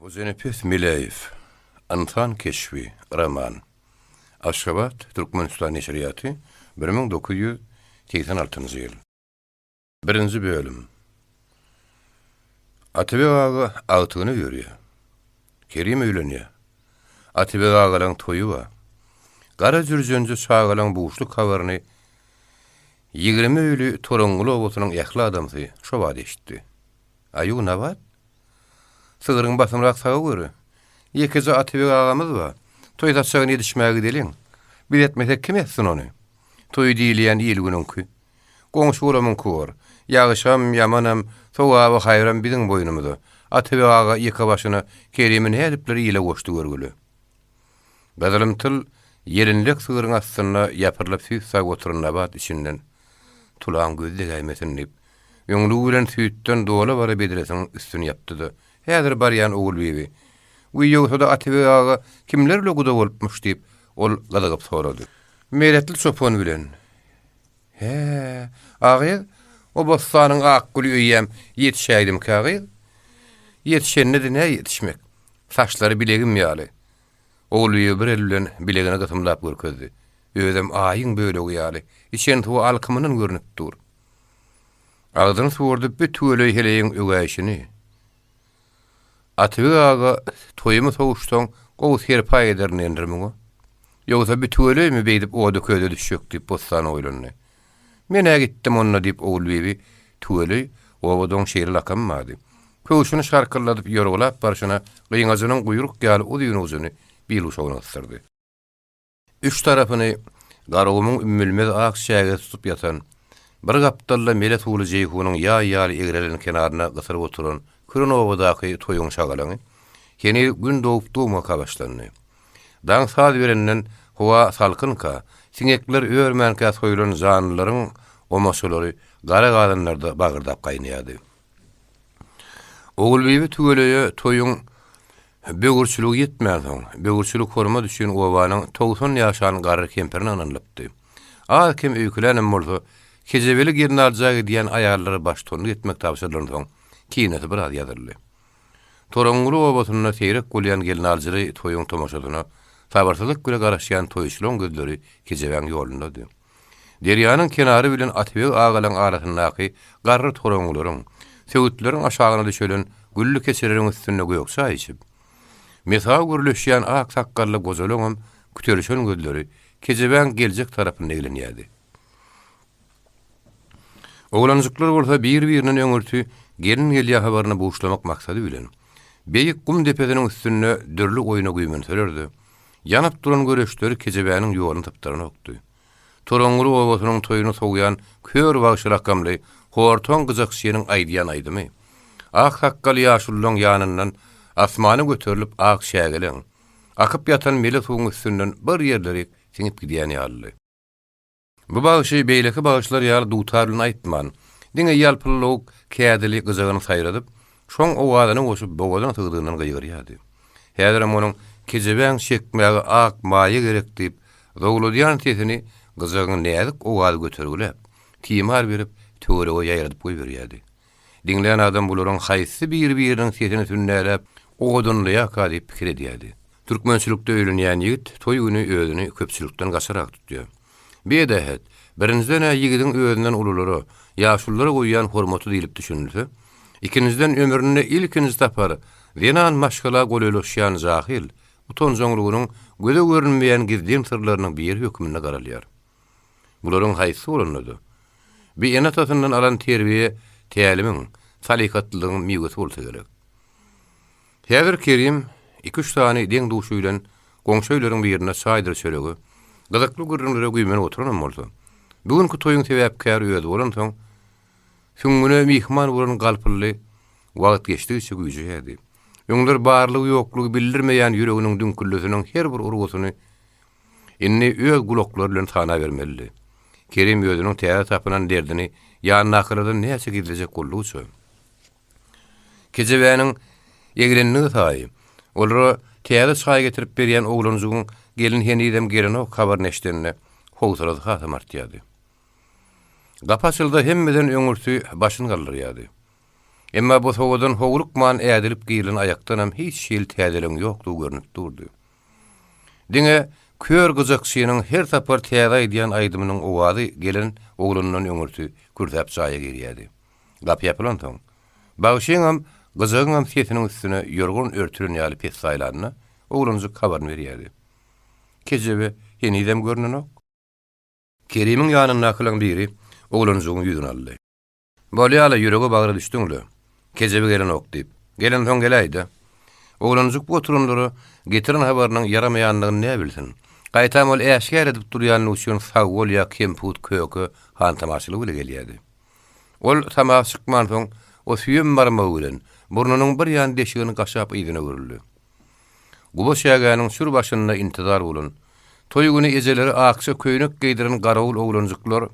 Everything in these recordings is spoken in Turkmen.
Hojanepes Meläýew. Ynsan keşbi, roman. Aşgabat, Türkmenistan neşirýaty, 1986-njy ýyl. Birinji bölüm. Atabeg aga agtygyny görýär. Kerim öýlenýär. Atabeg agalaň toýy bar. Gara jürjenje çagalaň buşluk habaryny 20 öýli Toraňňyl obasynyň ähli adamsy şo bada eşitdi. Aýu, nabat? Sygryň basymrak saga göri. Ýekeje Atabeg agamyz bar. Toý saçagyny edişmäge gideliň. Biz etmesek kim etsin ony? Toý diýilýän il-günüňki. Goňşy-golamyňky bor. Ýagşam, ýamanam, sogaby-haýram biziň boýnumyza. Atabeg aga ýeke başyna Kerimi nädipler ile goşdy görgüli. Gyzylymtyl ýelinlek sygryň astynda ýapyrylyp süýt sagyp oturan Nabat içinden, Tulaň gözi degäýmesin diýip, öňlügi bilen süýtden dola-bara bedresiniň üstüni ýapdy-da, Häzir barýan Ogulbibi. Wiý, ýogsa-da Atabeg aga kimler bile guda bolupmyş diýip, ol gyzygyp sorady. Meretli çopan bilen. Hä, a gyz, o bossanyň ak güli öýýäm ýetişäýdimikä gyz? Ýetişende-de nä ýetişmek? Saçlary bilegim ýaly. Ogulbibi bir eli bilen bilegini gysymlap görkezdi. Özem aýyň bölegi ýaly, içen suwy alkymyndan görnüp dur. Agzyny suwardyp bir tüweleý heleýiň ögäýşini. Atabeg aga toýumy sowuşsaň gowy serpaý ederin endir muňa. Ýogsa bir tüweleými beýdip oda-köze düşjek diýip Bossan oýlandy. Men-ä gitdim onda diýip Ogulbibi tüweleý obada oň şeýle lakamy bardy. Köwşüni şarkyldadyp ýorgalap barşyna gyňajynyň guýruk ýaly uzyn ujuny bil guşagyna gysdyrdy. Üç tarapyny Garagumuň ümmülmez ak çägesi tutup ýatan, bir gapdalda mele suwly Jeýhunyň ýaý ýaly egrelen kenaryna gysylyp oturan küren obadaky toýuň şagalaňy heniz Gün dogup-dogmaka başlandy. Daň saz berenden howa salkynka, siňekler örmänkä soýlan janlylaryň omaçalary gara gazanlarda bagyrdap gaýnaýardy. Ogulbibi tüweleýe toýuň bögürçiligi ýetmänsoň, bögürçilik hormat üçin obanyň 90 ýaşan garry kempirine ynanylypdy. Az-kem öýkelänem bolsa, kejebeli gelnalja gidýän aýallara baştutanlyk etmek tabşyrylansoň, kinesi biraz ýazyldy. Toraňňuly obasynda seýrek bolýan gelnaljyly toýuň tomaşasyna sabyrsyzlyk bile garaşýan toýçularyň gözleri kejebäň ýolundady. Derýanyň kenary bilen Atabeg agalaň arasyndaky garry toraňňylaryň, söwütleriň aşagyna düşelen gülli keçeleriň üstünde gök çaý içip, mesawy gürleşýän ak sakgally gojalaňam kütelişen gözleri kejebäň geljek tarapynda eglenýärdi. Oglanjyklar bolsa bir-birinden öňürti gelin gelýär habaryny buşlamak maksady bilen, beýik gum depesiniň üstünde dürli oýna güýmenseler-de, Ýanyp duran göreçleri kejebäniň ýoluny sypdyranokdy. Toraňňyly obasynyň toýuny sowýan Kör bagşy lakamly Hortaň gyjakçynyň aýdýan aýdymy, ak sakgaly ýaşululaň ýanyndan asmana göterilip ak çägeleň, akyp ýatan mele suwuň üstünden bir ýerlerik siňip gidýän ýalydy. Bu bagşy beýleki bagşylar ýaly dutar bilen aýtman, diňe ýalpyllawuk kädili gyjagyny saýradyp, şoň owazyna goşup bogazyna sygdygyndan gygyrýardy. Häzirem onuň Kejebäň çekmäge ak maýa gerek diýip, zowladýan sesini gyjagyň näzik owazy götergiläp, timar berip, töwerege ýaýradyp goýberýärdi. Diňlän adam bularyň haýsy biri-biriniň sesini sünnäläp, owadanlaýarka diýip pikir edýärdi. Türkmençilikde öýlenýän ýigit toý güni özüni köpçülikden gaçarak tutýar. Bu edähet, birinjiden-ä ýigidiň özünden ululara, ýaşululara goýýan hormaty diýlip düşünilse, ikinjiden ömründe ilkinji sapar zenan maşgala golaýlaşýan jahyl, utanjaňlygynyň göze görünmeýän gizlin syrlarynyň biri hökmünde garalýar. Bularyň haýsy bolanda-da, bu ene-atasyndan alan terbiýe tälimiň, salykatlylygyň miwesi bolsa gerek. Häzir Kerim iki-üç sany deň-duşy bilen goňşy öýleriň birinde çaýdyr çörege, gyzykly gürrüňlere güýmenip oturanam bolsa, bu günki toýuň sebäpkäri özi bolansoň, süňňüne myhman bolan galpyldy wagt geçdigiçe güýjeýärdi. Öňler barlygy-ýoklugy bildirmeýän ýüreginiň düňküldisiniň her bir urgusyny Indi öz gulaklary bilen sanabermelidi. Kerim özüniň täze tapynan derdini ýanyndakylardan näçe gizlejek boldugyça, kejebäniň eglendigi saýy, olara täze çaý getirip berýän oglanjygyň gelin henizem gelenok habaryny eşidende, howsalasy hasam artýardy. Gapy açylsa hemmeden öňürti başyny galdyrýardy. Emma bosagadan howlukman ädilip girilen aýakdanam hiç hili täzeligiň ýokdugy görnüp durdy. Diňe kör gyjakçynyň her sapar täze aýdýan aýdymynyň owazy gelen oglandan öňürti kürsäp jaýa girýärdi. Gapy ýapylansoň, bagşyňam, gyjagyňam sesiniň üstüne ýorgan örtülen ýaly pessaýlanda, oglanjyk habaryny berýärdi. Kejebe henizem görnenok. Kerimiň ýanyndakylaryň biri oglanjygyň ýüzüni aldy. Bolýa-la, ýürege-bagra düşdüň-le. Kejebe gelenok diýip. Gelensoň geläý-dä. Oglanjyk bu oturanlara getiren habarynyň ýaramaýandygyny näbilsin. Gaýtam ol äşgär edip durýanlygy üçin sag bol ýa kemput köke hantamaçylygy bile gelýärdi. Ol tama çykmansoň, o süýem barmagy bilen burnunyň bir ýan deşigini gaşap yzyna öwrüldi. Guba çägäniň çür başynda intizar bolan, toý güni ejeleri akja köýnek geýdiren garawul oglanjyklar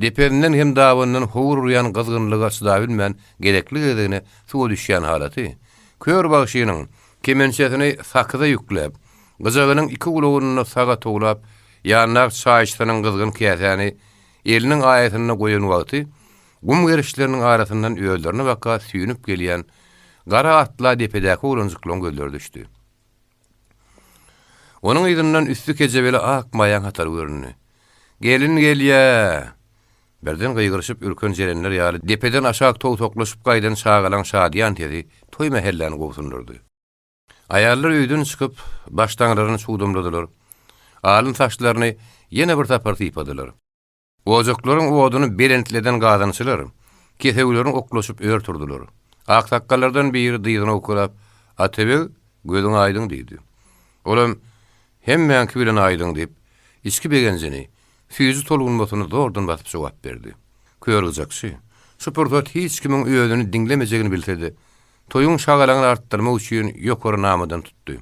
depesinden hem dabanyndan howur urýan gyzgynlyga çydabilmän gezekli-gezegine suwa düşýän halaty, kör bagşynyň kemençesini sakyza ýükläp, gyjagynyň iki gulagyny saga towlap, ýanyndaky çaýçysynyň gyzgyn käsäni eliniň aýasynda goýan wagty gum gerişleriniň arasyndan özlerine baka süýnüp gelýän gara atla depedäki oglanjyklaryň gözleri düşdi. Onuň yzyndan üsti kejebeli ak maýaň hatary göründi. Gelin gelýä! Birden gygyryşyp ürken jerenler ýaly depeden aşak towsaklaşyp gaýdan çagalaň şadyýan sesi toý mähelläni gobsundyrdy. Aýallar öýden çykyp, başdaňlaryny çugdamladylar. Alyn saçlaryny ýene bir sapar sypadylar. Ojaklaryň oduny belentleden gazançylar kesewlerini oklaşyp ör turdular. Aksakgallardan biri dyzyny owkalap, Atabeg, gözüň aýdyň diýdi. Olam, Hemmäňki bilen aýdyň diýip, içki begenjini, süýji tolgunmasyny zordan basyp jogap berdi. Kör gyjakçy, şu pursat hiç kimiň özüni diňlemejegini bilse-de, toýuň şagalaňyny artdyrmak üçin ýokary namadan tutdy.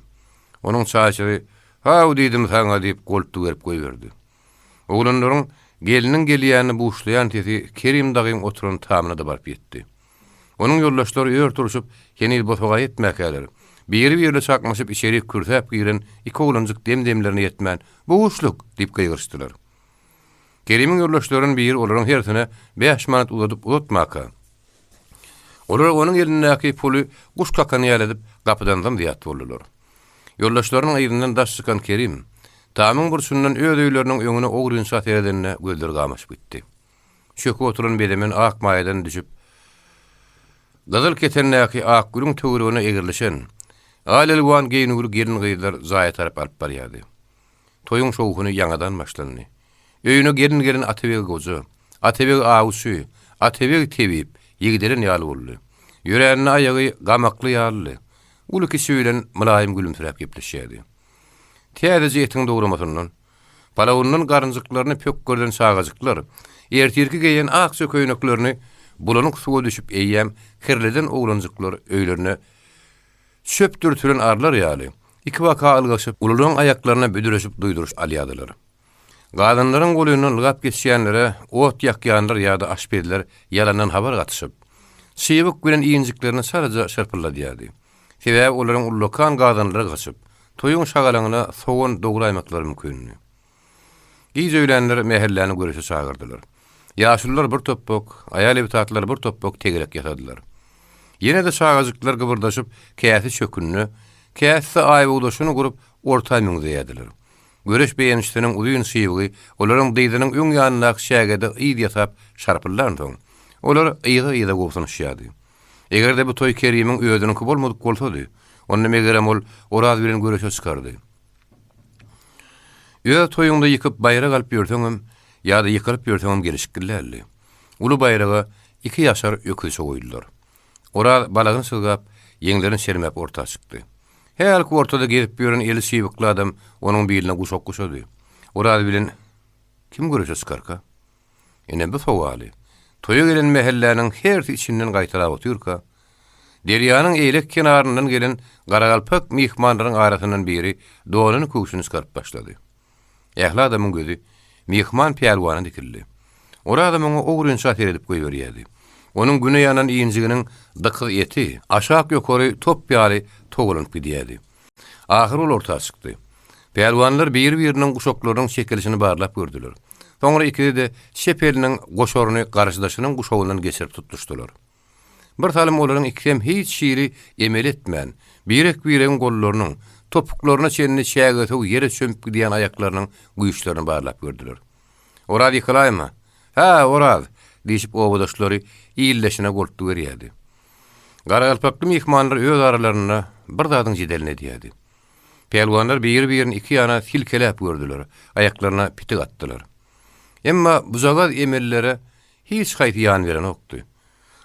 Onuň çaýçysy, Haw diýdim saňa diýip goltgy berip goýberdi. Oglanlaryň gelniň gelýänini buşlaýan sesi Kerim dagyň oturan tamyna-da baryp ýetdi. Onuň ýoldaşlary ör turşup, heniz bosaga ýetmäkäler, biri-birine çaknyşyp içerik kürsäp giren iki oglanjyk dem-demlerine ýetmän, Buşluk! diýip gygyryşdylar. Kerimiň ýoldaşlarynyň biri olaryň hersine bäş manat uzadyp uzatmaka, olar onuň elindäki puly guş kakan ýaly edip, gapydan zym-zyýat boldular. Ýoldaşlarynyň yzyndan daş çykan Kerim, tamyň burçundan öz öýleriniň öňüne ogrynça seredende gözleri gamaşyp gitdi. Çöküp oturan bezemen ak maýadan düşüp, gyzyl ketendäki Akgülüň töweregine egrilişen, al-elwan geýnüwli gelin-gyzlar jaýa tarap alyp barýardy. Toýuň şowhuny ýaňadan başlandy. Öýüne gelin gelen Atabeg goja, Atabeg awçy, Atabeg tebip ýigdelen ýaly boldy. Ýörände aýagy gamakly ýalydy. Uly-kiçi bilen mylaýym gülümsiräp gepleşýärdi. Täzeje etiň dogраmasyndan, palawyndan garynjyklaryny pökgerden çagajyklar, ertirki geýen akja köýneklerini bulanyk suwa düşüp eýýäm kirleden oglanjyklar öýlerine çöp dürtülen arlar ýaly, ikibaka ylgaşyp, ulularyň aýaklaryna büdreşip duýduryş alýardylar. Gazanlaryň golundan ylgap geçýänlere ot ýakýanlar ýa-da aşpezler ýalandan habar gatyşyp, çybyk bilen injiklerini çalaja şyrpylladýardy. Sebäbi olaryň ullakan gazanlary gaçyp, toýuň şagalaňyna sogan dograýmaklary mümkindi. Giç öýlänler mähelläni göreşe çagyrdylar. Ýaşulular bir topbak, aýal-ebtatlar bir topbak tegelek ýasadylar. Ýene-de çagajyklar gybyrdaşyp, käsi çökünde, käsi-de aýbogdaşyny gurup, orta müňzeýärdiler. Göreş beýemçisiniň uzyn çybygy olaryň dyzynyň öň ýanyndaky çägede yz ýasap şarpyldansoň, olar yza-yza gobsunyşýardy. Eger-de bu toý Kerimiň özüniňki bolmadyk bolsady, onda megerem ol Oraz bilen göreşe çykardy. Öz toýuňda ýykyp baýrak alyp ýörseňem ýa-da ýykylyp ýörseňem gelşikli däldi. Uly baýraga iki ýaşar öküzçe goýdular. Oraz balagyny çyzgap, ýeňlerini çermäp orta çykdy. Hälki ortada gezip ýören eli çybykly adam onuň biline guşak guşady. Oraz bilen kim göreşe çykarka? Ine bu sowaly toýa gelen mähelläniň hersi içinden gaýtalap otyrka, derýanyň eýleki kenaryndan gelen garagalpak myhmanlaryň arasyndan biri donuny köwşüni çykaryp başlady. Ähli adamyň gözi myhman pälwana dikildi. Orazam oňa ogrynça seredip goýberýärdi. Onuň güne ýanan injiginiň dykyz eti aşak-ýokary top ýaly togalanyp gidýärdi. Ahyry ol orta çykdy. Pälwanlar biri-biriniň guşaklarynyň çekilişini barlap gördüler. Soňra ikisi-de çep eliniň goşaryny garşydaşynyň guşagyndan geçirip tutuşdylar. Bir salym olaryň ikisem hiç hili emel etmän, birek-biregiň gollarynyň, topuklaryna çenli çägesöw ýere çömüp gidýän aýaklarynyň güýçlerini barlap gördüler. Oraz ýykylaýma! Hä, Oraz! diýşip obadaşlary ildeşine goltgy berýärdi. Garagalpakly myhmanlar öz aralarynda bir zadyň jedelini edýärdi. Pälwanlar biri-birini iki ýana silkeläp gördüler, aýaklaryna pitik atdylar. Emma bujagaz emellere hiç haýsy ýan berenokdy.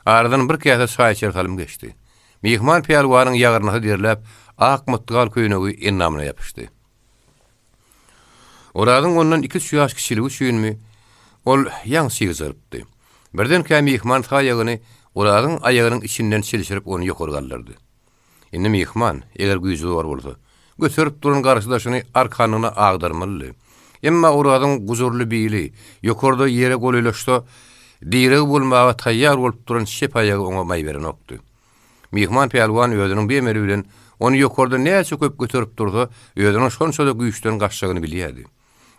Aradan bir käse çaý içer salym geçdi. Myhman pälwanyň ýagyrnysy derläp, ak mytgal köýnegi endamyna ýapyşdy. Orazyň ondan iki-üç ýaş kiçiligi üçinmi, ol ýaňy çygjarypdy. Birdenkä myhman sag aýagyny Orazyň aýagynyň içinden çilşirip ony ýokary galdyrdy. Indi myhman, eger güýji zor bolsa, göterip duran garşydaşyny arkanlygyna agdarmalydy. Emma Orazyň gujurly bili ýokarda ýere golaýlaşsa, direg bolmaga taýýar bolup duran çep aýagy oňa maý berenokdy. Myhman pälwan özüniň bu emeli bilen ony ýokarda näçe köp göterip dursa, özüniň şonça-da güýçden gaçjagyny bilýärdi.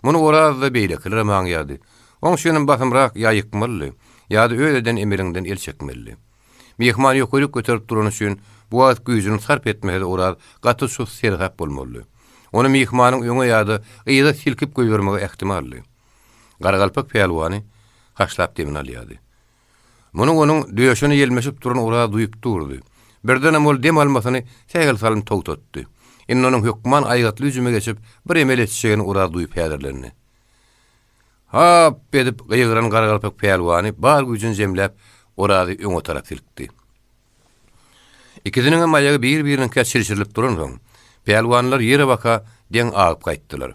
Muny Oraz-da, beýlekilerem aňýardy. Oň üçinem basymrak ýa ýykmalydy, ýa-da öz eden emeliňden el çekmelidi. Myhman ýokaryk göterip durany üçin bu wagt güýjüni sarp etmese-de Oraz gaty sus seresap bolmalydy. Ony myhmanyň öňe ýa-da yza silkip goýbermegi ähtimaldy. Garagalpak pälwany haşlap demini alýardy. Muny onuň döşüne ýelmeşip duran Oraz duýup durdy. Birdenem ol dem almasyny sähel salym togtatdy. Indi onuň hökman aýgytly hüjüme geçip, bir emel etjegini Oraz duýup häzirlendi. Hap! edip gygyran garagalpak pälwany bar güýjüni jemläp, Orazy öňe tarap silkdi. Ikisiniňem aýagy bir-biriniňkä çilşirilip duransoň, pälwanlar ýere baka deň agyp gaýtdylar.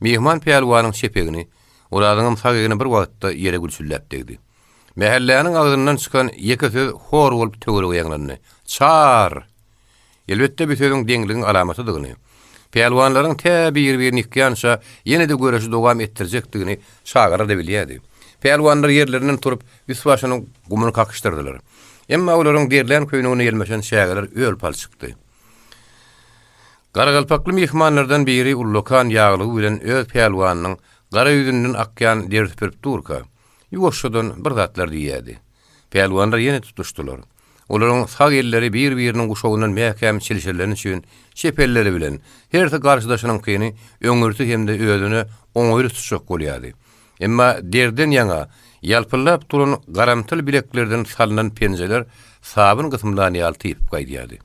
Myhman pälwanyň çep egni, Orazyňam sag egni bir wagtda ýere gülçülläp degdi. Mähelläniň agzyndan çykan ýeke söz hor bolup töwerege ýaňlandy, Çar! Elbetde, bu sözüň deňligiň alamatydygyny, pälwanlaryň tä bir-birini ýykýança ýene-de göreşi dowam etdirjekdigini çagalar-da bilýärdi. Pälwanlar ýerlerinden turup, üst-başynyň gumuny kakyşdyrdylar. Emma olaryň derlän köýnegine ýelmeşen çägeler öl-pal çykdy. Garagalpakly myhmanlardan biri ullakan ýaglygy bilen öz pälwanynyň gara ýüzünden akýan deri süpürip durka, ýuwaşjadan bir zatlar diýýärdi. Pälwanlar ýene tutuşdylar. Olaryň sag elleri bir-biriniň guşagyndan mäkäm çilşirileni üçin, çep elleri bilen hersi garşydaşynyňkyny öňürti hem-de özüne oňaýly tutjak bolýardy. Emma derden ýaňa ýalpyldap duran garamtyl bileklerden salnan penjeler sabyn gysymlan ýaly typyp gaýdýardy.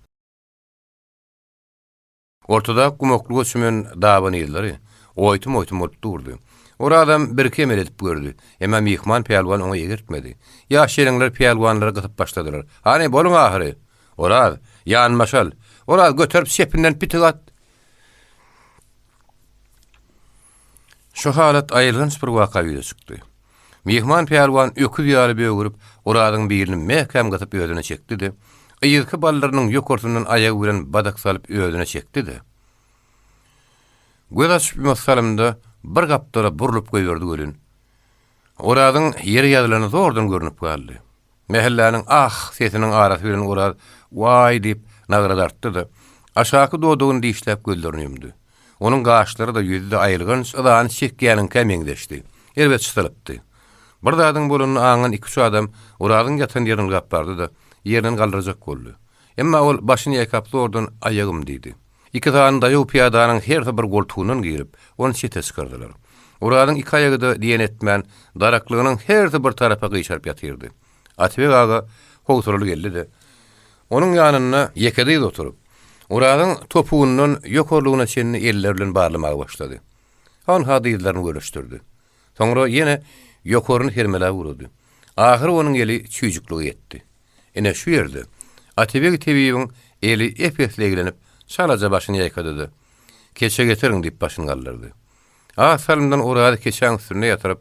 Ortadaky gumaklyga çümen daban yzlary oýtum-oýtum bolup durdy. Orazam birki emel edip gördi. Emma myhman pälwan oňa egertmedi. Ýaş ýeleňler pälwanlary gysyp başladylar. Hany, boluň ahyry! Oraz, ýanbaş al! Oraz, göterip çepinden pitik at! Şu halat aýylganç bir waka ýüze çykdy. Myhman pälwan öküz ýaly bögürip, Orazyň bilini mäkäm gysyp özüne çekdi-de, yzky baldyrynyň ýokarsyndan aýagy bilen badak salyp özüne çekdi-de, göz açyp-ýumasy salymda bir gapdala burlup goýberdi welin, Orazyň ýere ýazylany zordan görnüp galdy. Mähelläniň ah! sesiniň arasy bilen Oraz Waý! diýip, nagra dartdy-da, aşaky dodagyny dişläp gözlerini ýumdy. Onuň gaşlary-da, ýüzi-de aýylganç yzany çekýäniňkä meňzeşdi. Erbet çytylypdy. Bir zadyň bolanyny aňan iki-üç adam Orazyň ýatan ýerine ylgap bardy-da, ýerinden galdyrjak boldy. Emma ol başyny ýaýkap zordan Aýagym diýdi. Iki sany daýaw pyýadanyň hersi bir goltugyndan girip, ony çete çykardylar. Orazyň iki aýagy-da diýen etmän, daraklygynyň hersi bir tarapa gyşaryp ýatyrdy. Atabek aga howsalaly geldi-de, onuň ýanynda ýekedyz oturyp, Orazyň topugyndan ýokarlygyna çenli elleri bilen barlamaga başlady. Hanha dyzlaryny görüşdirdi. Soňra ýene ýokaryny sermeläp ugrady. Ahyry onuň eli çüýjüklige ýetdi. Ine, şu ýerde Atabeg tebibiň eli ep-esli eglenip, çalaja başyny ýaýkady-da, Keçe getiriň diýip başyny galdyrdy. Az salymdan Orazy keçäň üstünde ýatyryp,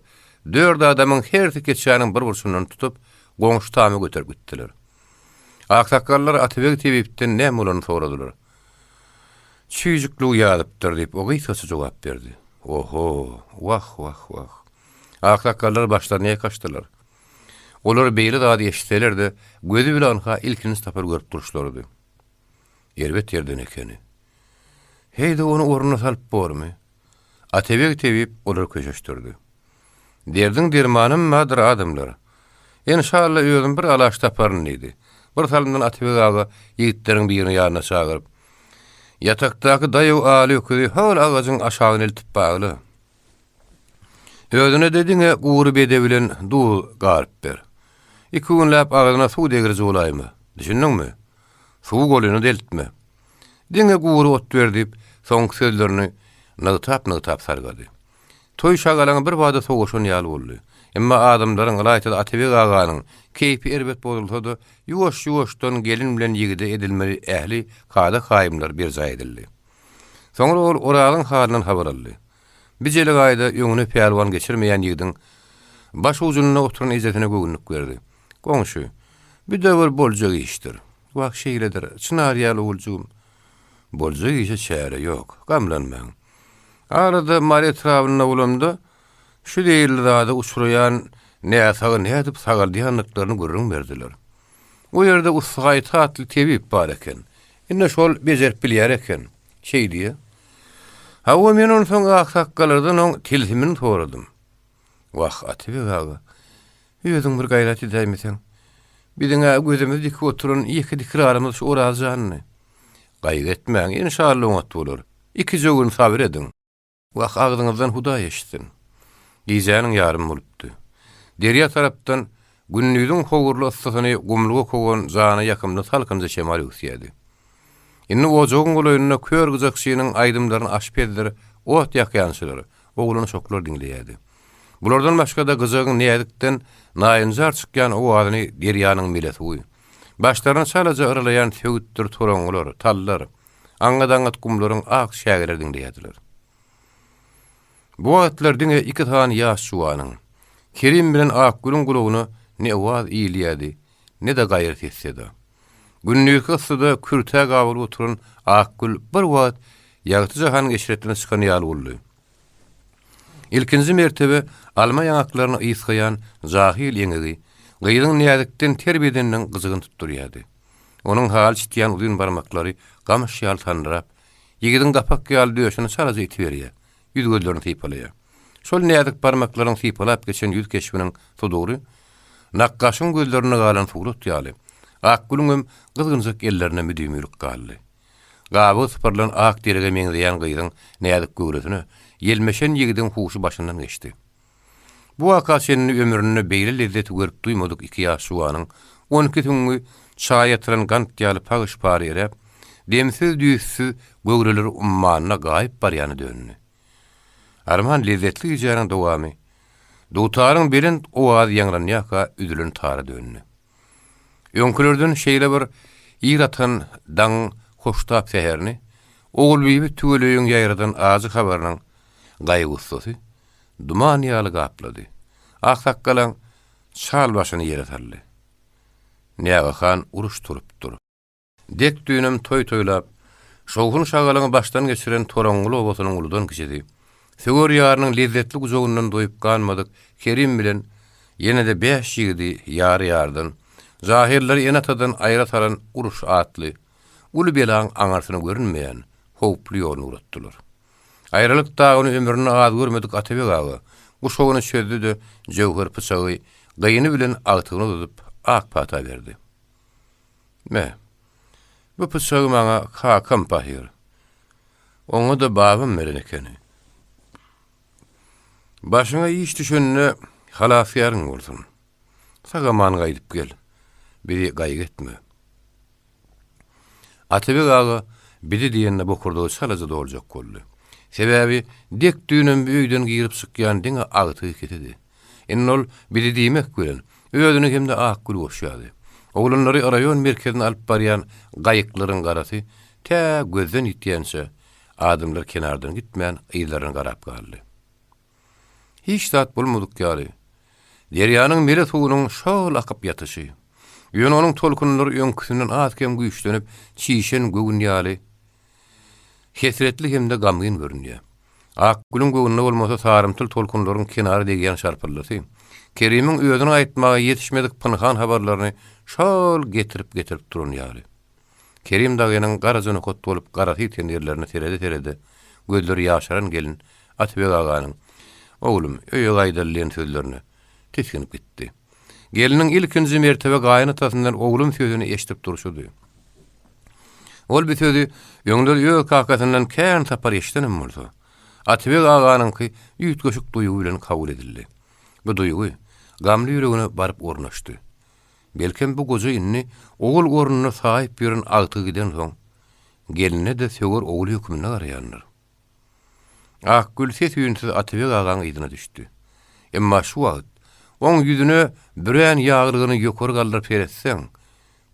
dört adamyň hersi keçäniň bir burçundan tutup, goňşy tama göterip gitdiler. Aksakgallar Atabeg tebipden näme bolanyny soradylar. Çüýjükligi ýazypdyr diýip, o gysgaça jogap berdi. Oho, wah, wah, wah. Aksakgallar başlaryny ýaýkaşdylar. Olar beýle zady eşitseler-de, gözi bile ynha ilkinji sapar görüp duruşlarydy. Erbet ýerden ekeni. Heý-de ony ornuna salyp bormy? Atabeg tebip olary köşeşdirdi. Derdiň dermanam bardyr, adamlar. Enşalla özüm bir alaç taparyn diýdi. Bir salymdan Atabeg aga ýigitleriň birini ýanyna çagyryp, Ýatakdaky daýaw aly öküzi hol agajyň aşagyna eltip bagla. Özüne-de diňe gury bede bilen duz garyp ber. Iki günläp agzyna suw degiriji bolaýma. Düşündiňmi? Suw golyny deltme. Diňe gury ot ber diýip, soňky sözlerini nygtap-nygtap sargady. Toý şagalaňy birbada sowaşan ýaly boldy. Emma adamlaryň, ylaýta-da Atabeg aganyň keýpi erbet bozulsa-da, ýuwaş-ýuwaşdan gelin bilen ýigide edilmeli ähli kada-kaýymlar berjaý edildi. Soňra ol Orazyň halyndan habar aldy. Bijeli gaýda öňüne pälwan geçirmeýän ýigidiň baş ujunda oturan ejesine göwünlik berdi. Goňşy, bu-da bir boljak işdir. Wah, şeýledir, çynar ýaly oguljygym. Boljak işe çäre ýok, gamlanmaň. Arada Mary etrabynda bolamda, şu zeýilli zada uçraýan näsagy nädip sagaldýandyklaryny gürrüň berdiler. O ýerde Ussa Gaýta atly tebip bar eken. Ine şol bejerip bilýär eken. Şeý diýýä. Hawa, men onsoň aksakgallardan oň tilsimini soradym. Wah, Atabek aga, özüň bir gaýrat edäýmeseň. Biziň-ä gözümizi dikip oturan ýeke dikrarymyz şu Oraz jandy. Gaýgy etmäň, enşalla oňat bolar. Ikije gün sabyr ediň. Wah, agzyňyzdan Hudaý eşitsin. Gijäniň ýarymy bolupdy. Derýa tarapdan gündiziň howurly yssysyny gumluga kowan jana ýakymly salkynja şemal öwüsýärdi. Indi ojagyň golaýynda kör gyjakçynyň aýdymlaryny aşpezdir ot ýakýançylar, oglan-uşaklar diňleýärdi. Bulardan başga-da gyjagyň näzikden naýynjar çykýan owazyny derýanyň mele suwy, başlaryny çalaja yralaýan söwütdir toraňňylar, tallar, Aňňat-aňňat gumlaryň ak çägeleri diňleýärdiler. Bu wagtlar diňe iki sany ýaş juwanyň, Kerim bilen Akgülüň gulagyna ne owaz ilýärdi, ne-de gaýry ses-seda. Gündizki yssyda kürtä gabalyp oturan Akgül bir wagt ýagty jahanyň eşretine çykan ýaly boldy. Ilkinji mertebe alma ýaňaklaryny ysgaýan jahyl eňegi gyzyň näzikden ter bedeniniň gyjygyny tutdurýardy. Onuň haly çitýän uzyn barmaklary gamyş ýaly sandyrap, ýigidiň gapak ýaly döşüni çalaja itiberýär, ýüz-gözlerini sypalaýar. Şol näzik barmaklaryň sypalap geçen ýüz keşbiniň sudury nakgaşyň gözlerinde galan surat ýaly, Akgülüňem gyzgynjak ellerinde müdimilik galdy. Gabygy sypyrylan ak derege meňzeýän gyzyň näzik göwresine ýelmeşen ýigidiň huşy başyndan geçdi. Bu waka çenli ömründe beýle lezzeti görüp duýmadyk iki ýaş juwanyň 12 süňňi çaý ýatyran gant ýaly pagyş-pary eräp, demsiz-düýtsüz göwreleri ummanda gaýyp barýana döndi. Arman lezzetli gijäniň dowamy dutaryň belent owazy ýaňlanýarka üzülen tara döndi. Öňkülerden şeýle bir ir atan daňyň hoştap säherini Ogulbibi tüweleýiň ýaýradan ajy habarynyň gaýgy-gussasy duman ýaly gaplady. Aksakgalam çal başyny ýere saldy. Nägehan uruş turupdyr. Dek düýnem toý toýlap, şowhun-şagalaňy başdan geçiren Toraňňyl obasynyň uludan-kiçisi, söwer ýarynyň lezzetli gujagyndan doýup ganmadyk Kerim bilen ýene-de bäş ýigidi ýary-ýardan, jahyllary ene-atadan aýra salan uruş atly uly belaň aňyrsyny görünmeýän howply ýoluna ugratdylar. Aýralyk dagyny ömründe az görmedik Atabek aga guşagyny çözdü-de, jöwher pyçagy gyny bilen agtygyna uzadyp, ak pata berdi. Me, bu pyçagy maňa kakam pahyr, oňa-da babam beren ekeni. Başyňa iş düşende halasgäriň bolsun. Sag-aman gaýdyp gel, bizi gaýgy etme. Atabek aga bizi diýende bokurdagy çalaja doljak boldy. Sebäbi dek düýnem bu öýden girip çykýan diňe agtygy ikisidi. Indi ol bizi diýmek bilen, özüni hem-de Akgüli goşýardy. Oglanlary raýon merkezine alyp barýan gaýyklaryň garasy tä gözden ýitýänçä, adamlar kenardan gitmän yzlaryna garap galdy. Hiç zat bolmadyk ýaly, derýanyň mele suwunyň şol akyp ýatyşy. Ýöne onuň tolkunlary öňküsinden az-kem güýçlenip, çişen göwün ýaly hesretli hem-de gamgyn görünýär. Akgülüň göwnüne bolmasa sarymtyl tolkunlaryň kenara degýän şarpyldysy, Kerimiň özüne aýtmaga ýetişmedik pynhan habarlaryny şol getirip-getirip duran ýaly. Kerim dagynyň garaja nokat bolup garasy ýiten ýerlerine serede-serede gözleri ýaşaran gelin Atabek aganyň, Oglum, öýe gaýdaly diýen sözlerine tisginip gitdi. Gelniň ilkinji mertebe gaýyn atasyndan oglum sözüni eşidip durşudy. Ol bu sözi öňler öz kakasyndan kän sapar eşidenem bolsa, Atabeg aganyňky üýtgeşik duýgy bilen kabul edildi. Bu duýgy gamly ýüregine baryp ornaşdy. Belkem bu goja indi ogul ornunda saýyp ýören agtygy gidensoň, gelnine-de söwer ogul hökmünde garaýandyr. Akgül ses-üýnsüz Atabeg agaň yzyna düşdi. Emma şu wagt oň ýüzüne bürän ýaglygyny ýokary galdyryp seretseň,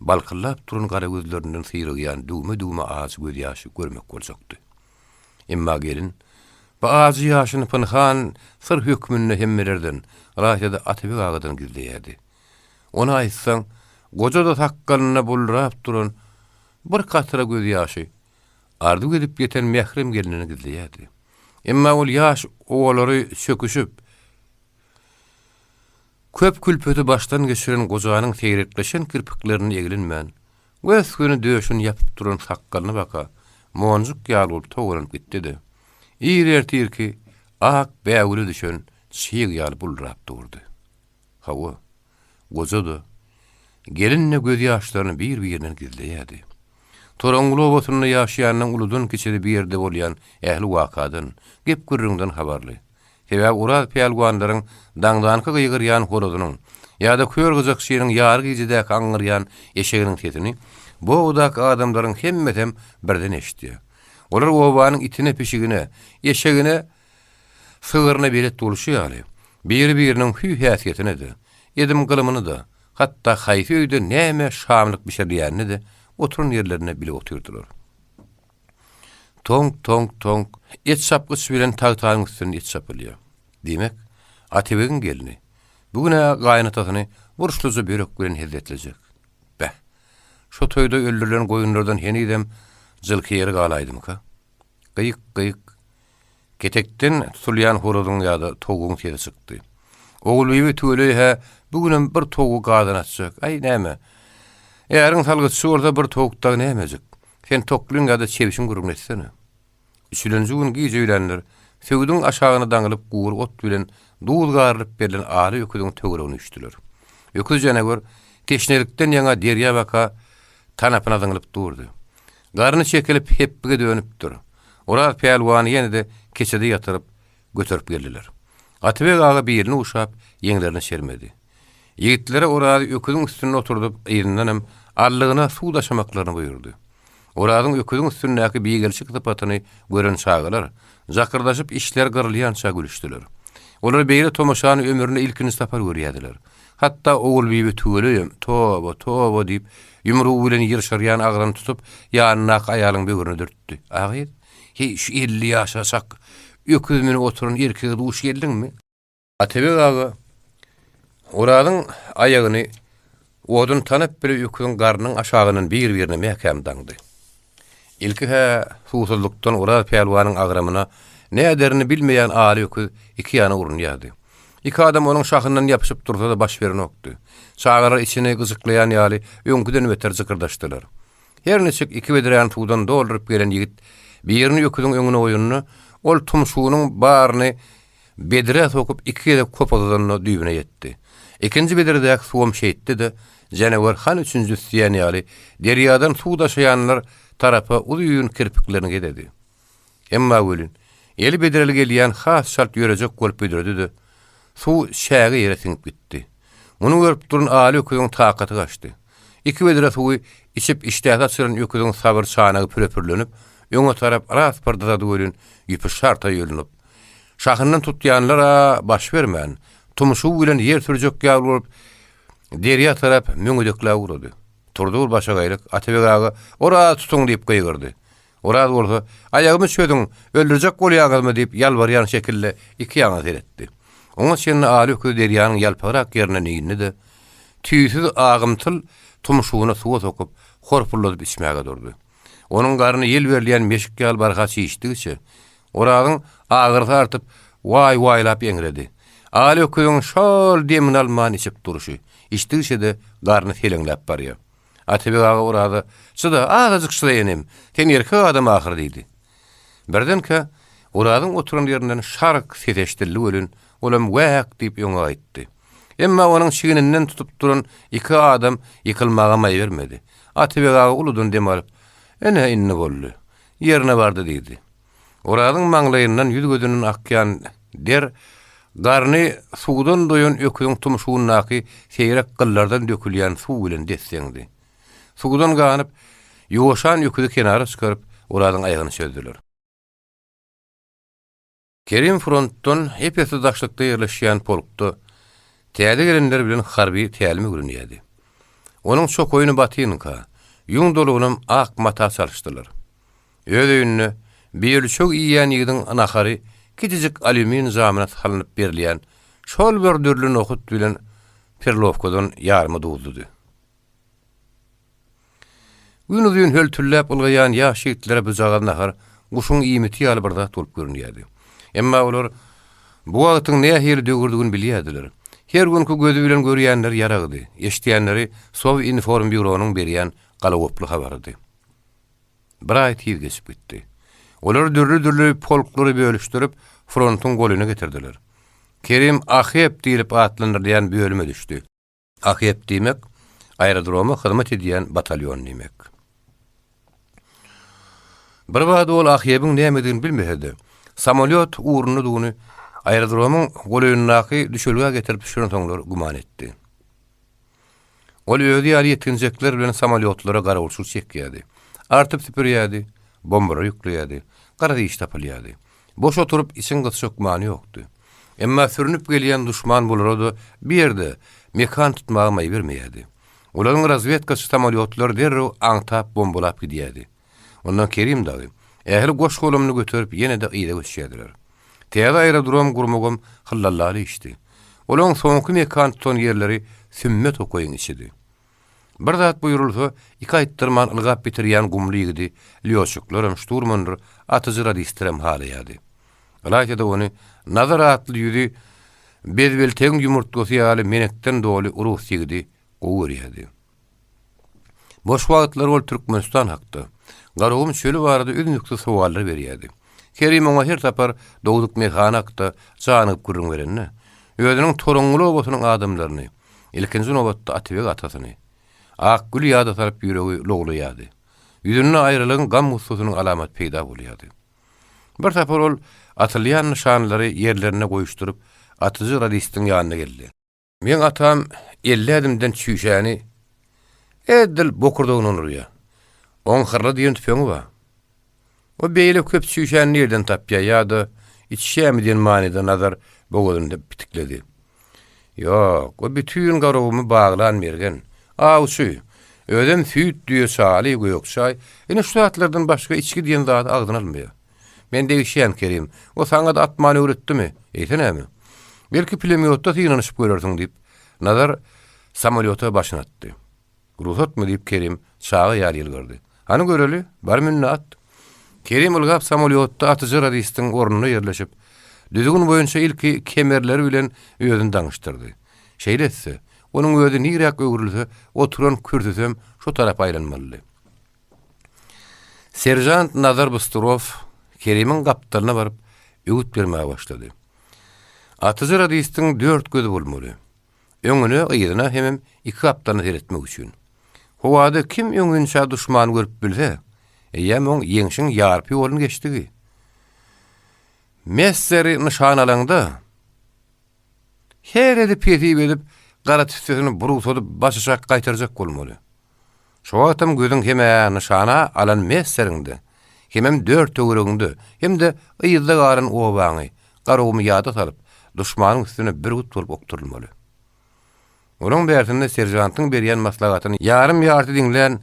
balkyldap duran gara gözlerinden syrygýan düwme-düwme ajy gözýaşy görmek boljakdy. Emma gelin bu ajy ýaşyny pynhan syr hökmünde hemmelerden, ylaýta-da Atabeg agadan gizleýärdi. Ony aýtsaň, goja-da sakgalynda buldurap duran bir katra gözýaşy arzuw edip ýeten mährem gelnini gizleýärdi. Emma ol ýaş owalary çöküşip, köp külpeti başdan geçiren gojanyň seýrekleşen kirpiklerini eglenmän, gös-göni döşüni ýapyp duran sakgalyna baka monjuk ýaly bolup togalanyp gitdi-de, ir ertirki ak bägüle düşen çyg ýaly buldurap durdy. Hawa, goja-da, gelin-de gözýaşlaryny bir-birinden gizleýärdi. Toraňňuly obasynda ýaşaýanlaryň uludan-kiçisi bu ýerde bolýan ähli wakadan, gep-gürrüňden habarly. Sebäbi Oraz pälwanlaryň daňdanky gygyrýan horazynyň ýa-da kör gyjakçynyň ýary gijedäki aňňyrýan eşeginiň sesini bu obadaky adamlaryň hemmesem birden eşidýär. Olar obanyň itine-pişigine, eşegine Sygyryna belet bolşy ýaly, biri-biriniň hüý-häsiýetine-de, edim-gylymyny-da, hatda haýsy öýde näme şamlyk bişirilýänini-de oturan ýerlerinde bilip otyrdylar. Toňk-toňk-toňk, et çapgyç bilen tagtanyň üstünde et çapylýar. Diýmek, Atabegiň gelni bu gün-ä gaýynatasyny burçluja börek bilen hezzetlejek. Beh, şo toýda öldürilen goýunlardan henizem jylky ýeri galaýdymyka? Gyk-gyk! Ketekden tutulýan horazyň ýa-da towugyň sesi çykdy. Ogulbibi tüweleý-hä bu günem bir towugy gazan atjak. Aý, näme? Äriň salgytçy bolsa bir towuk dagy nämejik? Sen toklyň ýa-da çebşiň gürrüňini etsene. Üçülenji gün giç öýlänler söwüdiň aşagyna daňylyp gury ot bilen duz garylyp berlen ala öküziň töweregine üýşdüler. Öküz janawer teşnelikden ýaňa derýa baka tanapyna zyňylyp durdy. Garny çekilip hepbige dönüpdir. Oraz pälwany ýene-de keçede ýatyryp, göterip geldiler. Atabeg aga bilini guşap, ýeňlerini çermedi. Ýigitlere Orazy öküziň üstünde oturdyp, yzyndanam allygyna suw daşamaklaryny buýurdy. Orazyň öküziň üstündäki bigelşik sypatyny gören çagalar, jakyrdaşyp içleri gyrylýança gülüşdiler. Olar beýle tomaşany ömründe ilkinji sapar görýärdiler. Hatda Ogulbibi tüweleýem, Toba, toba diýip, ýumrugy bilen ýyrşarýan agzyny tutup, ýanyndaky aýalyň böwrüne dürtdi. A gyz, heý, şu 50 ýaşa çak öküz münüp oturan erkege duş geldiňmi? Atabeg aga Orazyň aýagyny odun tanap bile öküziň garnynyň aşagyndan bir-birine mäkäm daňdy. Ilki-hä suwsuzlykdan Oraz pälwanyň agramyna näderini bilmeýän aly öküz iki ýana urunýardy. Iki adam onuň şahyndan ýapyşyp dursa-da baş berenokdy. Çagalar içini gyjyklaýan ýaly öňküden beter jykyrdaşdylar. Her niçik iki bedräni suwdan dolduryp gelen ýigit birini öküziň öňüne goýanda, ol tumşugynyň baryny Bedrä sokup iki gezek kopazadanda düýbüne ýetdi. Ikinji bedredäki suwam şeýtdi-de, janawer han üçünjisi diýen ýaly, derýadan suw daşaýanlar tarapa uzyn kirpiklerini gezedi. Emma welin, eli bedreli gelýän has çalt ýörejek bolup büdredi-de, suw çäge ýere siňip gitdi. Muny görüp duran Aly öküziň takaty gaçdy. Iki bedre suwy içip işdäsi açylan öküziň sabyr çanagy püre-pürlenip, öňe tarap ras bir dyzady welin, ýüpi şarta ýolnup, Şahyndan tutýanlar-a baş bermän, tumşugy bilen ýer sürjek ýaly bolup, derýa tarap möňedekläp ugrady. Turdy bir başagaýlyk, Atabek aga, Oraz tutuň! diýip gygyrdy. Oraz bolsa, Aýagymy çözüň, öldürjek bolýaňyzmy? diýip ýalbarýan şekilde iki ýaňa seretdi. Oňa çenli Aly öküz derýanyň ýalpagrak ýerinden indi-de, tüýsüz agymtyl tumşugyny suwa sokup, horpulladyp içmäge durdy. Onuň garny ýel berilýän meşik ýaly barha çişdigiçe, Orazyň agyrysy artyp, waý-waýlap eňredi. Aly öküziň şol demini alman içip durşy, içdigiçe-de garny seleňläp barýar. Atabek aga Oraza, Çyda, azajyk çyda inim, sen erkek adam ahyry diýdi. Birdenkä, Orazyň oturan ýerinden şark ses eşidildi welin, olam wäk diýip öňe gaýtdy. Emma onuň çigninden tutup duran iki adam ýykylmaga maý bermedi. Atabeg aga uludan dem alyp, Ine, indi boldy. Ýerine bardy diýdi. Orazyň maňlaýyndan, ýüz-gözünden akýan der garny suwdan doýan öküziň tumşugyndaky seýrek gyllardan dökülýän suw bilen des-deňdi. Suwdan ganyp, ýuwaşan öküzi kenara çykaryp, Orazyň aýagyny çözdüler. Kerim frontdan ep-esli daşlykda ýerleşýän polkda täze gelenler bilen harby tälim öwrenýärdi. Onuň çokaýyny batinka, ýüň dolugynam ak mata çalyşdylar. Öz öýünde biölçeg iýýän ýigidiň nahary kiçijik alýumin jamyna salnyp berilýän şol bir dürli nohut bilen perlowkadan ýarma duzludy. Günuzyn höltülläp ylgaýan ýaş ýigitlere bujagaz nahar guşuň iýmiti ýaly bir zat bolup görünýärdi. Emma olar bu wagtyň nähili döwürdigini bilýärdiler. Her günki gözi bilen görýänleri ýaragdy, eşidýänleri Sowinformbýuronyň berýän galagoply habarydy. Bir aý tiz geçip gitdi. Olary dürli-dürli polklara bölüşdirip, frontuň golyna getirdiler. Kerim AHEP diýlip atlandyrylýan bölüme düşdi. AHEP diýmek, aerodroma hyzmat edýän batalýon diýmek. Birbada ol AHEP-iň nämedigini bilmese-de, samolýot ugrundadygyny aerodromyň golaýyndaky düşelgä getirip düşürensoňlar güman etdi. Ol özi ýaly ýetginjekler bilen samolýotlara garawulçylyk çekýärdi. Artyp süpürýärdi, bombalar ýükleýärdi, garaz iş tapylýardy. Boş oturyp içiň gysjak many ýokdy. Emma sürnüp gelýän duşman bulara-da bir ýerde mekan tutmaga maý bermeýärdi. Olaryň razwedkaçy samolýotlary derrew aňtap bombalap gidýärdi. Ondan Kerim dagy ähli goş-golamyny göterip ýene-de yza göçýärdiler. Täze aerodrom gurmagam hyllallaly işdi. Olaryň soňky mekan tutan ýerleri sümme tokaýyň içidi. Bir zat buýrulsa, iki aýtdyrman ylgap bitirýän gumly ýigidi lýotçiklerem, şturmandyr, atyjy radistlerem halaýardy. Ylaýta-da ony Nazar atly ýüzi bezbeltegiň ýumurtgasy ýaly menekden doly rus ýigidi gowy görýärdi. Boş wagtlary ol Türkmenistan hakda, Garagum çöli barada üznüksiz sowallar berýärdi. Kerim oňa her sapar dogduk mekany hakda janygyp gürrüň berende, özüniň Toraňňyly obasynyň adamlaryny, ilkinji nobatda Atabeg atasyny, Akgüli ýada salyp ýüregi lowlaýardy. Ýüzünde aýralygyň gam-gussasynyň alamaty peýda bolýardy. Bir sapar ol atylýan nyşanlary ýerlerine goýuşdyryp, atyjy radistiň ýanyna geldi. Meň atam 50 ädimden çüýşäni edil bokurdagyndan urýar. Oň hyrra diýen tüpeňi bar. O beýle köp çüýşäni nirden tapýar ýa-da içýärmi diýen manyda Nazar bogazyny pitikledi. Ýok, o bütin Garagumy baglan mergen. Awçy. Özem süýt, düýe çaly, gök çaý, ine şu zatlardan başga içgi diýen zady agzyna almaýar. Men degişýän, Kerim. O saňa-da atmany öwretdimi? Eýse näme? Belki pulemýotda synanyşyp görersiň, diýip, Nazar samolýota başyny atdy. Rugsatmy? diýip, Kerim çaga ýaly ýylgyrdy. Hany göreli, bar mün-de at. Kerim ylgap samolýotda atyjy radistiň ornunda ýerleşip, düzgün boýunça ilki kemerleri bilen özüni daňyşdyrdy. Şeýle etse, onuň özi niräk öwrülse, oturan kürsüsem şo tarapa aýlanmalydy. Seržant Nazar Bysturow Kerimiň gapdalyna baryp, öwüt bermäge başlady. Atyjy radistiň dört gözi bolmaly. Öňüne, yzyna hemem iki gapdalyna seretmek üçin. Howada kim öňinçä duşmany görüp bilse, eýýäm oň ýeňşiň ýarpy ýoluny geçdigi. Messeri nyşan alaňda, her edip hesip edip, gara tüssesini burugsadyp başaşak gaýtarjak bolmaly. Şo wagtam gözüň hem-ä nyşana alan messeriňde, hemem dört töweregiňde, hem-de yzda galan obaňy, Garagumumy ýada salyp, duşmanyň üstüne bürgüt bolup okdurylmaly. Onuň bärsinde seržantyň berýän maslahatyny ýarym-ýarty diňlän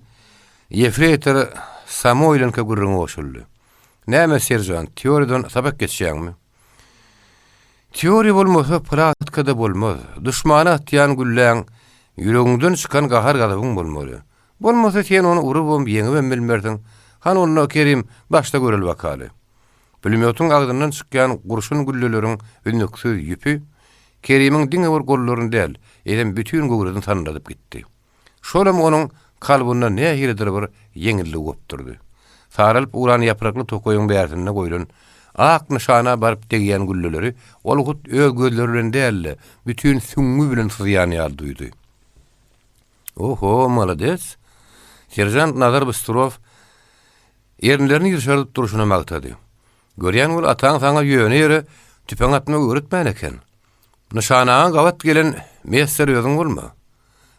ýefreýtor Samoýlenko gürrüňe goşuldy. Näme, seržant, teoriýadan sapak geçýäňmi? Teoriýa bolmasa, praktika-da bolmaz. Duşmana atýan gülläň ýüregiňden çykan gahar-gazabyň bolmaly. Bolmasa, sen ony urubam, ýeňibem bilmersiň. Hany onda, Kerim, başda göreli bakaly. Pulemýotyň agzyndan çykýan gurşun gülleleriň üznüksiz ýüpi Kerimiň diňe bir gollaryny däl, eýsem bütin göwresini sandyradyp gitdi. Şolam onuň kalbynda nähilidir bir ýeňillik gopdurdy. Saralyp ugran ýaprakly tokaýyň bärsinde goýlan. Ak nyşana baryp degýän gülleleri ol hut öz gözleri bilen däl-de, bütin süňňi bilen syzýan ýaly duýdy. Oho, malades! Seržant Nazar Bystrow erinlerini ýyrşardyp durşuna magtady. Görýän bol, ataň saňa ýöne ýere tüpeň atmagy öwretmän eken. Nyşanaňa gabat gelen messer özüň bolma.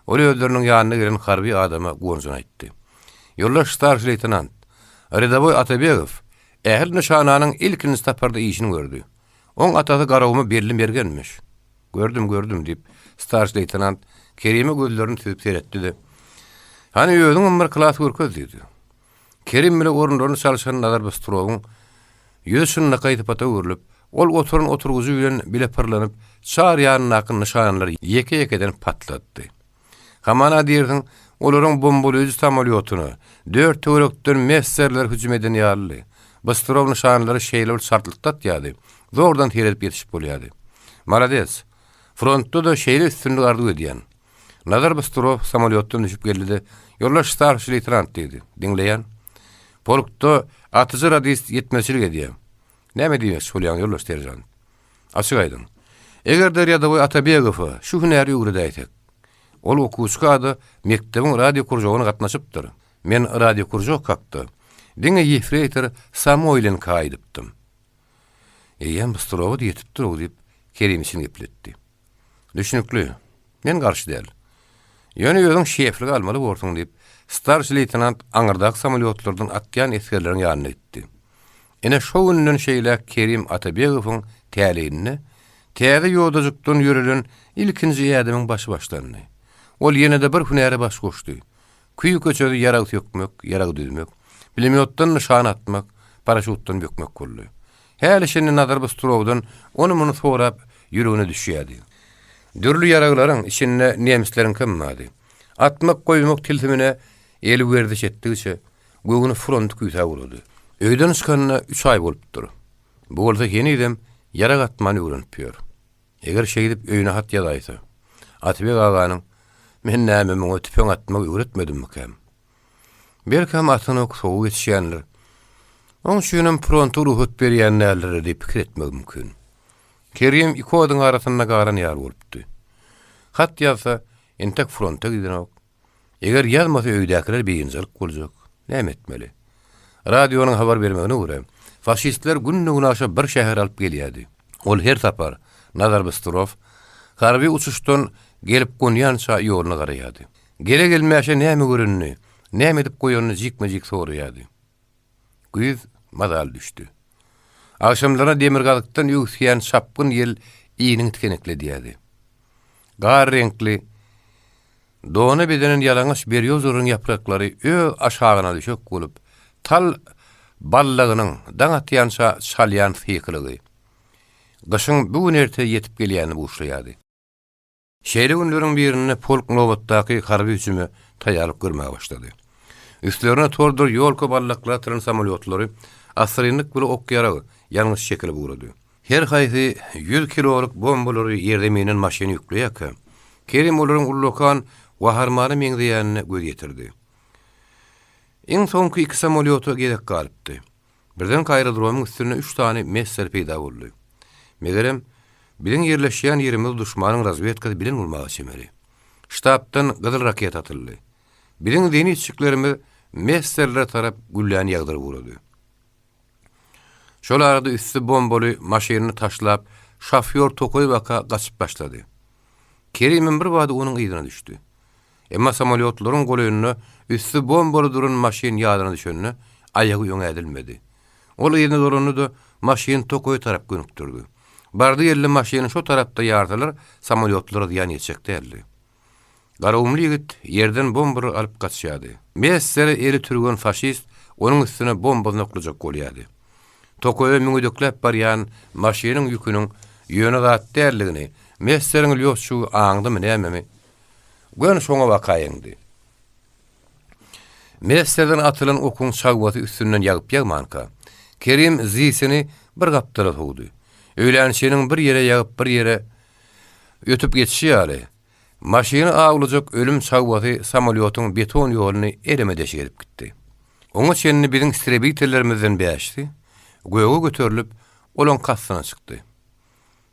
Ol özleriniň ýanyna gelen harby adama guwanjyny aýtdy. Ýoldaş starşiý leýtenant, rýadowoý Atabegow ähli nyşananyň ilkinji saparda işini gördi. Oň atasy Garaguma belli mergenmiş. Gördüm, gördüm, diýip, starşiý leýtenant Kerime gözlerini süzüp seretdi-de, Hany özüňem bir klas görkez, diýdi. Kerim bile orunlaryny çalşan Nazar Bystrowyň ýüzi çynlakaý sypata öwrülip, ol oturan oturgyjy bilen bile pyrlanyp, çar ýanyndaky nyşanalary ýeke-ýekeden patlatdy. Hamana diýersiň, olaryň bombalaýjy samolýotyna dört töwerekden messerler hüjüm eden ýalydy. Bystrow nyşanalary şeýle bir çaltlykda atýardy, zordan seredip ýetişip bolýardy. Malades! Frontda-da şeýle üstünlik arzuw edýän. Nazar Bystrow samolýotdan düşüp geldi-de, Ýoldaş starşiý leýtenant, diýdi. Diňleýän. Polkda atyjy radist ýetmezçilik edýär. Näme diýmekçi bolýaň, ýoldaş seržant? Açyk aýdyň. Eger-de rýadowoý Atabegowa şu hünäri öwredäýsek. Ol okuwçyka-da mekdebiň radiokružogyna gatnaşypdyr. Men radiokružok hakda diňe ýefreýtor Samoýlenka aýdypdym. Eýýäm Bystrowa-da ýetipdir-ow, diýip, Kerim içini gepletdi. Düşnükli. Men garşy däl. Ýöne özüň şefligi almaly borsuň, diýip, starşiý leýtenant aňyrdaky samolýotlardan atýan esgerleriň ýanyna gitdi. Ine, şo günden şeýläk Kerim Atabegowyň täleýinde täze ýodajykdan ýörelen ilkinji ädimiň başy başlandy. Ol ýene-de bir hünäre baş goşdy. Küý-köçesi ýarag sökmek, ýarag düzmek, pulemýotdan nyşana atmak, paraşutdan bökmek boldy. Häli-şindi Nazar Bystrowdan ony-muny sorap ýüregine düşýärdi. Dürli ýaraglaryň içinde nemisleriňkem bardy. Atmak-goýmak tilsimine eli werziş etdigiçe, göwni fronty küýsäp ugrady. Öýden çykanyna üç aý bolupdyr. Bu bolsa henizem ýarag atmany öwrenip ýör. Eger şeýdip öýüne hat ýazaýsa, Atabek aganyň, Men näme muňa tüpeň atmagy öwretmedimmikäm? Belkäm atanok sowuk ýetişýändir. Oň üçinem fronta rugsat berýän däldir diýip pikir etmegi mümkin. Kerim iki oduň arasynda galan ýaly bolupdy. Hat ýazsa, entek fronta gidenok. Eger ýazmasa öýdäkiler biynjalyk boljak. Näme etmeli? Radionyň habar bermegine görä, faşistler günde-günaşa bir şäher alyp gelýärdi. Ol her sapar Nazar Bystrow harby uçuşdan gelip gonýança ýoluna garaýardy. Gele-gelmäşe näme görenini, näme edip goýanyny jikme-jik soraýardy. Güýz mazaly düşdi. Agşamlaryna demirgazykdan öwüsýän çapgyn ýel iniňi tikenekledýärdi. Gar reňkli dona bezenen ýalaňaç berýozalaryň ýapraklary öz aşagyna düşek bolup, tal ballagynyň daň atýança çalýan sykylygy gyşyň bu gün-erte ýetip gelýänini buşlaýardy. Şeýle günleriň birinde polk nobatdaky harby hüjüme taýýarlyk görmäge başlady. Üstlerine tordur ýolka ballaklary atylan samolýotlary assyrynlyk bile ok-ýarag, ýangyç çekilip ugrady. Her haýsy ýüz kilolyk bombalary ýerzeminden maşyna ýükleýärkä, Kerim olaryň ullakan waharmana meňzeýänine göz ýetirdi. Iň soňky iki samolýota gezek galypdy. Birdenkä aerodromyň üstünde üç sany Messer peýda boldy. Megerem, biziň ýerleşýän ýerimizi duşmanyň razwedkasy bilen bolmaga çemeli. Ştabdan gyzyl raketa atyldy. Biziň zenitçiklerimiz Messerlere tarap gülläni ýagdyryp ugrady. Şol arada üsti bombaly maşynyny taşlap, şofýor tokaý baka gaçyp başlady. Kerimem birbada onuň yzyna düşdi. Emma samolýotlaryň golaýynda üsti bombaly duran maşyn ýadyna düşende, aýagy öňe ädilmedi. Ol yzyna dolandy-da, maşyny tokaýa tarap gönükdirdi. Bardy-geldi maşyny şo tarapda ýarsalar, samolýotlara zyýan ýetjek däldi. Garagumly ýigit ýerden bombalary alyp gaçýardy. Messere eli türgen faşist onuň üstüne bombasyny oklajak bolýardy. Tokaýa müňedekläp barýan maşynyň ýüküniň ýöne zat däldigini Messeriň lýotçugy aňdymy nämemi, Göni şoňa baka eňdi. Messerden atylan okuň çagbasy üstünden ýagyp-ýagmanka, Kerim zisini bir gapdala sowdy. Öýlänçiniň bir ýere ýagyp, bir ýere ötüp geçişi ýaly, maşyny awlajak ölüm çagbasy samolýotyň beton ýoluny eleme-deşik edip gitdi. Oňa çenli biziň istrebitellerimizden bäşisi göge göterilip, olaň kastyna çykdy.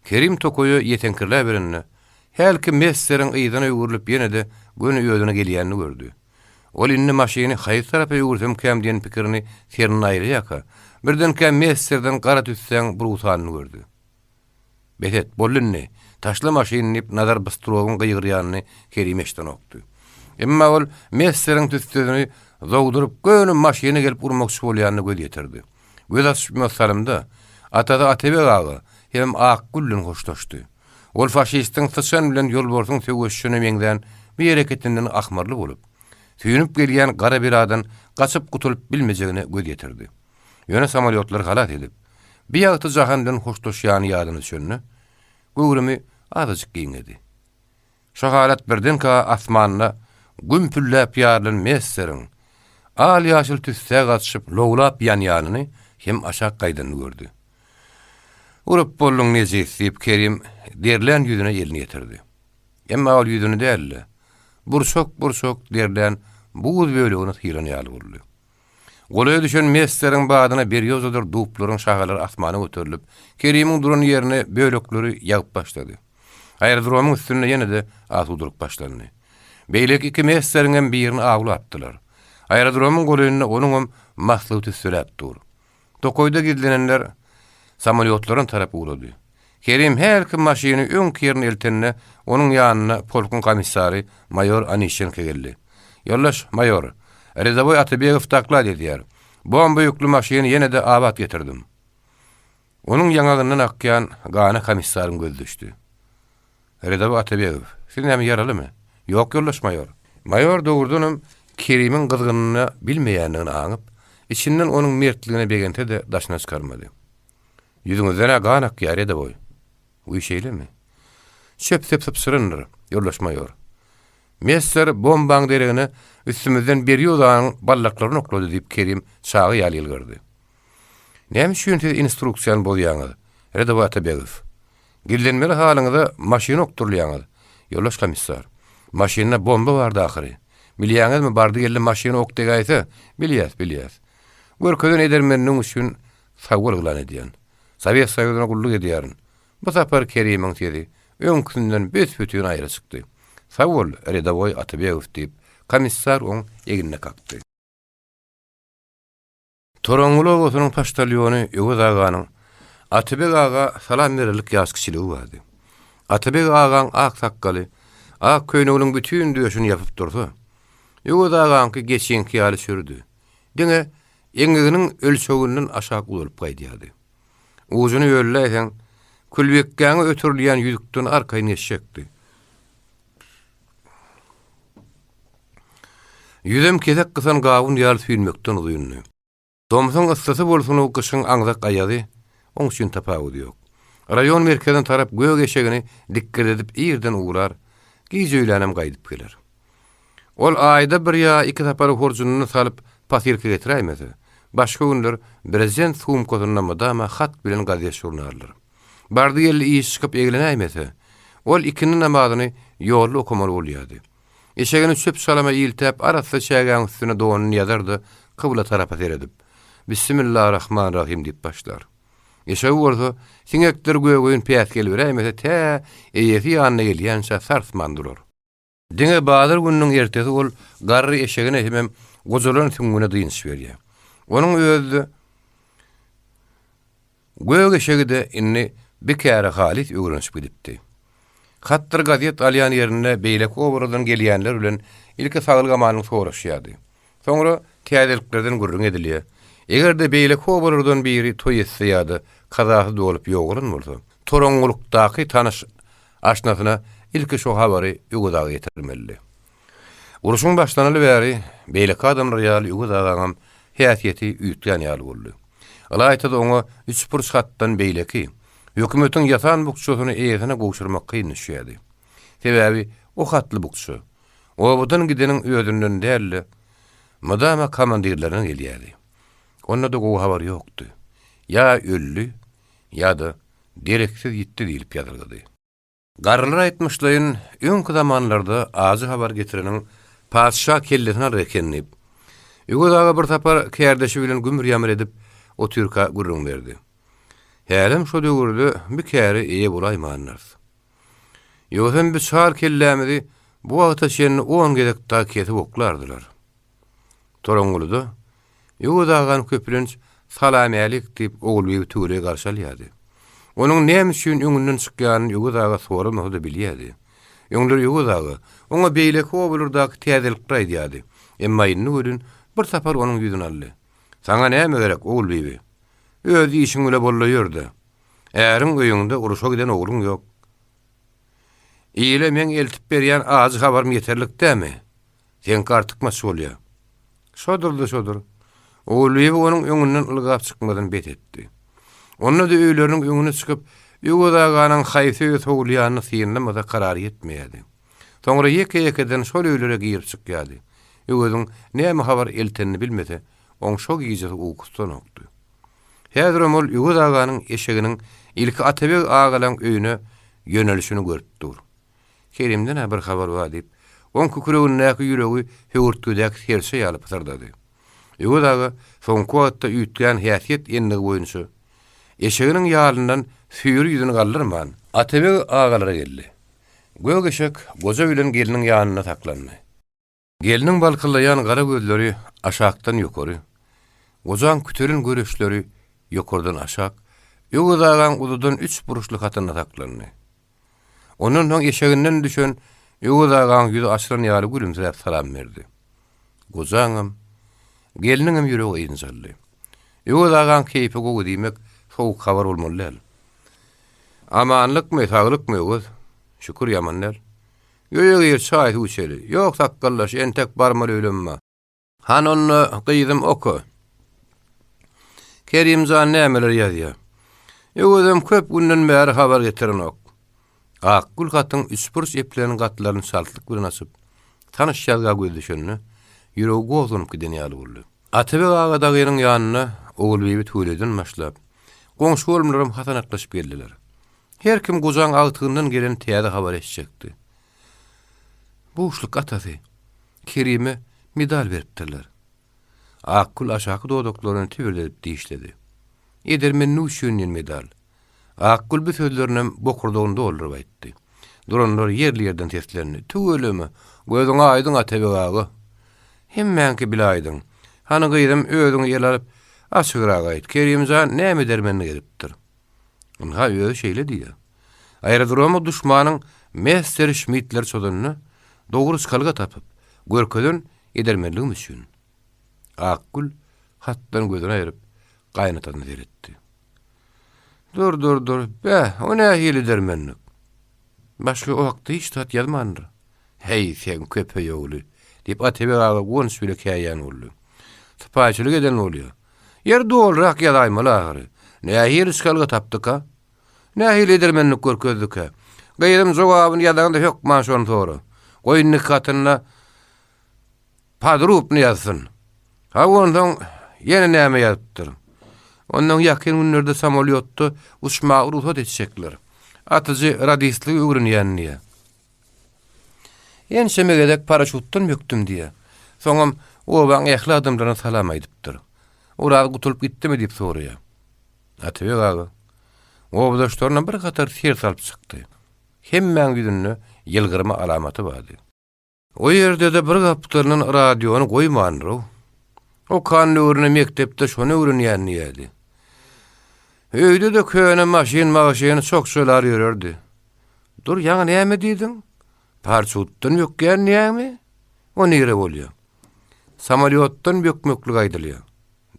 Kerim tokaýa ýeteňkirläberende, hälki messeriň yzyna öwrülip ýene-de göni özüne gelýänini gördi. Ol indi maşyny haýsy tarapa öwürsemkäm diýen pikirini serinde aýlaýarka, birdenkä messerden gara tüssäň burgutanyny gördi. Bes et, boldy indi, taşla maşyny diýip Nazar Bystrowyň gygyrýanyny Kerim eşidenokdy. Emma ol messeriň tüssesini zogduryp göni maşyna gelip urmakçy bolýanyna göz ýetirdi. Göz açyp-ýumas salymda, atasy Atabeg aga hemem Akgül bilen hoşlaşdy. Ol faşistiň syçan bilen ýolbarsyň söweşişine meňzän bu hereketinden ahmyrly bolup, süýnüp gelýän gara beladan gaçyp gutulyp bilmejegine göz ýetirdi. Ýöne samolýotlary halas edip, bu ýagty jahan bilen hoşlaşýany ýadyna düşende, göwrümi azajyk giňedi. Şo halat birdenkä asmanda gümpülläp ýarylan messeriň al-ýaşyl tüssä gatyşyp lowlap ýanýanyny hem aşak gaýdanyny gördi. Urup bolduň nejis, diýip, Kerim derlän ýüzüne elini ýetirdi. Emma ol ýüzüni däl-de, burçak-burçak derlän buz bölegini syran ýaly boldy. Golaýa düşen messeriň badyna berýozadyr dublaryň şahalary asmana göterilip, Kerimiň duran ýerine bölekleri ýagyp başlady. Aerodromyň üstünde ýene-de asudalyk başlandy. Beýleki iki messeriňem birini awlapdylar. Aerodromyň golaýynda onuňam maslygy tüsseläp dur. Tokaýda gizlenenler samolýotlaryna tarap ugrady. Kerim hälki maşyny öňki ýerine eltende, onuň ýanyna polkuň komissary maýor Anişenko geldi. Ýoldaş maýor, redawoý Atabegow doklad edýär. Bomba ýükli maşyny ýene-de abat getirdim. Onuň ýaňagyndan akýan gana komissaryň gözi düşdi. Redawoý Atabegow, siz näme ýaralymy? Ýok, ýoldaş maýor. Maýor dogrudanam Kerimiň gyzgynyny bilmeýändigini aňyp, içinden onuň mertligine begense-de daşyna çykarmady. Ýüzüňizden-ä gan akýar, redawoý. Wiý, şeýlemi? Çöp sepsip syrandyr, ýoldaş maýor. Messer bombaň deregine üstümizden berýozanyň ballaklaryny oklady, diýip, Kerim çaga ýaly ýylgyrdy. Näme üçin siz instruksiýany bozýaňyz, redawoý Atabegow? Gizlenmeli halyňyza maşyna okdurylýaňyz, ýoldaş komissar. Maşynda bomba bardy ahyry. Bilýäňizmi, bardy-geldi maşyna ok degäýse, bilýäs, bilýäs. Görkezen edermenligiň üçin sag bol yglan edýän. Sowet Soýuzyna gulluk edýärin. Bu sapar Kerimiň sesi öňküsinden büs-bütin aýry çykdy. Sag bol, redawoý Atabegow, diýip, komissar oň egnine kakdy. Toraňňyl obasynyň poçtalýony Öwez aganyň Atabeg aga salam bererlik ýaş kiçiligi bardy. Atabeg agaň ak sakgaly, ak köýneginiň bütin döşüni ýapyp dursa, Öwez agaňky geçiňki ýaly çürüdi. Diňe eňeginiň ölçeginden aşak uzalyp gaýdýardy. Ujuny ölläýseň, külbekgäňe ötürilýän ýüzükden arkaýyn geçjekdi. Ýüzem kesek gysan gawun ýaly süýnmekden uzyndy. Tomsuň yssysy bolsun-u gyşyň aňzak aýazy, oň üçin tapawudy ýok. Raýon merkezine tarap gök eşegini dikgirdedip irden ugrar, gije öýlänem gaýdyp geler. Ol aýda bir ýa iki sapar horjunyny salyp posylka getiräýmese, başga günler brezent sumkasynda mydama hat bilen gazet-žurnaldyr. Bardy-geldi iş çykyp eglenäýmese, ol ikindi namazyny ýolda okamaly bolýardy. Eşegini çöp-çalama iltäp, arassa çägäň üstüne donuny ýazar-da, kybla tarapa seredip, Bissimillarahmanrahym diýip başlar. Eşegi bolsa, siňekdir gögeýin päsgel beräýmese, tä eýesi ýanyna gelýänçä sarsman durar. Diňe bazar gününiň ertesi ol garry eşegine hemem gojalan süňňüne dynç berýär. Onuň özi-de gök eşegi-de indi bikäre halys öwrenişip gidipdi. Hatdyr gazet alýan ýerinde beýleki obalardan gelýänler bilen ilki saglyk-amanlyk soraşýardy. Soňra täzeliklerden gürrüň edilýär. Eger-de beýleki obalardan biri toý etse ýa-da kazasy dolup ýogalan bolsa, Toraňňulukdaky tanyş aşnasyna ilki şo habary Öwez aga ýetirmelidi. Urşuň başlanaly bäri beýleki adamlar ýaly Öwez agaňam häsiýeti üýtgän ýaly boldy. Ylaýta-da oňa üçburç hatdan beýleki, hökümetiň ýasan bukjasyny eýesine gowşurmak kyn düşýärdi. Sebäbi o hatly bukja obadan gideniň özünden däl-de, mydama komandirlerinden gelýärdi. Onda-da gowy habar ýokdy. Ýa öldi, ýa-da dereksiz ýitdi diýlip ýazylgydy. Garrylar aýtmyşlaýyn, öňki zamanlarda ajy habar getireniň patyşa kellesini alar eken diýip, Öwez aga bir sapar kärdeşi bilen gümür-ýamyr edip otyrka gürrüň berdi. Hälem şo döwürde bi käre eýe bolaýmandyrys. Ýogsam bi çar kellämizi bu wagta çenli on gezek dagy kesip oklardylar. Toraňňulyda Öwez agany köplenç Salamälik diýip Ogulbibi tüweleý garşy alýardy. Onuň näme üçin öňünden çykýanyny Öwez aga soramasa-da bilýärdi. Öňler Öwez aga oňa beýleki obalardaky täzelikleri aýdýardy. Emma indi welin bir sapar onuň ýüzüni aldy. Saňa näme gerek, Ogulbibi? Öz işiň bile bol-da ýör-de. Äriň öýüňde, urşa giden ogluň ýok. Ile meň eltip berýän ajy habarym ýeterlik dämi? Seňki artykmaç bolýa. Şodur-da şodur. Ogulbibi onuň öňünden ylgap çykmasyny bes etdi. Onda-da öýleriniň öňüne çykyp, Öwez aganyň haýsy öýe sowulýanyny synlamasa karary ýetmeýärdi. Soňra ýeke-ýekeden şol öýlere girip çykýardy. Öweziň näme habar eltenini bilmese, oň şo gijesi ukusy tutanokdy. Häzirem ol Öwez aganyň eşeginiň ilki Atabeg agalaň öýüne ýönelişini görüp dur. Kerimden-ä bir habar bar diýip, oň kükregindäki ýüregi höwürtgedäki serçe ýaly pysyrdady. Öwez aga soňky wagtda üýtgän häsiýet-endigi boýunça, eşeginiň ýalyndan süýri ýüzüni galdyrman, Atabeg agalara geldi. Gök eşek goja bilen gelniň ýanynda saklandy. Gelniň balkyllaýan gara gözleri aşakdan ýokary, gojaň kütelen göreçleri ýokardan aşak, Öwez agaň uzadan üç burçly hatynda saklandy. Ondan soň eşeginden düşen Öwez agaň ýüzi açylan ýaly gülümsiräp salam berdi. Gojaňam, gelniňem ýüregi ynjaldy. Öwez agaň keýpi gowy diýmek, sowuk habar bolmaly däl. Amanlykmy, saglykmy, Öwez? Şükür, ýaman däl. Öýe gir, çaý-suw içeli. Ýok, sakgallaş, entek barmaly öýlemma. Hany onda, gyzym, oka. Kerim jan nämeler ýazýar. Öwezem köp günden bäri habar getirenok. Akgül hatyň üçburç eplenen gatlaryny çaltlyk bilen açyp, tanyş ýazga gözi düşende, ýüregi gozganyp giden ýaly boldy. Atabeg aga dagynyň ýanyna Ogulbibi tüweleýden başlap, goňşy-golamlaram hasanaklaşyp geldiler. Her kim gojaň agtygyndan gelen täze habary eşitjekdi. Buşluk atasy, Kerime medal beripdirler. Akgül aşaky dodaklaryny tibirdedip dişledi. Edermenligi üçin diýen medal. Akgül bu sözlerinem bokurdagyny dolduryp aýtdy. Duranlar ýerli-ýerden seslendi. Tüweleme, gözüň aýdyň Atabeg aga. Hemmäňki bile aýdyň. Hany gyzym, özüňi ele alyp, açygrak aýt, Kerim jan näme edermenlik edipdir? Ynha, özi şeýle diýýär. Aerodroma duşmanyň Messer-Şmittleri çozanda, dogry çykalga tapyp, görkezen edermenligim üçin. Akgül hatdan gözüni aýryp, gaýynatasyna seretdi. Dur, dur, dur, bäh, o nähili edermenlik? Başga o hakda hiç zat ýazmandyr. Häý, sen köpeý ogly! diýip, Atabeg aga guwanç bile käýýän boldy. Sypaýyçylyk eden bolýar. Ýeri dolurak ýazaýmaly ahyry. Nähili çykalga tapdyka? Nähili edermenlik görkezdikä? Gyzym jogabyny ýazaňda hökman şony sora. Goý indiki hatynda podrubny ýazsyn. Ha onsoň ýene näme ýazypdyr? Ondan ýakyn günlerde samolýotda uçmaga rugsat etjekler. Atyjy radistligi öwrenýän diýýär. Ençeme gezek paraşutdan bökdüm diýýär. Soňam obaň ähli adamlaryna salam aýdypdyr. Oraz gutulyp gitdimi diýip soraýar. Atabek aga obadaşlaryna bir hatar ser salyp çykdy. Hemmäň ýüzünde ýylgyrma alamaty bardy. O ýerde-de bir gapdalyndan radiony goýmandyr-ow. Okan döwründe mekdepde şony öwrenýän diýýärdi. Öýde-de köne maşyn-magşyny çokjalar ýörerdi. Dur, ýaňy näme diýdiň? Parçutdan bökýän diýýäňmi? O nire bolýa? Samolýotdan bökmeklik aýdylýa.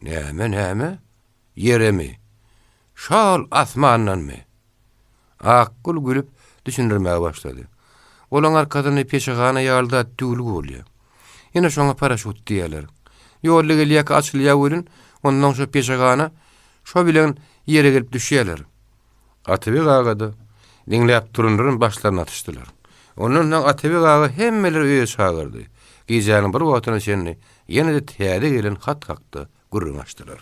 Näme, näme? Ýeremi? Şol asmandanmy? Akgül gülüp düşündirmäge başlady. Olaň arkasynda peşehana ýaly zat düwlügi bolýa. Ine şoňa paraşut diýýärler. Ýolda gelýärkä açylýa welin, onnoň şo peşehana şo bilen ýere gelip düşýärler. Atabeg aga-da diňläp duranlaram başlaryny atyşdylar. Ondan soň Atabeg aga hemmeleri öýe çagyrdy. Gijäniň bir wagtyna çenli ýene-de täze gelen hat hakda gürrüň açdylar.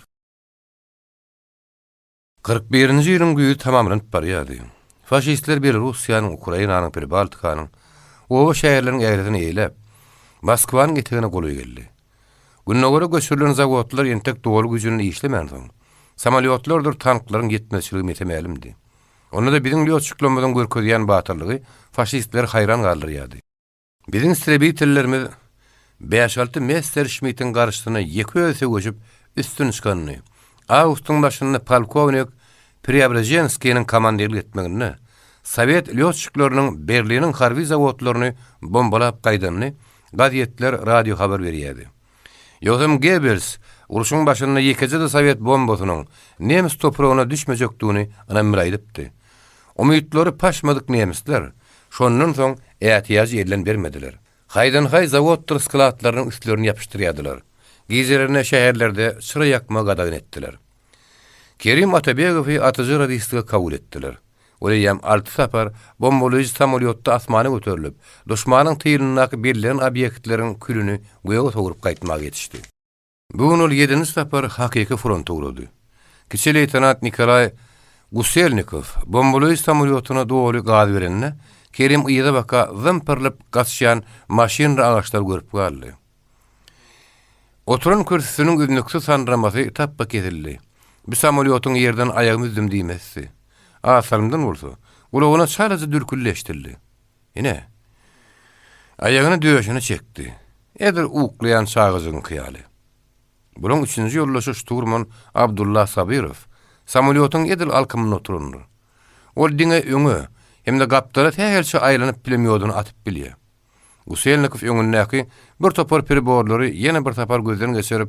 41-nji ýylyň güýzi tamamlanyp barýardy. Faşistler Belorussiýanyň, Ukrainanyň, Pribaltikanyň, oba-şäherleriň ählisini eýläp, Moskwanyň etegine golaý geldi. Gündogara göçürilen zawodlar entek doly güýjünde işlemänsoň, Samolýotlardyr tanklaryň ýetmezçiligi mese-mälimdi. Onda-da biziň lýotçiklerimiziň görkezýän batyrlygy faşistleri haýran galdyrýardy. Biziň istrebitellerimiz bäş-alty Messerşmittiň garşysyna ýeke özi söweşip üstün çykanyny, awgustyň başynda polkownik Preobraženskiniň komandirlik etmeginde sowet lýotçikleriniň Berliniň harby zawodlaryny bombalap gaýdanyny gazetler, radio habar berýärdi. Ýogsam Gebbels urşuň başynda ýekeje-de sowet bombasynyň nemes topragyna düşmejekdigini ynam bilen aýdypdy. Umytlary paşmadyk nemisler şondan soň ätiýajy elden bermediler. Haýdan-haý zawoddyr skladlarynyň üstlerini ýapyşdyrýardylar. Gijelerine şäherlerde çyra ýakmagy gadagan etdiler. Kerim Atabegowy atyjy radistlige kabul etdiler. Ol eýýäm alty sapar bombalaýjy samolýotda asmana göterilip, duşmanyň tylyndaky bellenen obýektleriň külüni göge sowrup gaýtmaga ýetişdi. Bu gün ol ýedinji sapar hakyky fronta ugrady. Kiçi leýtenant Nikolaý Guselnikow bombalaýjy samolýotyna doly gaz berende, Kerim yza baka zympyrylyp gaçýan maşyndyr agaçlary görüp galdy. Oturan kürsüsiniň üznüksiz sandyramasy tapba kesildi. Bu samolýotyň ýerden aýagymy üzdüm diýmezdi. Az salymdan bolsa, gulagyna çalaja dürküldi eşidildi. Ine. Aýagyny döşüne çekdi. Edil uklaýan çagajygyňky ýaly. Bulaň üçünji ýoldaşy şturman Abdulla Sabyrow samolýotyň edil alkymynda oturandyr. Ol diňe öňe hem-de gapdala sähelçe aýlanyp pulemýodyny atyp bilýär. Guselnikow öňündäki bir topar priborlary ýene bir sapar gözden geçirip,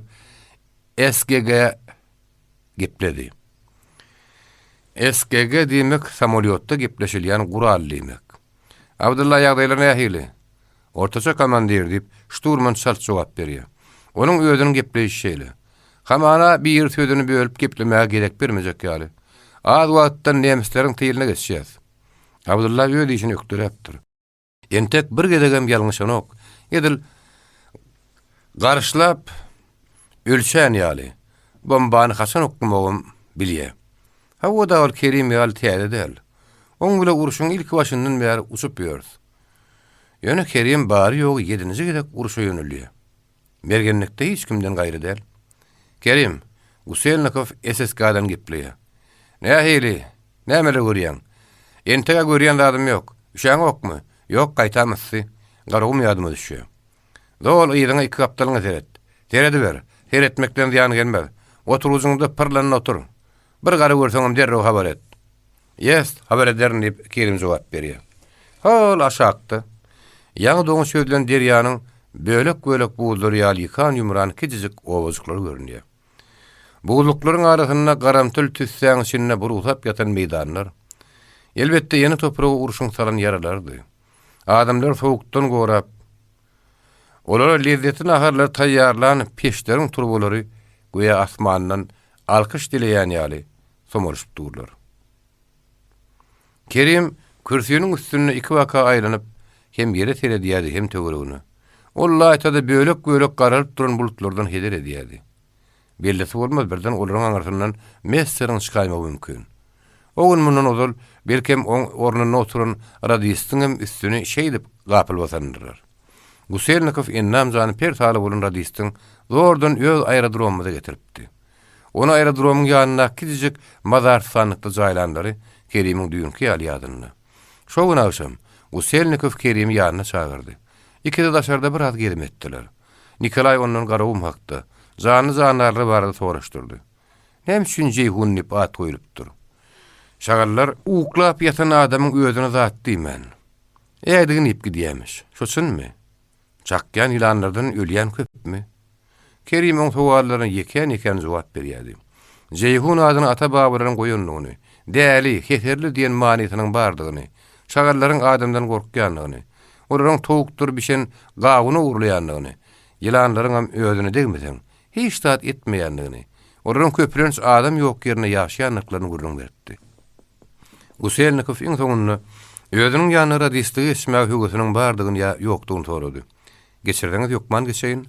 SGG gepledi. SGG diýmek samolýotda gepleşilýän gural diýmek. Abdylla ýagdaýlar nähili? Ortaça komandir diýip, şturman çalt jogap berýär. Onuň özüniň gepleýşi şeýle. Hamana biri sözüni bölüp geplemäge gezek bermejek ýaly. Az wagtdan nemisleriň tylyna geçýäs. Abdylla öz işini ökdeläpdir. Entek bir gezegem ýalňyşanok. Edil garyşlap ölçän ýaly, bombany haçan oklamagam bilýä. Hawa-da ol Kerim ýaly täze däl. Oň bile urşuň ilki başyndan bäri uçup ýörüs. Ýöne Kerim bary-ýogy ýedinji gezek urşa ýönelýär. Mergenlikde hiç kimden gaýry däl. Kerim, Guselnikow SSK-dan gepleýär. Nähili? Nämeler görýäň? Enteg-ä görýän zadym ýok. Üşäňokmy? Ýok, gaýtam yssy. Garagum ýadyma düşýär. Zol yzyňa iki gapdalyňa seret. Serediber. Seretmekden zyýan gelmez. Oturgyjyňda pyrlanyp otur. Bir gara görseňem derrew habar et. Ýest, habar ederin diýip, Kerim jogap berýär. Hol aşakda, ýaňy doňy çözülen derýanyň bölek-bölek buzlary ýaly ýykan-ýumran kiçijik obajyklar görünýär. Buzluklaryň arasynda garamtyl tüssäň içinde burugsap ýatan meýdanlar. Elbetde, ene topraga urşuň salan ýaralarydy. Adamlary sowukdan gorap, olara lezzetli naharlary taýýarlan peçleriň turbalary göýä asmandan alkyş dileýän ýaly somalyşyp durlar. Kerim kürsiniň üstünde ikibaka aýlanyp, hem ýere seredýärdi, hem töweregine. Ol laýtada bölek-bölek garalyp duran bulutlardan heder edýärdi. Bellisi bolmaz, birden olaryň aňyrsyndan Messeriň çykaýmagy mümkin. O gün mundan ozal, belkem, oň ornunda oturan radistiňem üstüni şeýdip gapyl basandyrlar. Guselnikow endam-jany per-sala bolan radistiň zordan öz aerodromymyza getiripdi. Ony aerodromyň ýanyndaky kiçijik mazarystanlykda jaýlanlary Kerimiň düýnki ýaly ýadynda. Şo gün agşam Guselnikow Kerimi ýanyna çagyrdy. Ikisi daşarda biraz gezim etdiler. Nikolaý ondan Garagum hakda, janly-jandarlar barada soraşdyrdy. Näme üçin Jeýhun diýip at goýlupdyr? Şagallar uklap ýatan adamyň özüne zat diýmän, ädigini iýip gidýämiş. Şo çynmy? Çakýan ýylanlardan ölýän köpmi? Kerim oň sowallaryna ýekän-ýekän jogap berýärdi. Jeýhun adyny ata-babalaryň goýandygyny, däli, heserli diýen manysynyň bardygyny, şagallaryň adamdan gorkýandygyny, olaryň towukdyr bişen gawuny ogurlaýandygyny, ýylanlaryňam özüne degmeseň, hiç zat etmeýändigini, olaryň köplenç adam ýok ýerinde ýaşaýandyklaryny gürrüň beripdi. Guselnikow iň soňunda özüniň ýanyna radistlige geçmäge höwesiniň bardygyny ýa ýokdugyny sorady. Geçirseňiz hökman geçeýin.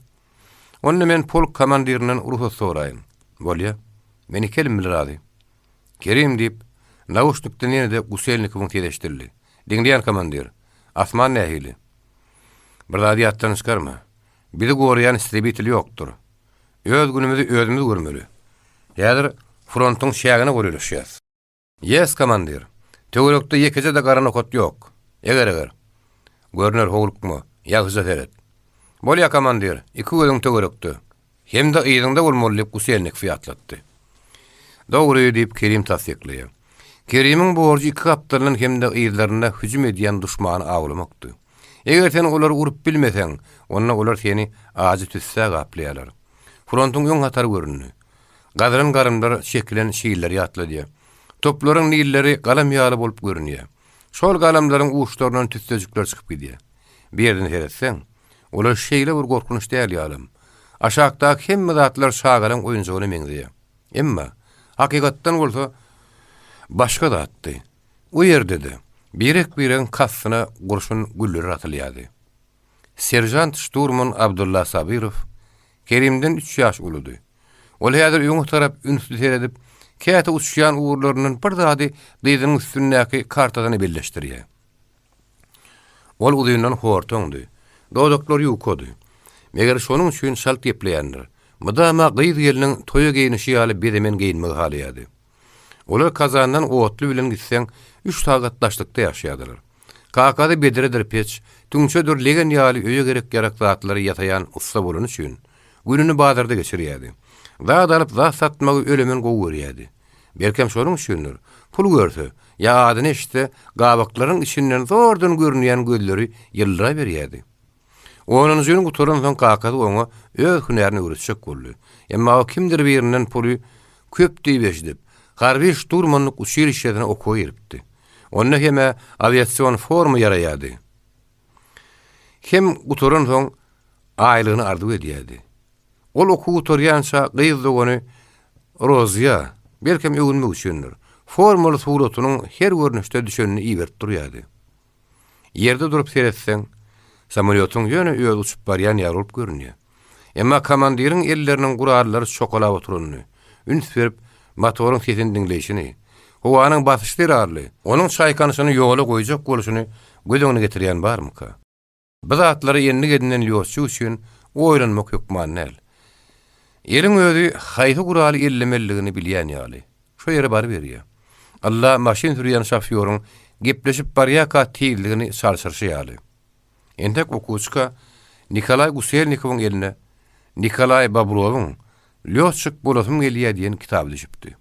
Onda men polk komandirinden rugsat soraýyn. Bolýa. Men iki elim bile razy. Kerim, diýip, nauşnikden ýene-de Guselnikowyň sesi eşidildi. Diňleýän, komandir. Asman nähili? Bir zady ýatdan çykarma. Bizi goraýan istrebitel ýokdur. Öz günümizi özümiz görmeli. Häzir. Frontuň çägine golaýlaşýas. Ýes, komandir. Töwerekde ýekeje-de gara nokat ýok. Eger-eger. Görner, howlukma. Ýagşyja seret. Bolýa, komandir, iki gözüň töwerekde. Hem-de yzyňda bolmaly, diýip, Guselnikow ýatlatdy. Dogry, diýip, Kerim tassyklaýar. Kerimiň borjy iki gapdalyndan hem-de yzlarynda hüjüm edýän duşmany awlamakdy. Eger sen olary urup bilmeseň, onda olar seni ajy tüssä gaplaýarlar. Frontuň öň hatary göründi. Gazylan garymlar çekilen şilleri ýatladýar. Toplaryň nilleri galam ýaly bolup görünýär. Şol galamlaryň uçlaryndan tüssejikler çykyp gidýär. Bir ýerden seretseň, olar şeýle bir gorkunç däl ýalam. Aşakdaky hemme zatlar çagalaň oýunjagyna meňzeýär. Emma, hakykatdan bolsa, başga zatdy. O ýerde-de, birek-biregiň kastyna gurşun gülleler atylýardy. Seržant şturman Abdylla Sabyrow Kerimden üç ýaş uludy. Ol häzir öňe tarap ünsli seredip, käte uçýan ugurlaryndan bir zady dyzynyň üstündäki kartasyna belleşdirýär. Ol uzyndan hortaňdy. Dodaklary ýukady. Meger şonuň üçin çalt gepleýändir. Mydama gyz-gelniň toýa geýnişi ýaly bezemen geýinmegi halaýardy. Olar Kazandan otly bilen gitseň, üç sagat daşlykda ýaşaýardylar. Kakasy bedredir peç, tüňçedir legen ýaly öýe gerek-ýarak zatlary ýasaýan ussa bolany üçin, gününi bazarda geçirýärdi. Zat alyp, zat satmagy ölemen gowy görýärdi. Belkem şonuň üçindir, pul görse, ýa adyny eşitse, gabaklarynyň içinden zordan görünýän gözleri ýyldyraberýärdi. Onunjyny gutaransoň kakasy oňa öz hünärini öwretjek boldy. Emma o kimdir birinden puly köp diýip eşidip, harby şturmanlyk uçilişşesine okuwa giripdi. Onda hem-ä awiasion forma ýaraýardy. Hem gutaransoň aýlygyny arzuw edýärdi. Ol okuw gutarýança gyz dogany Rozyýa, belkem öwünmek üçindir, formaly suratynyň her görnüşde düşenini iberip durýardy. Ýerde durup seretseň, samolýotyň ýöne özi uçup barýan ýaly bolup görünýär. Emma komandiriň elleriniň gurallary çokalap oturanyny, üns berip, motoryň sesini diňleýşini, howanyň basyşy zerarly, onuň çaýkanyşyny ýola goýjak bolşuny göz öňüne getirýän barmyka? Bu zatlara endik edinen lýotçik üçin oýlanmak hökman däl. Eliň özi haýsy guraly ellemelidigini bilýän ýaly, şo ýere baryberýär. Ylla maşyn sürýän şofýoryň gepleşip barýarka tizligini çalşyryşy ýaly. Entek okuwçyka Nikolaý Guselnikowyň eline Nikolaý Bobrowyň Lýotçik bolasym gelýär diýen kitaby düşüpdi.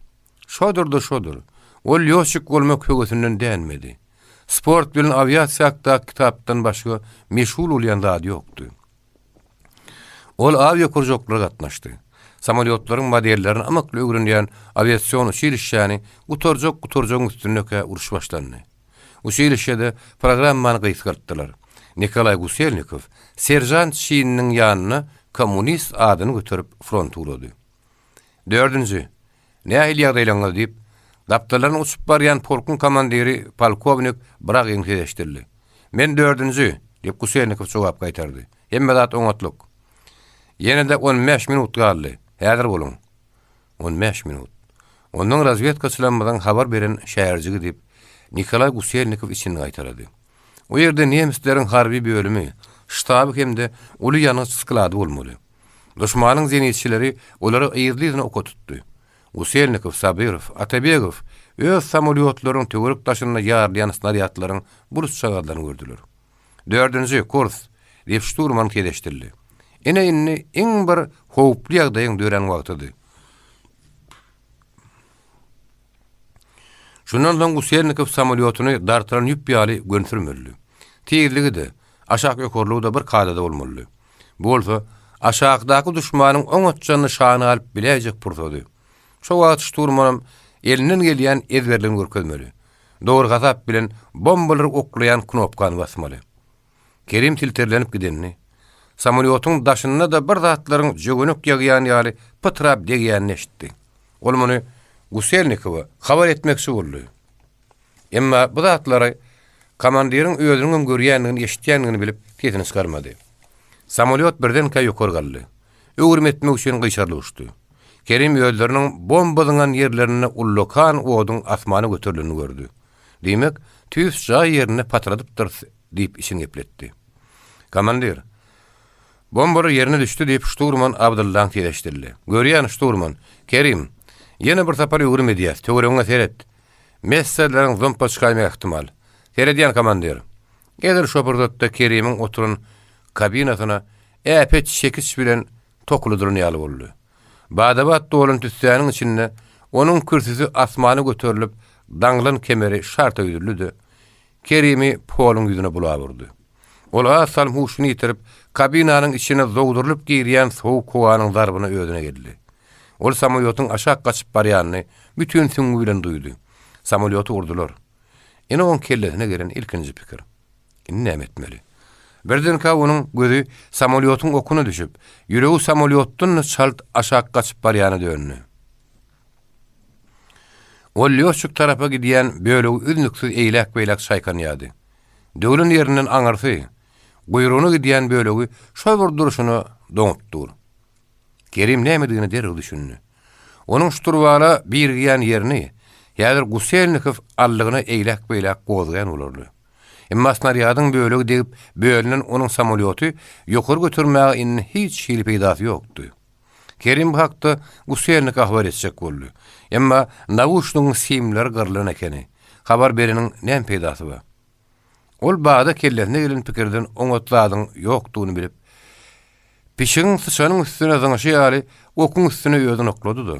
Şodur-da şodur. Ol lýotçik bolmak höwesinden dänmedi. Sport bilen awiasiýa hakdaky kitapdan başga meşgul bolýan zady ýokdy. Ol awiakružoklara gatnaşdy. Samolýotlaryň modellerini ymykly öwrenýän awiasion uçilişşäni gutarjak-gutarjagyň üstündekä uruş başlandy. Uçilişşede programmany gysgaltdylar. Nikolaý Guselnikow seržant çininiň ýanyna kommunist adyny göterip fronta ugrady. Dördünji. Nähili ýagdaýlaryňyz? diýip, gapdallaryndan uçup barýan polkuň komandiri polkownik Bragiň sesi eşidildi. Men dördünji, diýip, Guselnikow jogap gaýtardy. Hemme zat oňatlyk. Ýene-de on bäş minut galdy. Häzir boluň. On bäş minut. Ondan razwedkaçylarymyzyň habar beren şäherjigi, diýip, Nikolaý Guselnikow içini gaýtalady. O ýerde nemisleriň harby bölümi, ştaby hem-de uly ýangyç sklady bolmaly. Duşmanyň zenitçileri olary yzly-yzyna oka tutdy. Guselnikow, Sabyrow, Atabegow öz samolýotlarynyň töwerek daşynda ýarylýan snarýadlaryň burçjagazlaryny gördüler. Dördünji kurs! diýip şturman ses eşidildi. Ine indi iň bir howply ýagdaýyň dörän wagtydy. Şundan soň Guselnikow samolýotyny dartylan ýüp ýaly göni sürmelidi. Tizligi-de, aşak-ýokarlygy-da bir kadada bolmalydy. Bu bolsa, aşakdaky duşmanyň oňatja nyşana alyp biläýjek pursady. Şo wagt şturmanam elinden gelýän ezberligini görkezmeli. Dogry hasap bilen bombalary oklaýan knopkany basmaly. Kerim silterlenip gidenini, samolýotyň daşynda-da bir zatlaryň jöwenek ýagýan ýaly pytrap degýänini eşitdi. Ol muny Guselnikowa habar etmekçi boldy. Emma bu zatlary komandiriň özüniňem görýändigini, eşidýändigini bilip, sesini çykarmady. Samolýot birdenkä ýokary galdy. Öwrüm etmek üçin gyşarylyp uçdy. Kerim özleriniň bomba zyňan ýerlerinde ullakan oduň asmana göterilenini gördi. Diýmek, tüýs jaý ýerinde patladypdyrys diýip içini gepletdi. Komandir, Bombalar ýerine düşdi diýip, şturman Abdyllaň sesi eşidildi. Görýän, şturman. Kerim. Ýene bir sapar öwrüm edýäs. Töweregiňe seret. Messerleriň zompa çykaýmagy ähtimal. Seredýän, komandir. Edil şo pursatda Kerimiň oturan kabinasyna äpet çekiç bilen tokuly duran ýaly boldy. Bada-bat dolan tüssäniň içinde onuň kürsüsi asmana göterilip, daňylan kemeri şarta üzüldi-de, Kerimi poluň ýüzüne bulap urdy. Ol az salym huşuny ýitirip, kabinanyň içine zogdurylyp girýän sowuk howanyň zarbyna özüne geldi. Ol samolýotyň aşak gaçyp barýanyny bütin süňňi bilen duýdy. Samolýoty urdular. Ine oň kellesine gelen ilkinji pikir. Indi näme etmeli? Birdenkä onuň gözi samolýotyň okuna düşüp, ýüregi samolýotdan-da çalt aşak gaçyp barýana döndi. Ol lýotçik tarapa gidýän bölegi üznüksiz eýläk-beýläk çaýkanýardy. Döwlen ýerinden aňyrsy, guýrugyna gidýän bölegi şol bir durşuna doňup dur. Kerim nämedigine derrew düşündi. Onuň şturwala birigýän ýerini häzir Guselnikow allygyna eýläk-beýläk gozgaýan bolarly. Emma snarýadyň bölegi degip bölünen onuň samolýoty ýokary götermäge indi hiç hili peýdasy ýokdy. Kerim bu hakda Guselnikowa habar etjek boldy. Emma nauşnigiň simleri gyrylan ekeni. Habar bereniň näme peýdasy bar? Ol bada kellesine gelen pikirden oňat zadyň ýokdugyny bilip, pişigiň syçanyň üstüne zyňyşy ýaly okuň üstüne özüni oklady-da,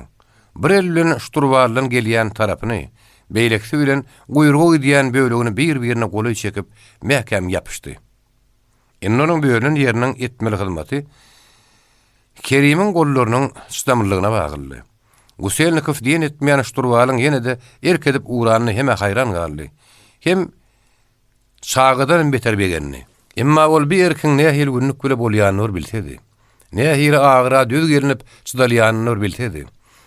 bir eli bilen şturwaldan gelýän tarapyny, beýlekisi bilen guýruga gidýän bölegini bir-birine golaý çekip, mäkäm ýapyşdy. Indi onuň bölünen ýeriniň etmeli hyzmaty Kerimiň gollarynyň çydamlylygyna baglydy. Guselnikow diýen etmeýän şturwalyň ýene-de erk edip ugranyna hem-ä haýran galdy, hem çagadanam beter begendi. Emma ol bi erkiň nähili günlük bile bolýanyny bir bilsedi. Nähili agyra döz gelnip çydalýanyny bir bilsedi.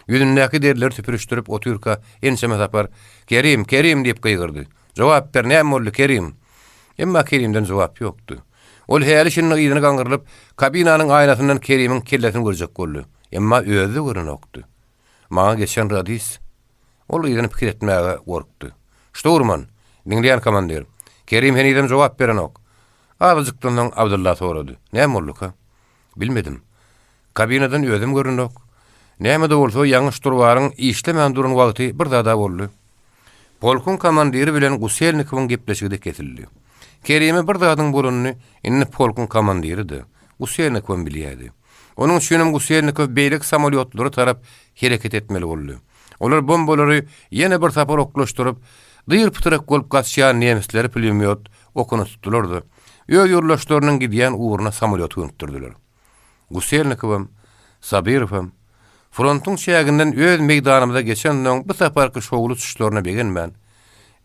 Ýüzündäki derleri süpürişdirip otyrka ençeme sapar, Kerim, Kerim! diýip gygyrdy. Jogap ber, näme boldy, Kerim? Emma Kerimden jogap ýokdy. Ol häli-şindi yzyna gaňrylyp, kabinanyň aýnasyndan Kerimiň kellesini görjek boldy. Emma özi-de görenokdy. Maňa geçen radist. Ol yzyny pikir etmäge gorkdy. Şturman! Diňleýän, komandir. Kerim henizem jogap berenok. Azajykdan soň Abdylla sorady. Näme bolduka? Bilmedim. Kabinadan özem görünok. Näme-de bolsa, ýaňy şturwalyň işlemän duran wagty bir zad-a boldy. Polkuň komandiri bilen Guselnikowyň gepleşigi-de kesildi. Kerime bir zadyň bolanyny indi polkuň komandiri-de, Guselnikowam bilýärdi. Onuň üçinem Guselnikow beýleki samolýotlara tarap hereket etmeli boldy. Olar bombalary ýene bir sapar oklaşdyryp, dyr-pytrak bolup gaçýan nemisleri pulemýot okuna tutdular-da, öz ýoldaşlarynyň gidýän ugruna samolýoty gönükdirdiler. Guselnikowam, Sabyrowam frontuň çäginden öz meýdanymyza geçensoň bu saparky şowly uçuşlaryna begenmän,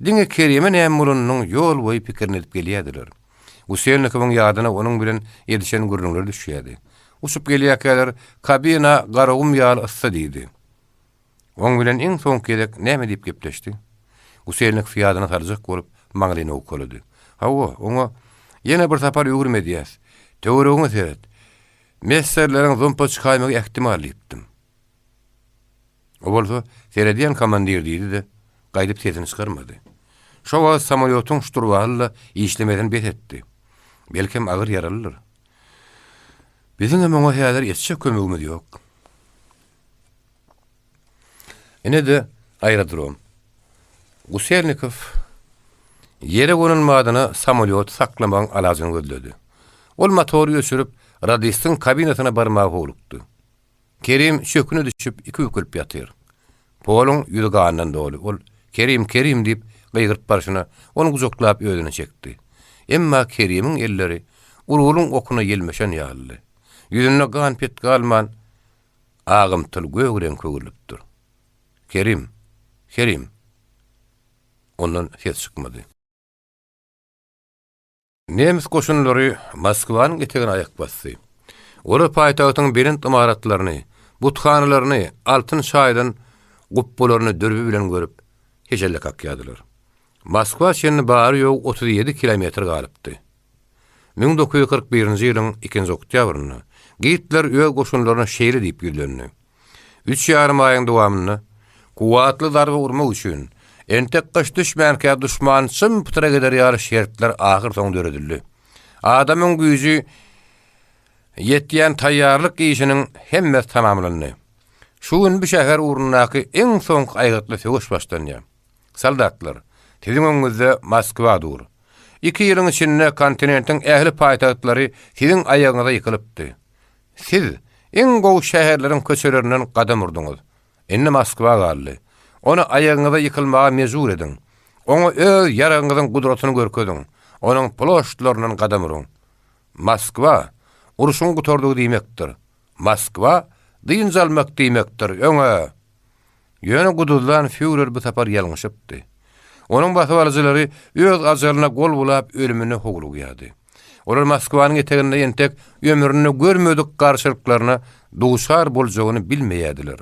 diňe Kerime näme bolanynyň ýol boýy pikirini edip gelýärdiler. Guselnikowyň ýadyna onuň bilen edişen gürrüňleri düşýärdi. Uçup gelýärkäler kabina Garagum ýaly yssy diýdi. Oň bilen iň soňky gezek näme diýip gepleşdi? Guselnikow ýadyna saljak bolup, maňlaýyny owkalady. Hawa, oňa Ýene bir sapar öwrüm edýäs. Töweregiňe seret. Messerleriň zompa çykaýmagy ähtimal diýipdim. O bolsa, Seredýän komandir diýdi-de, gaýdyp sesini çykarmady. Şo wagt samolýotyň şturwaly-da işlemesini bes etdi. Belkem agyr ýaralydyr. Biziňem oňa häzir etjek kömegimiz ýok. Ine-de aerodrom. Guselnikow ýere gonan badyna samolýoty saklamagyň alajyny gözledi. Ol motory öçürip, radistiň kabinasyna barmaga howlukdy. Kerim çöküne düşüp, iki bükülip ýatyr. Poluň ýüzi gandan doly. Ol, Kerim, Kerim diýip gygyryp barşyna, ony gujaklap özüne çekdi. Emma Kerimiň elleri urgulyň okuna ýelmeşen ýalydy. Ýüzünde gan-pet galman, agymtyl gök reňke öwrülipdir. Kerim! Kerim! Ondan ses çykmady. Nemes goşunlary Moskwanyň etegine aýak basdy. Olar paýtagtyň belent ymaratlaryny, buthanalaryny, altyn çaýylan gupbalaryny dürbi bilen görüp, heşelle kakýardylar. Moskwa çenli bary-ýogy 37 kilometr galypdy. 1941-nji ýylyň ikinji oktýabrynda Gitler öz goşunlaryna şeýle diýip ýüzlendi, Üç ýarym aýyň dowamynda kuwwatly zarba urmak üçin, entek gyş düşmänkä duşmany çym-pytrak eder ýaly şertler ahyrsoňy döredildi. Adamyň güýji ýetýän taýýarlyk işiniň hemmesi tamamlandy. Şu gün bu şäher ugrundaky iň soňky aýgytly söweş başlanýar. Soldatlar, siziň öňüňizde Moskwa dur. Iki ýylyň içinde kontinentiň ähli paýtagtlary siziň aýagyňyza ýykylypdy. Siz iň gowy şäherleriň köçelerinden gadam urduňyz. Indi Moskwa galdy. Ony aýagyňyza ýykylmaga mejbur ediň. Oňa öz ýaragyňyzyň gudratyny görkeziň. Onuň ploştlaryndan gadam uruň. Moskwa, urşuň gutardygy diýmekdir. Moskwa, dynç almak diýmekdir. Öňe! Ýöne guduzlan fýurer bu sapar ýalňyşypdy. Onuň basybalyjylary öz ajalyna gol bulap ölümine howlugýardy. Olar Moskwanyň eteginde entek ömründe görmedik garşylyklaryna duçar boljagyny bilmeýärdiler.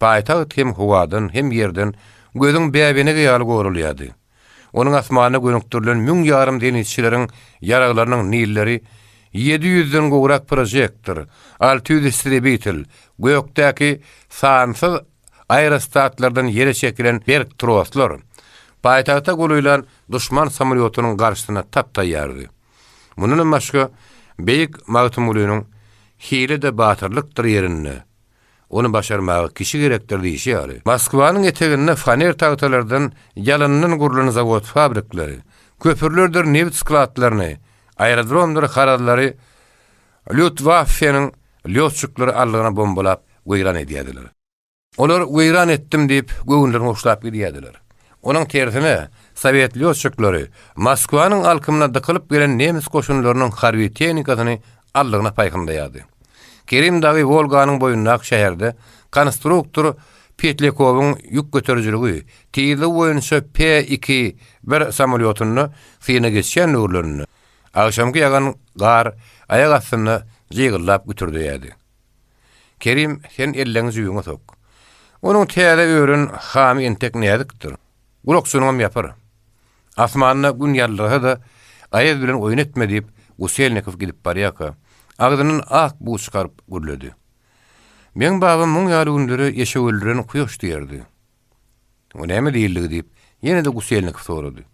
Paýtagt hem howadan, hem ýerden gözüň bäbenegi ýaly goralýardy. Onuň asmana gönükdirilen müň ýarym zenitçileriň ýaraglarynyň nilleri ýedi ýüzden gowrak prožektor, 600 istrebitel, gökdäki sansyz aerostatlardan ýere çekilen berk troslar paýtagta golaýlan duşman samolýotynyň garşysyna tap taýýardy. Mundanam başga, beýik Magtymgulynyň Hile-de batyrlykdyr ýerinde, Ony başarmaga kişi gerekdir diýşi ýaly, Moskwanyň eteginde faner tagtalardan ýalyndan gurlan zawod-fabrikleri, köprülerdir nebit skladlaryny, aerodromdyr harazlary Lýutwaffeniň lýotçiklary aldygyna bombalap weýran edýärdiler. Olar weýran etdim diýip, göwünlerini hoşlap gidýärdiler. Onuň tersine, sowet lýotçiklary Moskwanyň alkymyna dykylyp gelen nemes goşunlarynyň harby tehnikasyny aldygyna paýhynlaýardy. Kerim dagy Wolganyň boýundaky şäherde konstruktor Petlýakowyň ýük göterijiligi, tizligi boýunça P-iki bir samolýotynda synag geçýän döwürlerinde, agşamky ýagan gar aýak astynda jygyldap gütürdeýärdi. Kerim, sen elleňi jübüňe sok. Onuň täze ören hamy entek näzikdir. Gulakjynyňam ýapar. Asmanda Gün ýaldyrasa-da, aýaz bilen oýun etme diýip, Guselnikow gidip barýarka, agzyndan ak bug çykaryp gürledi. Meň babam muň ýaly günlere eşek öldüren kuýaş diýerdi. O näme diýildigi diýip, ýene-de Guselnikow sorady.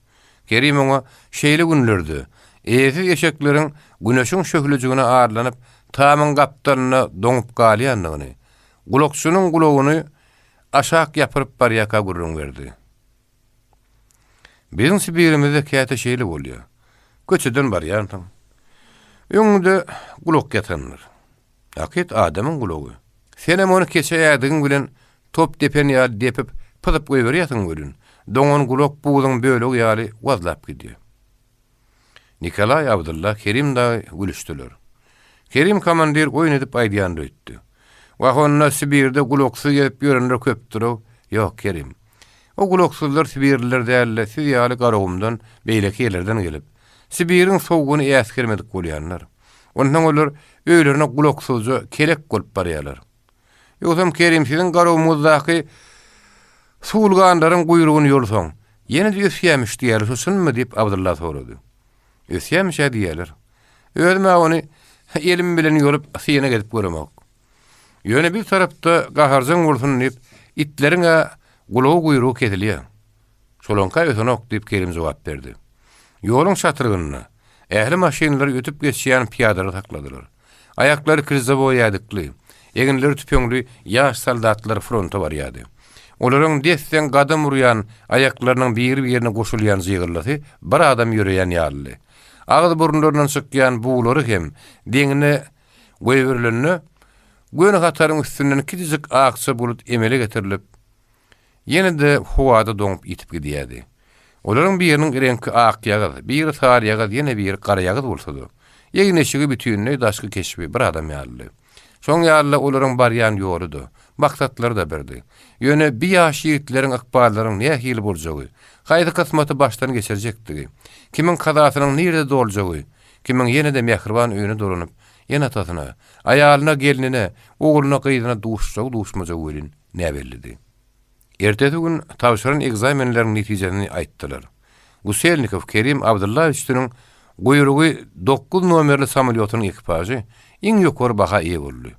Kerim oňa şeýle günlerde, eýesiz eşekleriň güneşiň şöhlejigine arlanyp, tamyň gapdalynda doňup galýandygyny, gulakçynyň gulagyny aşak ýapyryp barýarka gürrüň berdi. Biziň Sibirimizde käte şeýle bolýar. Köçeden barýansyň. Öňüňde gulak ýatandyr. Hakyt adamyň gulagy. Senem ony keçe ädigiň bilen top depen ýaly depip, pyzyp goýberýärsiň welin, doňan gulak buzuň bölegi ýaly wazlap gidýär. Nikolaý, Abdylla, Kerim dagy gülüşdiler. Kerim komandir oýun edip aýdýandyr öýtdi. Wah, onda Sibirde gulaksyz gezip ýörenler köpdür-ow. Ýok, Kerim. O gulaksyzlar sibirliler däl-de, siz ýaly Garagumdan, beýleki ýerlerden gelip, Sibiriň sowugyny äsgermedik bolýanlar. Onsoň olar öýlerine gulaksyzja kelek bolup barýarlar. Ýogsam Kerim siziň garawumyňyzdaky suwulganlaryň guýrugyny ýolsaň, ýene-de ösýämiş diýýärler, şo çynmy? diýip, Abdylla sorady. Ösýämiş-ä diýýärler. Özüm-ä ony elim bilen ýolup, synag edip göremok. Ýöne bir tarapda gaharjaň bolsun diýip, itleriň-ä gulagy-guýrugy kesilýär. Şolaňka ösenok, diýip, Kerim jogap berdi. Ýoluň çatrygynda ähli maşynlary ötüp geçýän pyýadalary sakladylar. Aýaklary krizowoý ädikli, eginleri tüpeňli ýaş soldatlar fronta barýardy. Olaryň des-deň gadam urýan aýaklarynyň biri-birine goşulýan jygyldysy bir adam ýöreýän ýalydy. Agyz-burunlaryndan çykýan buglary hem deňine goýberilende, göni hataryň üstünden kiçijik akja bulut emele getirilip, Ýene-de howada doňup ýitip gidýärdi. Olaryň biriniň reňki akýagyz, biri saryýagyz, ýene biri garaýagyz bolsa-da, egin-eşigi bütinleý daşky keşbi bir adam ýalydy. Şoň ýaly-da olaryň barýan ýoly-da, maksatlary-da birdi. Ýöne bi ýaş ýigitleriň ykballarynyň nähili boljagy, haýsy kysmaty başdan geçirjekdigi, kimiň kazasynyň nirede doljagy, kimiň ýene-de mähriban öýüne dolanyp, ene-atasyna, aýalyna, gelnine, ogluna, gyzyna duşjagy-duşmajagy welin, näbellidi. Ertesi gün tabşyran ekzamenleriň netijesini aýtdylar. Guselnikow Kerim Abdyllaýewiçdiniň guýrugy dokuz nomerli samolýotynyň ekipažy iň ýokary baha eýe boldy.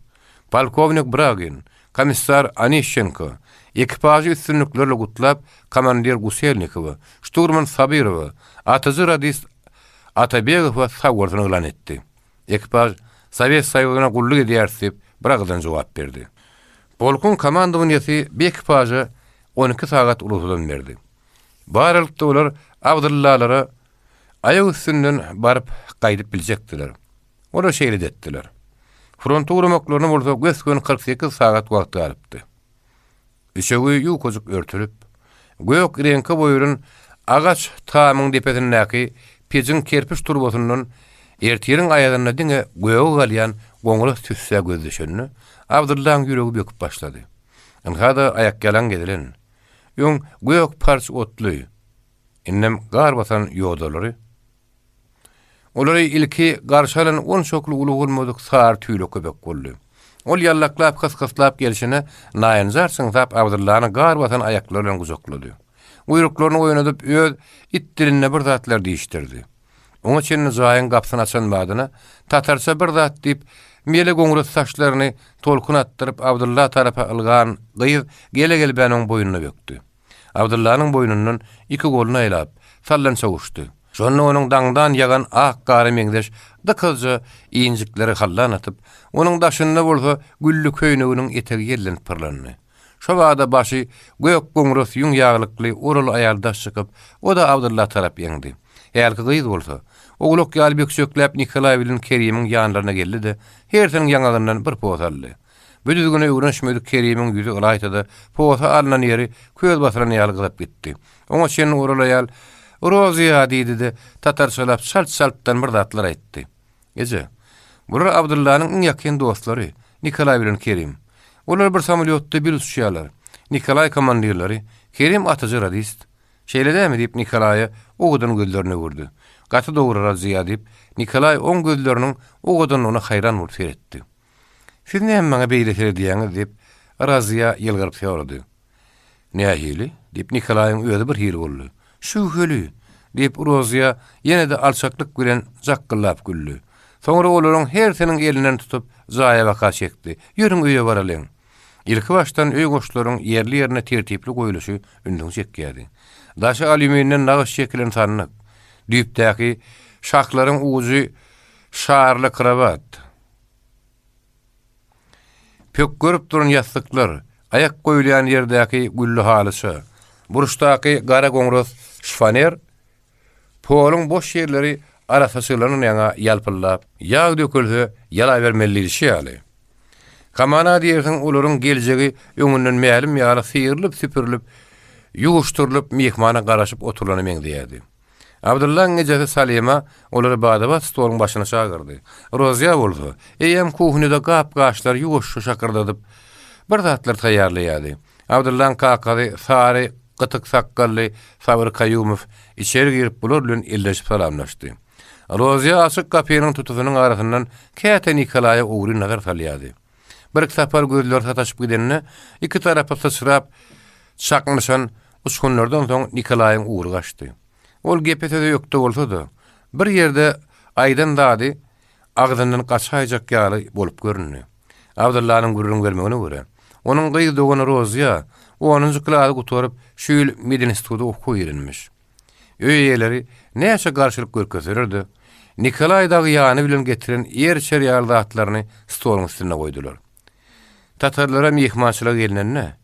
Polkownik Bragin, komissar Anişçenko ekipažy üstünliklerle gutlap, komandir Guselnikowa, şturman Sabyrowa, atyjy radist Atabegowa sagbolsun yglan etdi. Ekipaž Sowet Soýuzyna gulluk edýäris diýip, bir agyzdan jogap berdi. Polkuň komandowaniýesi bu ekipaža 12 sagat rugsadam berdi. Bu aralykda olar Abdyllalara aýak üstünden baryp gaýdyp biljekdiler. Olar şeýle-de etdiler. Fronta ugramaklaryna bolsa gös-göni 48 sagat wagt galypdy. Üçegi ýukajyk örtülip, gök reňke boýalan agaç tamyň depesindäki pejiň kerpiç turbasyndan ertiriň aýazynda diňe göge galýan goňras tüssä göz düşende, Abdyllaň ýüregi böküp başlady. Ynha-da aýakýalaň gezilen, öň gök parç otly, indem gar basan ýodalary, Olary ilki garşy alan onçakly uly bolmadyk sary tüýli köpek boldy. Ol ýallaklap hys-hyslap gelşine naýynjar çyňsap Abdyllany gar basan aýaklary bilen gujaklady. Guýruklaryny oýnadyp öz it dilinde bir zatlar diýişdirdi. Oňa çenli jaýyň gapysyny açan badyna tatarça bir zat diýip, mele goňras saçlaryny tolkun atdyryp Abdylla tarapa ylgan gyz gele-gelmän oň boýnuna bökdi. Abdyllanyň boýnundan iki goluny aýlap, sallançak uçdy. Şonda onuň daňdan ýagan ak gara meňzeş dykyzja injikleri hallan atyp, onuň daşynda bolsa gülli köýneginiň etegi ýellenip pyrlandy. Şo bada başy gök goňras ýüň ýaglykly oral aýal daş çykyp, o-da Abdylla tarap eňdi. Hälki gyz bolsa, owlak ýaly bökjekläp Nikolaý bilen Kerimiň ýanlaryna geldi-de, hersiniň ýaňagyndan bir posa aldy. Bu düzgüne öwrenişmedik Kerimiň ýüzi ylaýta-da posa alnan ýeri köz basylan ýaly gyzyp gitdi. Oňa çenli oral aýal, Rozyýa! diýdi-de, tatarçalap çalt-çaltdan bir zatlar aýtdy. Eje, bular Abdyllanyň iň ýakyn dostlary, Nikolaý bilen Kerim. Olar bir samolýotda bir uçýarlar. Nikolaý komandirleri, Kerim atyjy radist. Şeýle dämi? diýip, Nikolaýa owadan gözlerini öwürdi. Gaty dogry, Rozyýa, diýip, Nikolaý oň gözleriniň owadanlygyna haýran bolup seretdi. Siz näme maňa beýle seredýäňiz? diýip, Raziýa ýylgyryp sorady. Nähili? diýip, Nikolaýyň özi bir hili boldy. Şübheli! diýip, Roziýa ýene-de alçaklyk bilen jakgyllap güldi. Soňra olaryň hersiniň elinden tutup, jaýa baka çekdi. Ýörüň öýe baralyň! Ilki başdan öý goşlaryň ýerli-ýerine tertipli goýluşy ünsüňi çekýärdi. Daşy alýuminden nagyş çekilen sandyk, düýpdäki şahlaryň ujy şarly krowat, Pökgerip duran ýassyklar, aýak goýulýan ýerdäki gülli halyça, burçdaky gara-goňras şifoner, poluň boş ýerleri arassaçylygyna ýaňa ýalpyldap, ýag dökülse ýalabermeli diýlişi ýaly. Hamana diýersiň olaryň geljegi öňünden mälim ýaly syrylyp-süpürilip, ýuwuşdyrylyp myhmana garaşyp oturlana meňzeýärdi. Abdyllaň ejesi Salima olary bada-bat stoluň başyna çagyrdy. Rozyýa bolsa, eýýäm kuhnýada gap-gaçlary ýuwaşja şakyrdadyp, bir zatlar taýýarlaýardy. Abdyllaň kakasy sary gytyk sakgally Sabyr Kaýumow içeri girip bular bilen elleşip salamlaşdy. Rozyýa açyk gapynyň tutusynyň arasyndan käte Nikolaýa ogryn nazar salýardy. Birki sapar gözleri sataşyp gidende, iki tarapa syçrap çaknyşan Uçgunlardan soň Nikolaýyň ugry gaçdy. Ol gepe-söze ökde bolsa-da, bir ýerde aýdan zady agzyndan gaçaýjak ýaly bolup göründi. Abdyllanyň gürrüň bermegine görä, onuň gyz dogany Rozyýa onunjy klasy gutaryp, şu ýyl medinstituta okuwa girenmiş. Öý eýeleri näçe garşylyk görkezseler-de, Nikolaý dagy ýany bilen getiren ýer-çer ýaly zatlaryny stoluň üstünde goýdular. Tatarlara myhmançylyga gelnende,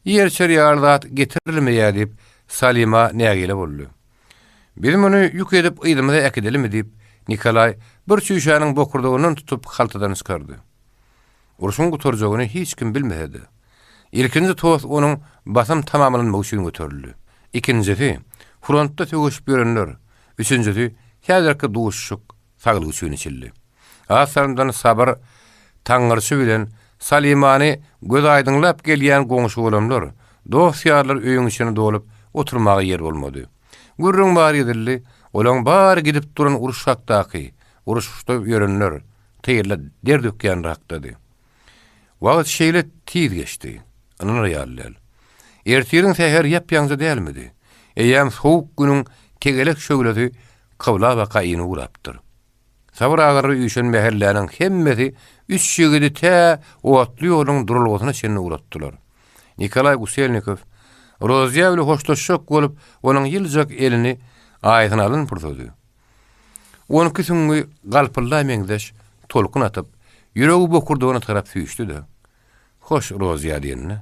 Iýer-içer ýaly zat getirilmeýär diýip, Salima nägile boldy. Biz muny ýük edip yzymyza äkidelimi diýip, Nikolaý bir çüýşäniň bokurdagyndan tutup haltadan çykardy. Urşuň gutarjagyny hiç kim bilmese-de, ilkinji tost onuň basym tamamlanmagy üçin göterildi. Ikinjisi, frontda söweşip ýörenler, üçünjisi, häzirki duşuşyk saglyk üçin içildi. Az salymdan Sabyr taňňyrçy bilen Salymany gözaýdyňlap gelýän goňşy-golamlar, dost-ýarlar öýüň içine dolup, oturmaga ýer bolmady. Gürrüň bary edildi, olaň bary gidip duran uruş hakdaky, uruşda ýörenler, tylda der dökýänler hakdady. Wagt şeýle tiz geçdi, ynanar ýaly däl. Ertiriň säheri ýap-ýaňja dälmidi? Eýýäm sowuk günüň tegelek şöhlesi kybla baka inip ugrapdyr. Sabyr agyry üýşen mähelläniň hemmesi üç ýigidi tä otly ýoluň duralgasyna çenli ugratdylar. Nikolaý Guselnikow Rozyýa bilen hoşlaşjak bolup, onuň ýyljak elini aýasyna alan pursady, on iki süňňi galpylda meňzeş tolkun atyp, ýüregi bokurdagyna tarap süýşdi-de. Hoş, Rozýa diýende,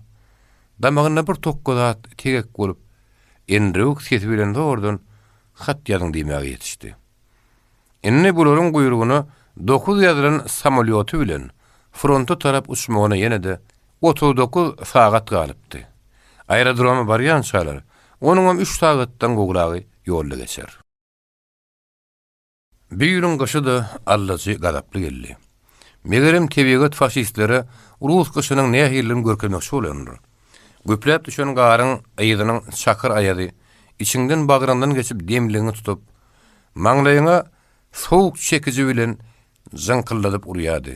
damagynda bir tokga zat tegek bolup, enrewük sesi bilen zordan hat ýazyň diýmäge ýetişdi. Indi bularyň guýrugyna dokuz ýazylan samolýoty bilen fronta tarap uçmagyna ýene-de 39 sagat galypdy. Aerodroma barýançalar, onuňam üç sagatdan gowragy ýolda geçer. Bu ýylyň gyşy-da allajy gazaply geldi. Megerem tebigat faşistlere rus gyşynyň nähililigini görkezmekçi bolandyr. Güpläp düşen garyň yzynyň çakyr aýazy içiňden-bagryňdan geçip demligiňi tutup, maňlaýyňa sowuk çekiji bilen jyňkyldadyp urýardy.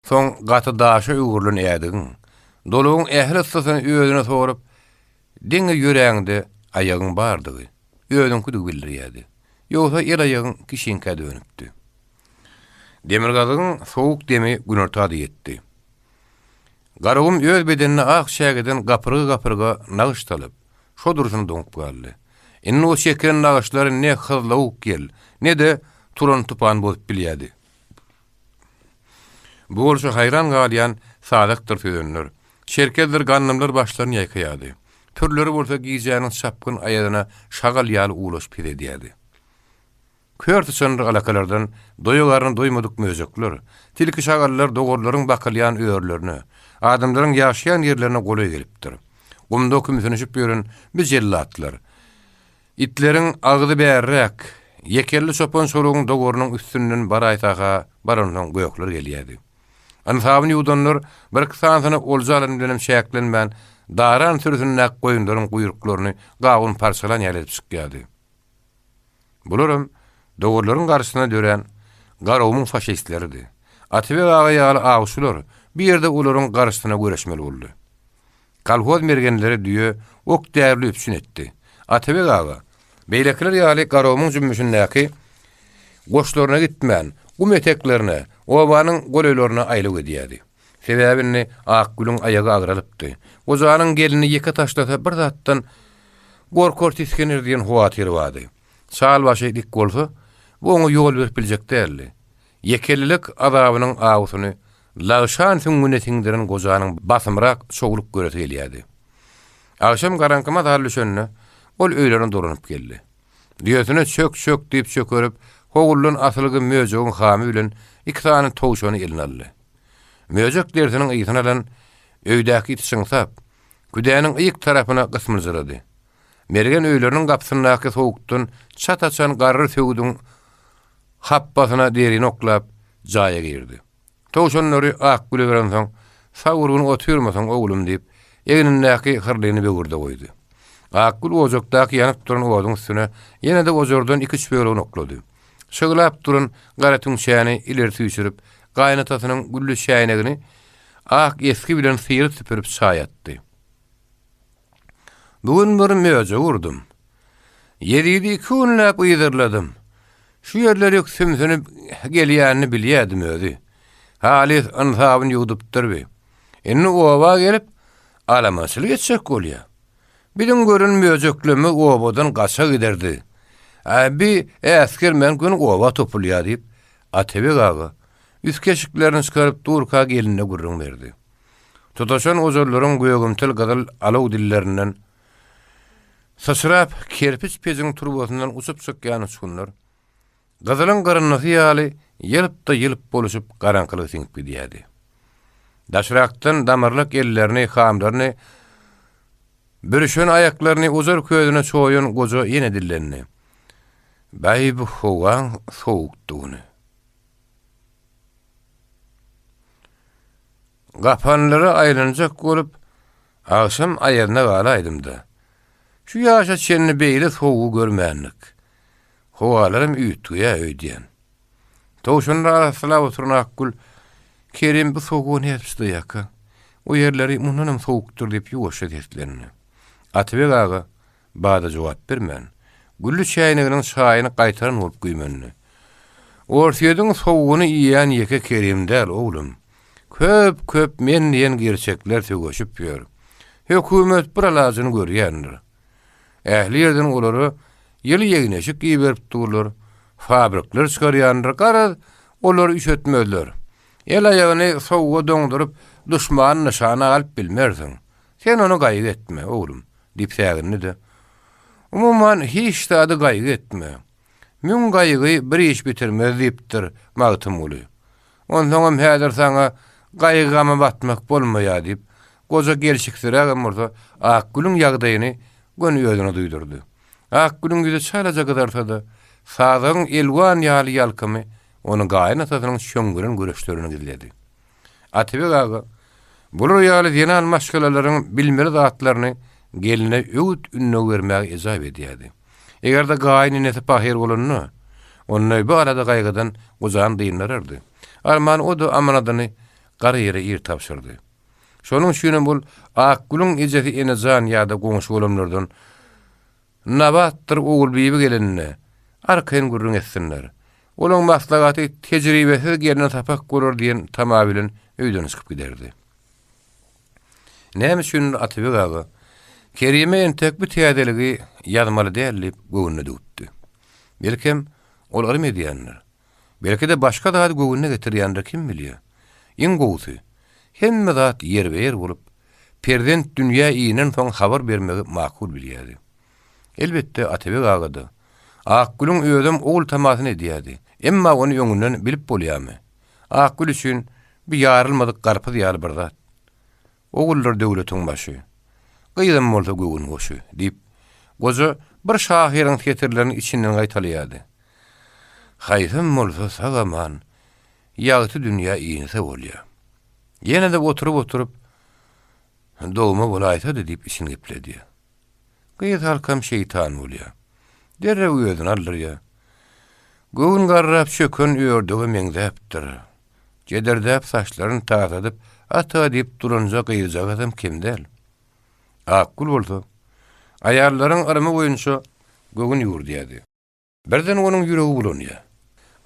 Soň gaty daşa öwrülen ädigiň, dolagyň ähli yssysyny özüne sorup, diňe ýöräňde aýagyň bardygy, özüňkidigi bildirýärdi. Ýogsa el-aýagyň kişiňkä dönüpdi. Demirgazygyň sowuk demi günorta-da ýetdi. Garagum öz bedenine ak çägeden gapyrga-gapyrga nagyş salyp, şo durşuna doňup galdy. Indi o çekilen nagyşlary ne hyzlawuk ýel, ne-de turan tupan bozup bilýärdi. Bu bolşa haýran galýan sazakdyr sözenler, çerkezdir gandymlar başlaryny ýaýkaýardy. Pürleri bolsa gijäniň çapgyn aýazyna şagal ýaly uwlaşyp hez edýärdi. Kör syçandyr alakalardan doýa garny doýmadyk möjekler, tilki-şagallar dowarlaryň bakylýan örülerine, adamlaryň ýaşaýan ýerlerine golaý gelipdir. Gumda kümsünişip ýören bi jellatlar, Itleriň agzy bärräk, ýekelli çopan çolugyň dowarynyň üstünden baraýsa-ha baransoň gökler gelýärdi. Ynsabyny ýuwdanlar birki sanysyny olja alan bilenem çäklenmän, daran sürüsindäki goýunlaryň guýruklaryny gawun parçalan ýaly edip çykýardy. Bularam dowarlaryň garşysyna dörän Garagumuň faşistleridi. Atabeg aga ýaly awçylar bu ýerde olaryň garşysyna göreşmeli boldy. Kolhoz mergenleri düýe, ok-därili üpjün etdi. Atabeg aga, beýlekiler ýaly Garagumuň jümmüşindäki goşlaryna gitmän, gum eteklerine, obanyň golaýlaryna aýlaw edýärdi. Sebäbi indi Akgülüň aýagy agralypdy. Gojanyň gelnini ýeke taşlasa bir zatdan gorkar tisginer diýen howatyry bardy. Çal başy dik bolsa, bu oňa ýol berip biljek däldi. Ýekelilik azabynyň awusyny lagşan süňňüne siňdiren gojanyň basymrak çowluk göresi gelýärdi. Agşam garaňky mazaly düşende, ol öýlerine dolanyp geldi. Düýesine çök-çök diýip çökerip, howuldan asylgy möjegiň hamy bilen iki sany towşany eline aldy. Möjek derisiniň ysyny alan öýdäki it çyňsap, küdäniň yk tarapyna gysmyljyrady. Mergen öýleriniň gapysyndaky sowukdan çat açan garry söwüdiň hapbasyna derini oklap, jaýa girdi. Towşanlary Akgüle berensoň, Sag-gurgun otyrmasyň, oglum diýip, egnindäki hyrlyny böwürde goýdy. Akgül ojakdaky ýanyp duran oduň üstüne ýene-de ojardan iki-üç bölegini oklady. Şyglap duran gara tüňçäni ileri süýşürip, gaýynatasynyň gülli çäýnegini ak esgi bilen syryp-süpürip çaý atdy. Bu gün bir möjek urdum. Ýezidi iki günläp yzarladym. Şu ýerlerik sümsünip gelýänini bilýärdim özi. Halys ynsabyny ýuwdupdyr bi. Indi oba gelip, alamançylyk etjek bolýa. Biziň gören möjeklerimiz obadan gaça giderdi. Ä, bi äsgermän göni oba topulýar diýip, Atabeg aga üst-keşiklerini çykaryp durka gelinine gürrüň berdi. Tutaşan ojarlaryň gögümtil-gyzyl alaw dillerinden syçrap, kerpiç pejiň turbasyndan uçup çykýan uçgunlar, gyzylyň gyryndysy ýaly ýylp-da-ýylp boluşyp garaňkylyga siňip gidýärdi. Daşrakdan damarlak ellerini, hamlaryny bürüşen aýaklaryny ojar közüne çoýan goja ýene dillendi. Bäý, bu howaň sowukdygyny. Gapanlara aýlanjak bolup, agşam aýazyna galaýdym-da. Şu ýaşa çenli beýle sowugy görmändik. Howalaram üýtgeýär öýdýän. Towşanlary arassalap oturan Akgül, Kerim bu sowuga nädip çydaýarka? O ýerleri mundanam sowukdyr diýip ýuwaşja seslendi. Atabek aga Bada jogap bermän, gülli çäýneginiň çaýyny gaýtaran bolup güýmendi. Orsýediň sowugyny iýen ýeke Kerim däl, oglum. Köp-köp men diýen gerçekler söweşip ýör. Hökümet bir alajyny görýändir. Ähli ýerden olara ýyly egin-eşik iberip durlar, fabrikler çykarýandyr, garaz, olary üşetmezler. El-aýagyny sowuga doňduryp, duşmany nyşana alyp bilmersiň. Sen ony gaýgy etme, oglum, diýip sägindi-de, Umuman, hiç zady gaýgy etme. Müň gaýgy bir iş bitirmez diýipdir Magtymguly. Onsoňam häzir saňa gaýgy-gama batmak bolmaýar diýip, goja gelşiksizrägem bolsa, Akgülüň ýagdaýyny göni özüne duýdurdy. Akgülüň ýüzi çalaja gyzarsa-da, sazagyň elwan ýaly ýalkymy ony gaýyn atasynyň çöňňelen göreçlerini gizledi. Atabek aga bular ýaly zenan maşgalalaryň bilmeli zatlaryny gelne öwüt-ündew bermäge ejap edýärdi. Eger-de gaýyn enesi pahyr bolanda, onda bu alada-gaýgydan gojany dyndarardy. Arman o-da amanadyny gara ýere ir tabşyrdy. Şonuň üçinem ol Akgülüň ejesi Enejan ýa-da goňşy-golamlardan Nabatdyr Ogulbibi gelende, arkaýyn gürrüň etsinler. Olaň maslahaty tejribesiz gelne sapak bolar diýen tama bilen öýden çykyp giderdi. Näme üçindir Atabek aga Kerime entek bu täzeligi ýazmaly däl diýip göwnüne düwüpdi. Belkem, ol yrym edýändir. Belki-de başga zady göwnüne getirýändir kim bilýär. Iň gowusy, hemme zat ýerbe-ýer bolup, perzent dünýä inensoň habar bermegi makul bilýärdi. Elbetde, Atabek aga-da, Akgülüň özem ogul tamasyny edýärdi. Emma ony öňünden bilip bolýarmy? Akgül üçin bu ýarylmadyk garpyz ýaly bir zat. Oguldyr döwletiň başy, Gyzam bolsa göwün guşy, diýip, goja bir şahyryň setirlerini içinden gaýtalaýardy. Haýsam bolsa sag-aman ýagty dünýä inse bolýa. Ýene-de oturyp-oturyp, dogma bolaýsady diýip içini gepledýär. Gyz halkam şeýtan bolýa. Derrew özüni aldyrýa. Göwün garrap çöken ördege meňzäpdir. Jedirdäp saçlaryny tasadyp, ata diýip duranja gyzjagazam kem däl. Akgül bolsa, aýallaryň yrymy boýunça göwün ýüwürdýärdi. Birden onuň ýüregi bulanýar.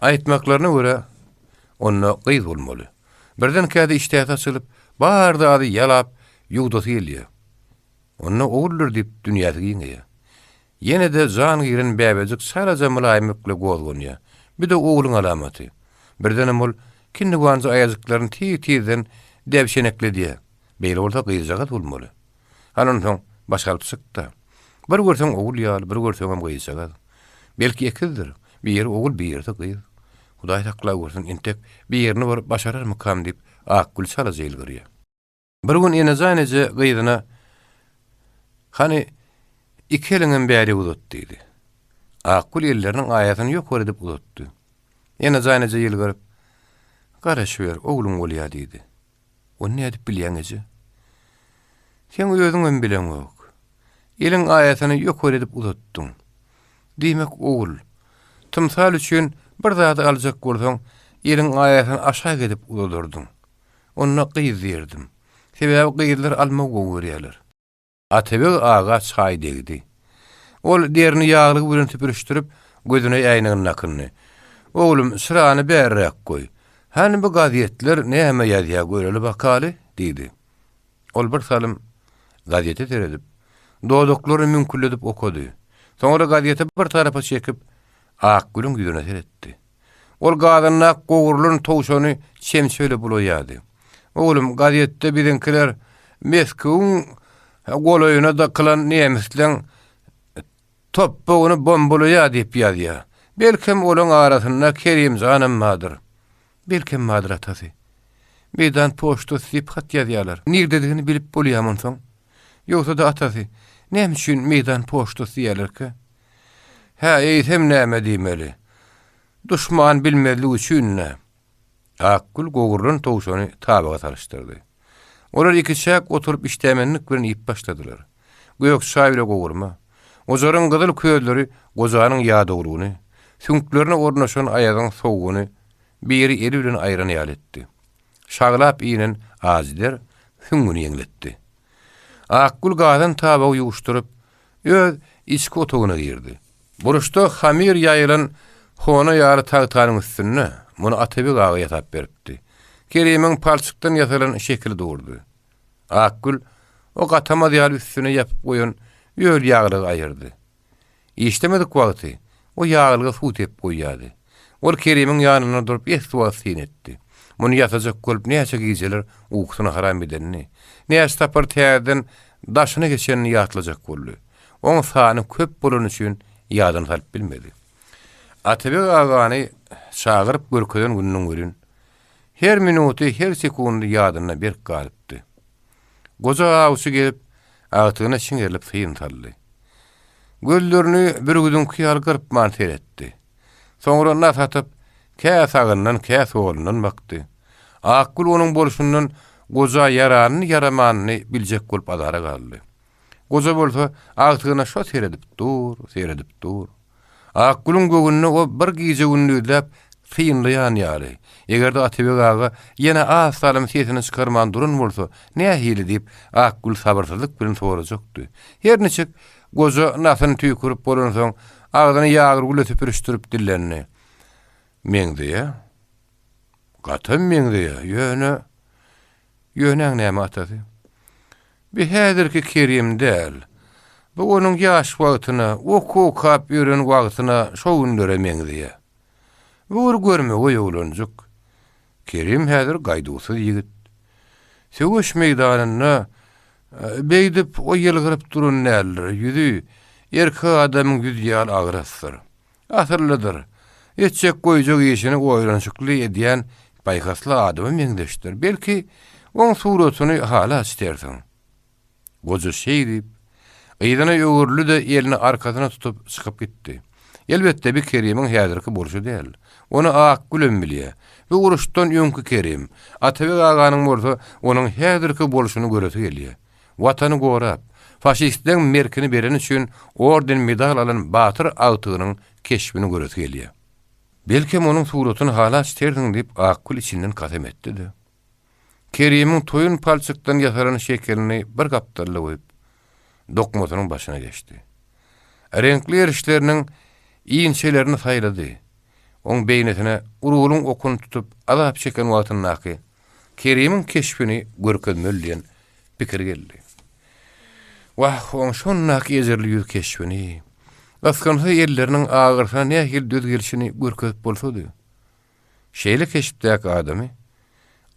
Aýtmaklaryna görä, onda gyz bolmaly. Birdenkä-de işdäsi açylyp, bar zady ýalap, ýuwdasy gelýär. Onda oguldyr diýip, dünýäsi giňeýär. Ýene-de jan giren bäbejik çalaja mylaýymlyk bilen gozganýar. Bir-de ogluň alamaty. Birdenem ol kinniwanja aýajyklaryny tiz-tizden däbşenekledýär. Beýle bolsa gyzjagaz bolmaly. Hany onsoň baş alyp çyk-da. Bir görseň ogul ýaly, bir görseňem gyzjagaz. Belki ekizdir. Biri ogul, birisi gyz. Hudaý saklawörsün, entek birini bir başararmykam diýip, Akgül çalaja ýylgyrýar. Bir gün Enejan eje gyzyna, Hany, iki eliňem bärik uzat diýdi. Akgül elleriniň aýasyny ýokary edip uzatdy. Enejan eje ýylgyryp, Garaşyber, ogluň bolýa diýdi. Ony nädip bilýäň eje? Seň özüňem bileňok. Eliň aýasyny ýokary edip uzatdyň. Diýmek, ogul. Tymsal üçin bir zady aljak bolsaň, eliň aýasyny aşak edip uzadardyň. Onda gyz diýerdim. Sebäbi gyzlar alma gowy görýärler. Atabeg aga çaý degdi. Ol derini ýaglygy bilen süpürişdirip, gözüne äýnegini dakyndy. Oglum, çyrany bärräk goý. Hany bu gazetler näme ýazýar göreli bakaly, diýdi. Ol bir salym gazete seredip, dodaklaryny müňkülledip okady. Soňra gazeti bir tarapa çekip, Akgülüň ýüzüne seretdi. Ol gazandak gowrulan towşany çemçe bile bulaýardy. Oglum, gazetde biziňkiler Meskewiň golaýyna dykylan nemisleň topbagyny bombalaýar diýip ýazýar. Belkem, olaň arasynda Kerimjanam bardyr. Belkem bardyr, atasy. Meýdan poçtasy diýip hat ýazýarlar. Nirededigini bilip bolýarmy onsoň? Ýogsa-da, atasy, näme üçin meýdan poçtasy diýýärlerkä? Hä, eýsem näme diýmeli? Duşman bilmezlik üçin-dä. Akgül gowrulan towşany tabaga salyşdyrdy. Olar ikiçäk oturyp işdämenlik bilen iýip başladylar. Gök çaý bile gowurma. Ojaryň gyzyl közleri gojanyň ýadawlygyny, süňklerine ornaşan aýazyň sowugyny biri eli bilen aýran ýaly etdi. Şaglap inen ajy der süňňüni ýeňletdi. Akgül gazan tabagy ýuwuşdyryp, öz içki otagyna girdi. Burçda hamyr ýaýylan hona ýaly tagtanyň üstünde, muny Atabeg aga ýasap beripdi, Kerimiň palçykdan ýasalan şekili durdy. Akgül o gatamaz ýaly üstüne ýapyp goýan öl ýaglygy aýyrdy. Işlemedik wagty o ýaglyga suw sepip goýýardy. Ol Kerimiň ýanynda durup esli wagt syn etdi. Muny ýasajak bolup näçe gijeler ukusyny haram edenini, näçe sapar täzeden daşyna geçenini ýatlajak boldy. Oň sany köp bolany üçin ýadyna salyp bilmedi. Atabeg agany çagyryp görkezen gününiň welin, her minuty, her sekundy ýadynda berk galypdy. Goja awçy gelip, agtygyna çiňerilip syn saldy. Gözlerini bürgüdiňki ýaly gyrpman seretdi. Soňra nas atyp, kä sagyndan, kä solundan bakdy. Akgül onuň bolşundan goja ýaranyny-ýaramanyny biljek bolup azara galdy. Goja bolsa agtygyna şo seredip dur, seredip dur. Akgülüň göwnüne o bir gije-gündizläp synlaýan ýaly. Eger-de Atabek aga ýene az salym sesini çykarman duran bolsa, nähili diýip, Akgül sabyrsyzlyk bilen sorajakdy. Her niçik, goja nasyny tüýkürip bolansoň, agzyny ýagyrgüle süpürişdirip dillendi. Meňzeýä. Gatam meňzeýä, ýöne. Ýöneň näme atasy? Bi häzirki Kerim däl. Bu onuň ýaş wagtyna, okuw okap ýören wagtyna şo günlere meňzeýä. Bu bir görmegeý oglanjyk. Kerim häzir gaýduwsyz ýigit. Söweş meýdanynda beýdip o ýylgyryp duran däldir, ýüzi erkek adamyň ýüzi ýaly agrasdyr. Asyllydyr. Etjek-goýjak işini oýlanyşykly edýän paýhasly adama meňzeşdir. Belki, oň suratyny hala çitersiň. Goja şeý diýip, yzyna öwrüldi-de, elini arkasyna tutup, çykyp gitdi. Elbetde, bi Kerimiň häzirki bolşy däl. Ony Akgülem bilýär. Bu uruşdan öňki Kerim. Atabek aganyň bolsa, onuň häzirki bolşuny göresi gelýär. Watany gorap, faşistleň merkini bereni üçin orden-medal alan batyr agtygynyň keşbini göresi gelýär. Belkem onuň suratyny hala çitersiň diýip Akgül içinden kasam etdi-de, Kerimiň toýun palçykdan ýasalan şekelini bir gapdalda goýup, dokmasynyň başyna geçdi. Reňkli erişleriniň inçelerini saýlady. Oň beýnisine urgulyň okuny tutup azap çeken wagtyndaky Kerimiň keşbini görkezmeli diýen pikir geldi. Wah, oň şondaky ejirli ýüz keşbini, ysgynsyz elleriniň agyrsyna nähili döz gelşini görkezip bolsady. Şeýle keşpdäki adamy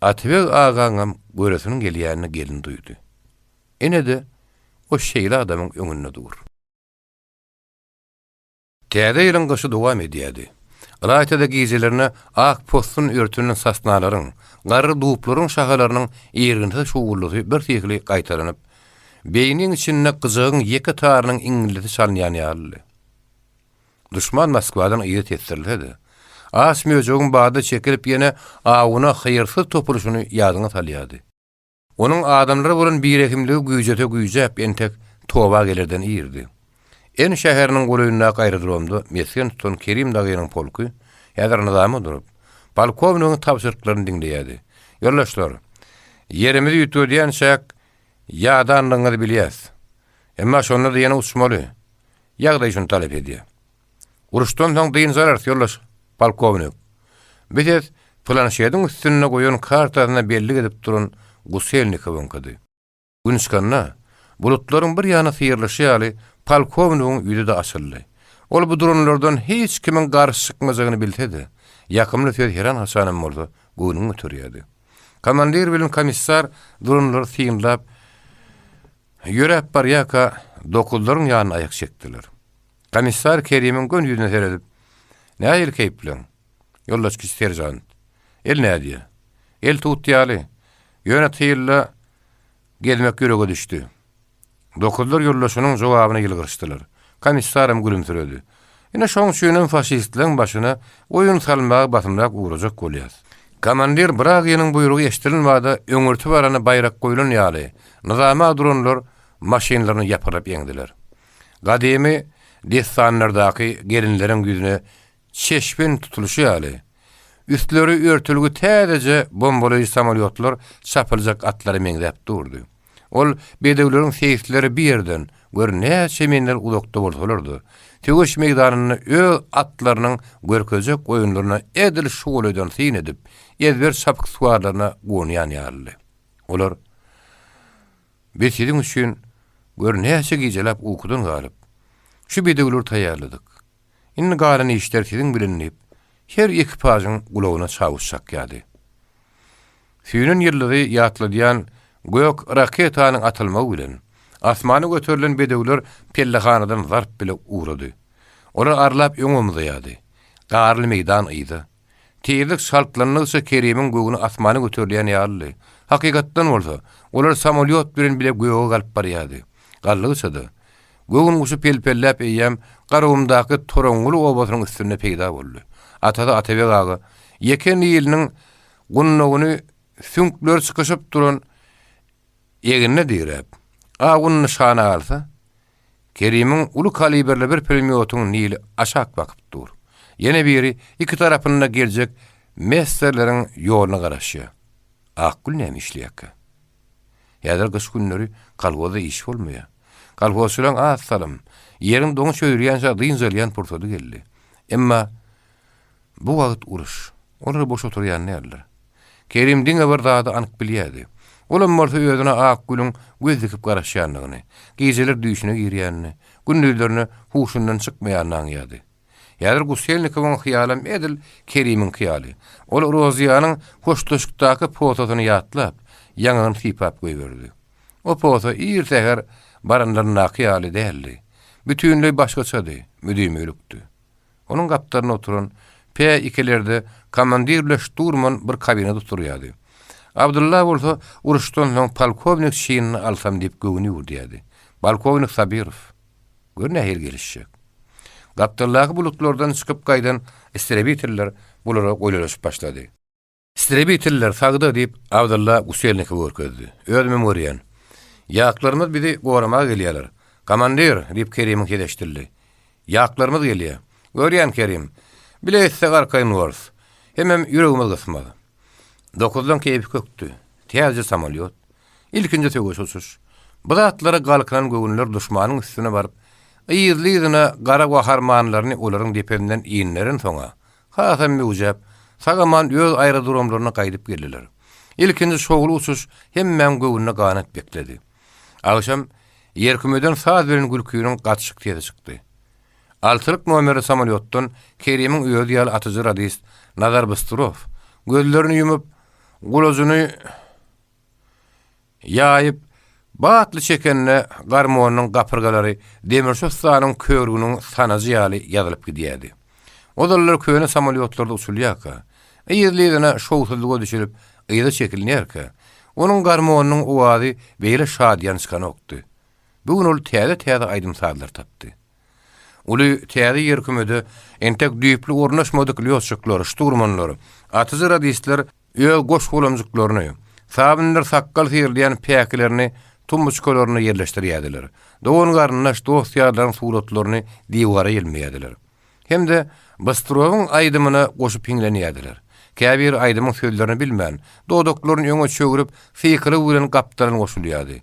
Atabeg agaňam göresiniň gelýänini gelin duýdy. Ine-de, o şeýle adamyň öňünde dur. Täze ýylyň gyşy dowam edýärdi. Ylaýta-da gijelerine ak possun örtünen sosnalaryň, garry dublaryň şahalarynyň irginsiz şuwwuldysy birsyhly gaýtalanyp, beýniň içinde gyjagyň ýeke tarynyň iňňildisi çalynýan ýalydy. Duşman Moskwadan yza tesdirilse-de, aç möjegiň bada çekilip ýene awuna hyýrsyz topulyşyny ýadyňa salýardy. Onuň adamlara bolan birehimligi güýjese güýjäp, entek toba gelerden irdi. En şäheriniň golaýyndaky aerodromda mesgen tutan Kerim dagynyň polky häzir nyzama durup, polkownigiň tabşyryklaryny diňleýärdi. Ýoldaşlar, ýerimizi üýtgedýänçäk ýadanlygyňyzy bilýäs. Emma şonda-da ýene uçmaly. Ýagdaý şuny talap edýär. Uruşdan soň dynç alarys, ýoldaş polkownik. Bu ses planşetiň üstünde goýan kartasyna bellik edip duran Guselnikowyňkydy. Gün çykanda, bulutlaryň bir ýana syrylyşy ýaly, polkownigiň ýüzi-de açyldy. Ol bu duranlardan hiç kimiň garşy çykmajagyny bilse-de, ýakymly söz heran-haçanam bolsa göwnüňi göterýärdi. Komandir bilen komissar duranlary synlap, ýöräp barýarka, dokuzlaryň ýanyna aýak çekdiler. Komissar Kerimiň göni ýüzüne seredip, Nähili keýpleň, ýoldaş kiçi seržant? El nädýä? El tut ýaly. Ýöne tylda gezmek ýürege düşdi. Dokuzlar ýoldaşynyň jogabyna ýylgyryşdylar. Komissaram gülümsiredi. Ine şoň üçinem faşistleň başyna oýun salmaga basymrak ugrajak bolýas. Komandir Bragynyň buýrugy eşdilen bada öňürti barana baýrak goýlan ýaly, nyzama duranlar maşynlaryny ýapyryp eňdiler. Gadymy dessanlardaky gelinleriň ýüzüne çeşbin tutulyşy ýaly, üstleri örtülgi täzeje bombalaýjy samolýotlar çapyljak atlara meňzäp durdy. Ol bedewleriň seýisleri bir ýerden, gör näçe menzil uzakda bolsalar-da, söweş meýdanynda öz atlarynyň görkezjek oýunlaryna edil şu golaýdan syn edip, ezber çapyksuwarlaryna guwanýan ýalydy. Olar. Biz siziň üçin, gör, näçe gijeläp ukudan galyp, şu bedewleri taýýarladyk. Indi galan işler siziň bilen diýip, her ekipažyň gulagyna çawuş çakýardy. Süýnen ýyldyzy ýatladýan gök raketanyň atylmagy bilen, asmana göterilen bedewler pellehanadan zarp bile ugrady. Olar arlap öňe omzaýardy. Garly meýdan yza. Tizlik çaltlandygyça Kerimiň göwni asmana göterilýän ýalydy. Hakykatdan bolsa, olar samolýot bilen bile göge galyp barýardy. Galdygyça-da, göwün guşy pel-pelläp eýýäm Garagumdaky Toraňňuly obasynyň üstünde peýda boldy. Atasy Atabeg aga ýeke niliniň gundagyny süňkleri çykyşyp duran egnine diräp, awuny nyşana alsa, Kerimiň uly kalibrli bir pulemýotyň nili aşak bakyp dur. Ýene biri iki tarapynda geljek messerleriň ýoluna garaşýar. Akgül näme işleýärkä? Häzir gyş günleri kolhozda iş bolmaýar. Kolhozçylaryň az salym, ýeriň doňy çözülýänçä dynç alýan pursady geldi. Emma Bu wagt uruş. Olar boş oturýan däldir. Kerim diňe bir zady anyk bilýärdi. Olam bolsa özüne Akgülüň göz dikip garaşýandygyny, gijeler düýşüne girýänini, gündizlerine huşundan çykmaýanyny aňýardy. Häzir Guselnikowyň hyýalam edil Kerimiňki ýaly. Ol Rozyýanyň hoşlaşykdaky posasyny ýatlap, ýaňagyny sypap goýberdi. O posa ir säher baranlaryndaky ýaly däldi. Bütinleý başgaçady, müdimilikdi. Onuň gapdalynda oturan P-ikilerde komandir bilen şturman bir kabinada oturýardy. Abdylla bolsa uruşdan soň polkownik çinini alsam diýip göwün ýüwürdýärdi. Polkownik Sabirow. Gör nähili gelişjek. Gapdaldaky bulutlardan çykyp gaýdan istrebiteller bulara goýalaşyp başlady. Istrebiteller sagda, diýip, Abdylla Guselnikowy görkezdi. Özümem görýän. Ýaklarymyz bizi goramaga gelýärler. Komandir, diýip, Kerimiň sesi eşidildi. Ýaklarymyz gelýär. Görýän, Kerim. Bile gitsek arkaýyn bolarys. Hemem ýüregimiz gysmaz. Dokuzlaň keýpi kökdi. Täzeje samolýot. Ilkinji söweşe uçuş. Bu zatlara galkynan göwünler duşmanyň üstüne baryp, yzly-yzyna gara gaharmanlaryny olaryň depesinden inderensoň-a, Hasam möwjäp, sag-aman öz aerodromlaryna gaýdyp geldiler. Ilkinji şowly uçuş hemmäň göwnüne ganat bekledi. Agşam ýerkümeden saz bilen gülkiniň gatyşyk sesi çykdy. Altylyk nomerli samolýotdan Kerimiň özi ýaly atyjy radist Nazar Bystrow gözlerini ýumup, gulajyny Ýaýyp, batly çekende garmonynyň gapyrgalary demirçi ussanyň körüginiň sanajy ýaly ýazylyp gidýärdi. Ozallar köne samolýotlarda uçulýarka, yzly-yzyna şowsuzlyga düşülip, yza çekilinýärkä, onuň garmonynyň owazy beýle şadyýan çykanokdy. Bu gün ol täze-täze aýdym-sazlar tapdy. Uly täze ýerkümede entek düýpli ornaşmadyk lýotçikler, şturmanlar, atyjy radistler Öz goş-golamjyklaryny, sabyndyr sakgal syrylýan päkilerini tumbuçkalarynda ýerleşdirýärdiler. Dogan-garyndaş, dost-ýarlaryň suratlaryny diwara ýelmeýärdiler. Hem-de Bystrowyň aýdymyna goşup hiňlenýärdiler. Käbiri aýdymyň sözlerini bilmän, dodaklaryny öňe çöwrüp, sykylygy bilen gapdalyn goşulýardy.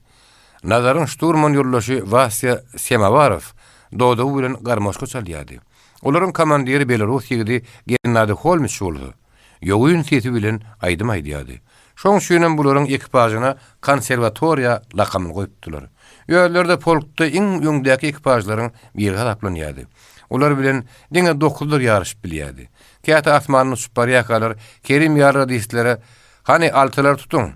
Nazaryň şturman ýoldaşy Wasýa Semawarow dodagy bilen garmoşka çalýardy. Olaryň komandiri belarus ýigidi Gennadiý Holmiç bolsa, Ýogyn sesi bilen aýdym aýdýardy. Şoň üçinem bularyň ekipažyna konserwatoriýa lakamyny goýupdylar. Özleri-de polkda iň öňdäki ekipažlaryň biri hasaplanýardy. Olar bilen diňe dokuzlar ýaryşyp bilýärdi. Käte asmanda uçup barýarkalar Kerim ýaly radistlere Hany, altylary tutuň!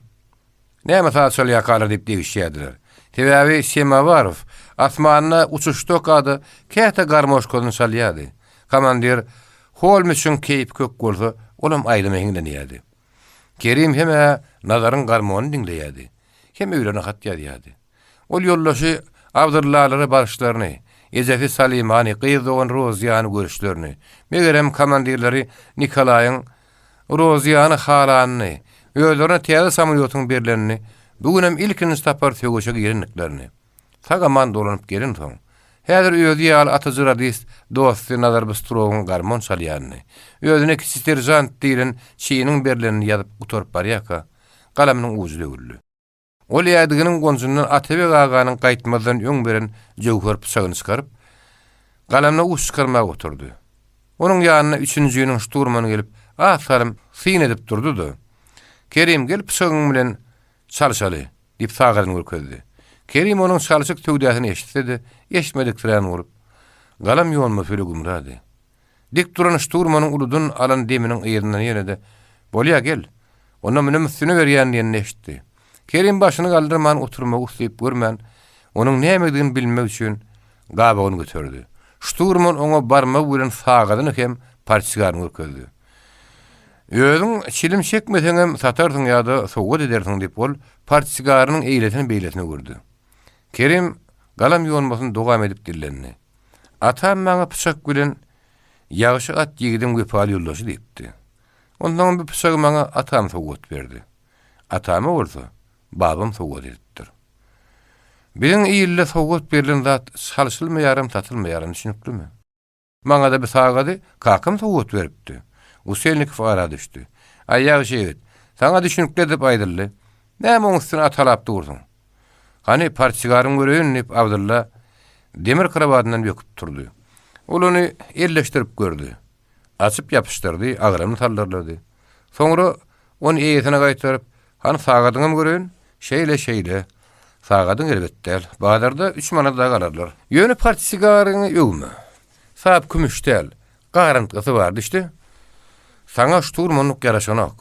Näme saz çalýarkalar diýip degişýärdiler. Sebäbi Semawarow asmanda uçuşdaka-da käte garmoşkasyny çalýardy. Komandir Holmiçiň keýpi kök bolsa, olam aýdyma hiňlenýärdi. Kerim hem-ä Nazaryň garmonyny diňleýärdi, hem öýlerine hat ýazýardy. Ol ýoldaşy Abdyllalara baryşlaryny, ejesi Salimany, gyz dogany Rozyýany görüşlerini, megerem, komandirleri Nikolaýyň Rozyýany halanyny, özlerine täze samolýotyň berlenini, bu günem ilkinji sapar söweşe girendiklerini, sag-aman dolanyp gelensoň, häzir özi ýaly atyjy radist dosty Nazar Bystrowyň garmon çalýanyny, özüne kiçi seržant diýlen çiniň berlenini ýazyp gutaryp barýarka, galamynyň ujy döwüldi. Ol ädiginiň gonjundan Atabeg aganyň gaýtmazdan öň beren jöwher pyçagyny çykaryp, galamyna uç çykarmaga oturdy. Onuň ýanyna üçünjiniň şturmany gelip, az salym syn edip durdy-da, Kerim, gel pyçagyň bilen çalşaly, diýip sagadyny görkezdi. Kerim onuň çalşyk söwdasyny eşitse-de, eşitmediksirän bolup, galam ýonmasy bile gümrady. Dik duran şturmanyň uludan alan deminiň yzyndan ýene-de, Bolýa, gel. Onda munem üstüne berýän diýenini eşitdi. Kerim başyny galdyrman oturmagy uslyp görmän, onuň nämedigini bilmek üçin gabagyny göterdi. Şturman oňa barmagy bilen sagadyny hem portsigaryny görkezdi. Özüň çilim çekmeseňem satarsyň ýa-da sowgat edersiň diýip ol portsigarynyň eýlesini-beýlesini öwürdi. Kerim galam ýonmasyny dowam edip dillendi. Atam maňa pyçak bilen Ýagşy at ýigidiň wepaly ýoldaşy diýipdi. Onsoňam bu pyçagy maňa atam sowgat berdi. Atama bolsa babam sowgat edipdir. Biziň ilde sowgat berlen zat çalşylmaýaram, satylmaýaram, düşüniklimi? Maňa-da bu sagady kakam sowgat beripdi. Guselnikow ara düşdi. Aý, ýagşy ýigit, saňa düşünikli edip aýdyldy. Näme oň üstüne atalap dursuň? Hany, portsigaryňy göreýin, diýip, Abdylla demir krowadyndan böküp turdy. Ol ony elleşdirip gördi. Açyp ýapyşdyrdy, agramyny saldyrlady. Soňra ony eýesine gaýtaryp, Hany, sagadyňam göreýin? Şeýle, şeýle. Sagadyň erbet däl. Bazarda üç manat dagy alarlar. Ýöne portsigaryňy öwme. Sap kümüş däl. Garantgysy bar, düşdi. Saňa şturmanlyk ýaraşanok.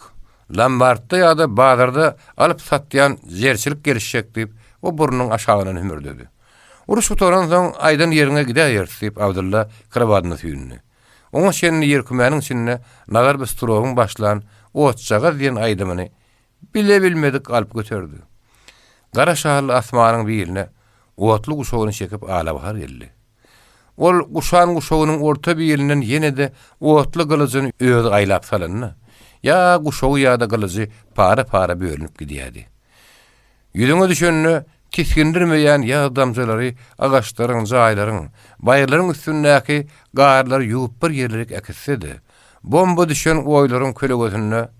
Lombartda ýa-da bazarda alyp satýan zerçilik gelişjek diýip, o burnunyň aşagyndan hümürdedi. Uruş gutaransoň, aýdan ýeriňe gidäýeris diýip, Abdylla krowadyna süýndi. Oňa çenli ýerkümäniň içinde Nazar Bystrowyň başlan Otjagaz diýen aýdymyny bile-bilmedik alyp göterdi. Gara şally asmanyň birine otly guşagyny çekip alabahar geldi. Ol guşan guşagynyň orta birinden ýene-de otly gylyjyny özi aýlap salanda, ýa guşagy ýa-da gylyjy para-para bölünip gidýärdi. Ýüzüňe düşende tisgindirmeýän ýag damjalary agaçlaryň, jaýlaryň, baýyrlaryň üstündäki garlary ýuwup bir ýerlerik äkitse-de, bomba düşen oýlaryň kölegesinde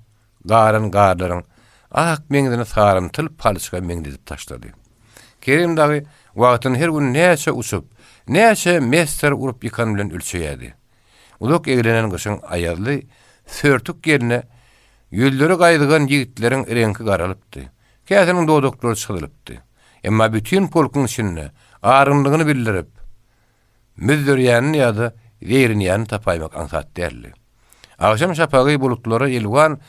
galan garlaryň ak meňzini sarymtyl palçyga meňzedip taşlady. Kerim dagy wagtyny her gün näçe uçup, näçe messer urup ýykan bilen ölçeýärdi. Uzak eglenen gyşyň aýazly sörtük ýeline ýüzleri gaýzygan ýigitleriň reňki garalypdy. Käsiniň dodaklary çyzylypdy. Emma bütin polkuň içinde argynlygyny bildirip, müzzerýänini ýa-da zeýrenýänini tapaýmak aňsat däldi. Agşam şapagy bulutlara elwan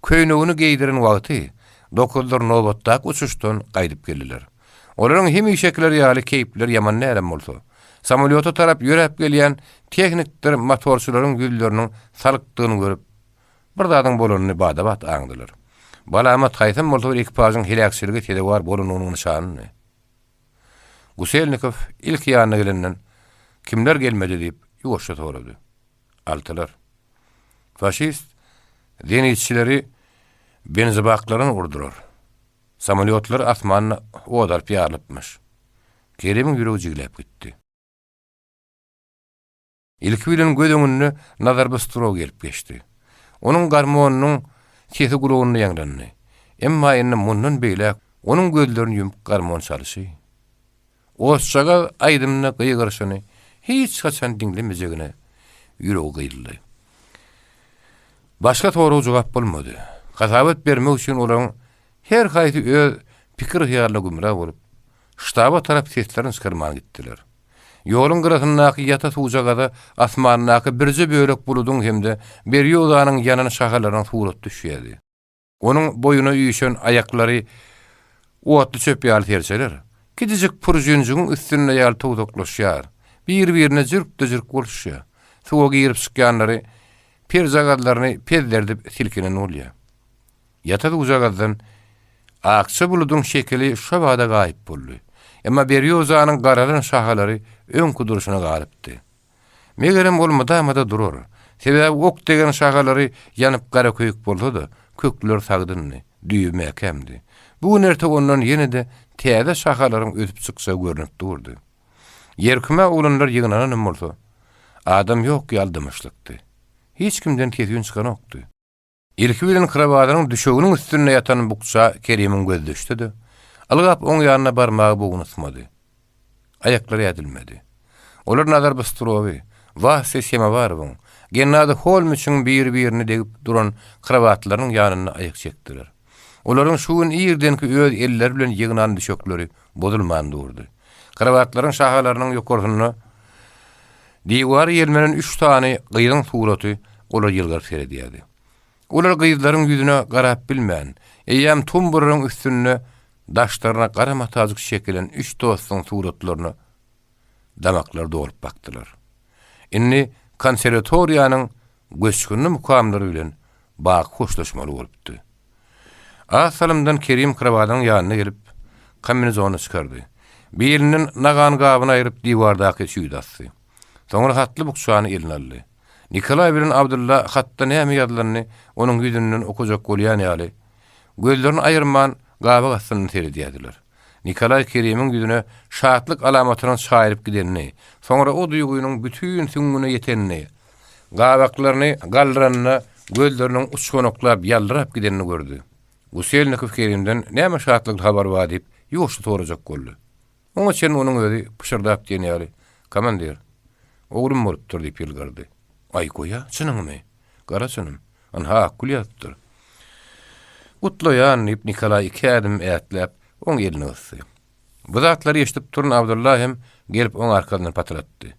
köýnegini geýdiren wagty dokuzlar nobatdaky uçuşdan gaýdyp geldiler. Olaryň hemişekiler ýaly keýpleri ýaman dälem bolsa, samolýota tarap ýöräp gelýän tehnikdir motorçylaryň ýüzleriniň salykdygyny görüp, bir zadyň bolanyny bada-bat aňdylar. Bu alamat haýsam bolsa bir ekipažyň heläkçilige sezewar bolanynyň nyşanydy. Guselnikow ilki ýanyna gelenden, Kimler gelmedi diýip, ýuwaşja sorady. Altylar. Faşist zenitçileri benzibaklardan urdular. Samolýotlar asmanda ot alyp ýarylypmyş. Keremiň ýüregi jigläp gitdi. Ilki bilen göz öňünde Nazar Bystrow gelip geçdi. Onuň garmonynyň sesi gulagynda ýaňlandy. Emma indi mundan beýläk onuň gözlerini ýumup garmon çalyşy, Otjagaz aýdymyna gygyryşyny hiç haçan diňlemejegine ýüregi gyýyldy. Başga sorag-jogap bolmady. Hasabat bermek üçin olaryň her haýsy öz pikir-hyýalyna gümra bolup, ştaba tarap seslerini çykarman gitdiler. Ýoluň gyrasyndaky ýata suwjagaza asmandaky birje bölek buludyň hem-de berýozanyň ýanan şahalarynyň suraty düşýärdi. Onuň boýuna üýşen aýaklary otly çöp ýaly serçeler, kiçijik purjinjigiň üstünde ýaly towsaklaşýar, bir-birine jürk-de-jürk boluşýar. Suwa girip çykýanlary perjagazlaryny pezzerdip silkinen bolýar. Ýata suwjagazdan akja buludyň şekili şobada gaýyp boldy. Emma berýozanyň garalan şahalary öňki durşuna galypdy. Megerem ol mydama-da durar. Sebäbi ok degen şahalary ýanyp gara köýük bolsa-da, kökleri sagdyndy, düýbi mäkämdi. Bu gün-erte ondan ýene-de täze şahalaryň ösüp çykjagy görnüp durdy. Ýerkümä oglanlar ýygnananam bolsa, adam ýok ýaly dymyşlykdy. Hiç kimden ses-üýn çykanokdy. Ilki bilen krowadynyň düşeginiň üstünde ýatan bukja Kerimiň gözi düşdi-de, ylgap oň ýanyna barmaga bogun ysmady. Aýaklary ädilmedi. Olar Nazar Bystrowy, Wasýa Semowarowyň, Gennadiý Holmiçiň biri-birine degip duran krowatlarynyň ýanynda aýak çekdiler. Olaryň şu gün irdenki öz elleri bilen ýygnan düşekleri bozulman durdy. Krowatlaryň şahalarynyň ýokarsynda Diwara ýelmenen üç sany gyzyň suraty olara ýylgyryp seredýärdi. Olar gyzlaryň ýüzüne garap bilmän, eýýäm tumburyň üstünde daşlaryna gara matajyk çekilen üç dostuň suratlaryna damaklary dolup bakdylar. Indi konserwatoriýanyň göçgünli mukamlary bilen baky hoşlaşmaly bolupdy. Az salymdan Kerim krowadynyň ýanyna gelip, kombinezonyny çykardy. Bilinden nagan gabyny aýryp, diwardaky çüýde asdy. Soňra hatly bukjany eline aldy. Nikolaý bilen Abdylla hatda näme ýazylanyny onuň ýüzünden okajak bolýan ýaly, gözlerini aýyrman gabak astyndan seredýärdiler. Nikolaý Kerimiň ýüzüne şatlyk alamatynyň çaýylyp gidenini, soňra o duýgynyň bütin süňňüne ýetenini, gabaklaryny galdyranda gözleriniň uçganaklap ýaldyrap gidenini gördi. Guselnikow Kerimden näme şatlykly habar bar diýip, ýuwaşja sorajak boldy. Oňa çenli onuň özi pyşyrdap diýen ýaly, Komandir, oglum bolupdyr diýip ýylgyrdy. Aý, goý-a, çynyňmy? Gara çynym. Ynha, Akgül ýazypdyr. Gutlaýan, diýip, Nikolaý iki ädim ätläp, oň elini gysdy. Bu zatlary eşidip duran Abdylla hem gelip oň arkasyndan patratdy.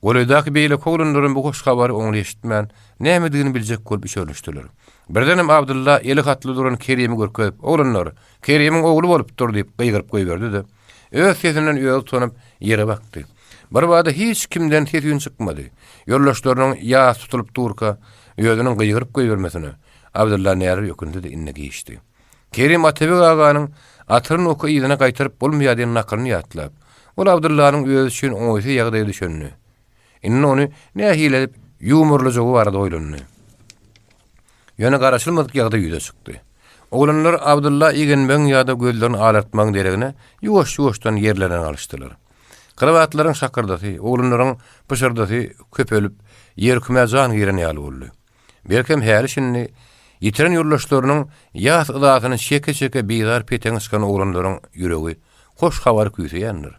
Golaýdaky beýleki oglanlaram bu hoş habary oňly eşitmän, nämedigini biljek bolup üşerilişdiler. Birdenem Abdylla eli hatly duran Kerimi görkezip, Oglanlar, Kerimiň ogly bolupdyr diýip gygyryp goýberdi-de, öz sesinden özi utanyp, ýere bakdy. Birbada hiç kimden ses-üýn çykmady. Ýoldaşlarynyň ýas tutulyp durka, özüniň gygyryp goýbermesine Abdylla näler ökünse-de indi giçdi. Kerim Atabeg aganyň Atylan oky yzyna gaýtaryp bolmaýar diýen nakylyny ýatlap, ol Abdyllanyň özi üçin oňaýsyz ýagdaýa düşenini, indi ony nähili edip ýuwmarlajagy barada oýlandy. Ýöne garaşylmadyk ýagdaý ýüze çykdy. Oglanlar Abdylla igenmegiň ýa-da gözlerini alartmagyň deregine ýuwaş-ýuwaşdan ýerlerine galyşdylar. Krowatlaryň şakyrdysy, oglanlaryň pyşyrdysy köpelip, ýerkümä jan giren ýaly boldy. Belkem häli-şindi ýitiren ýoldaşlarynyň ýas yzasyny çeke-çeke bizar peteňi çykan oglanlaryň ýüregi hoş habary küýseýändir.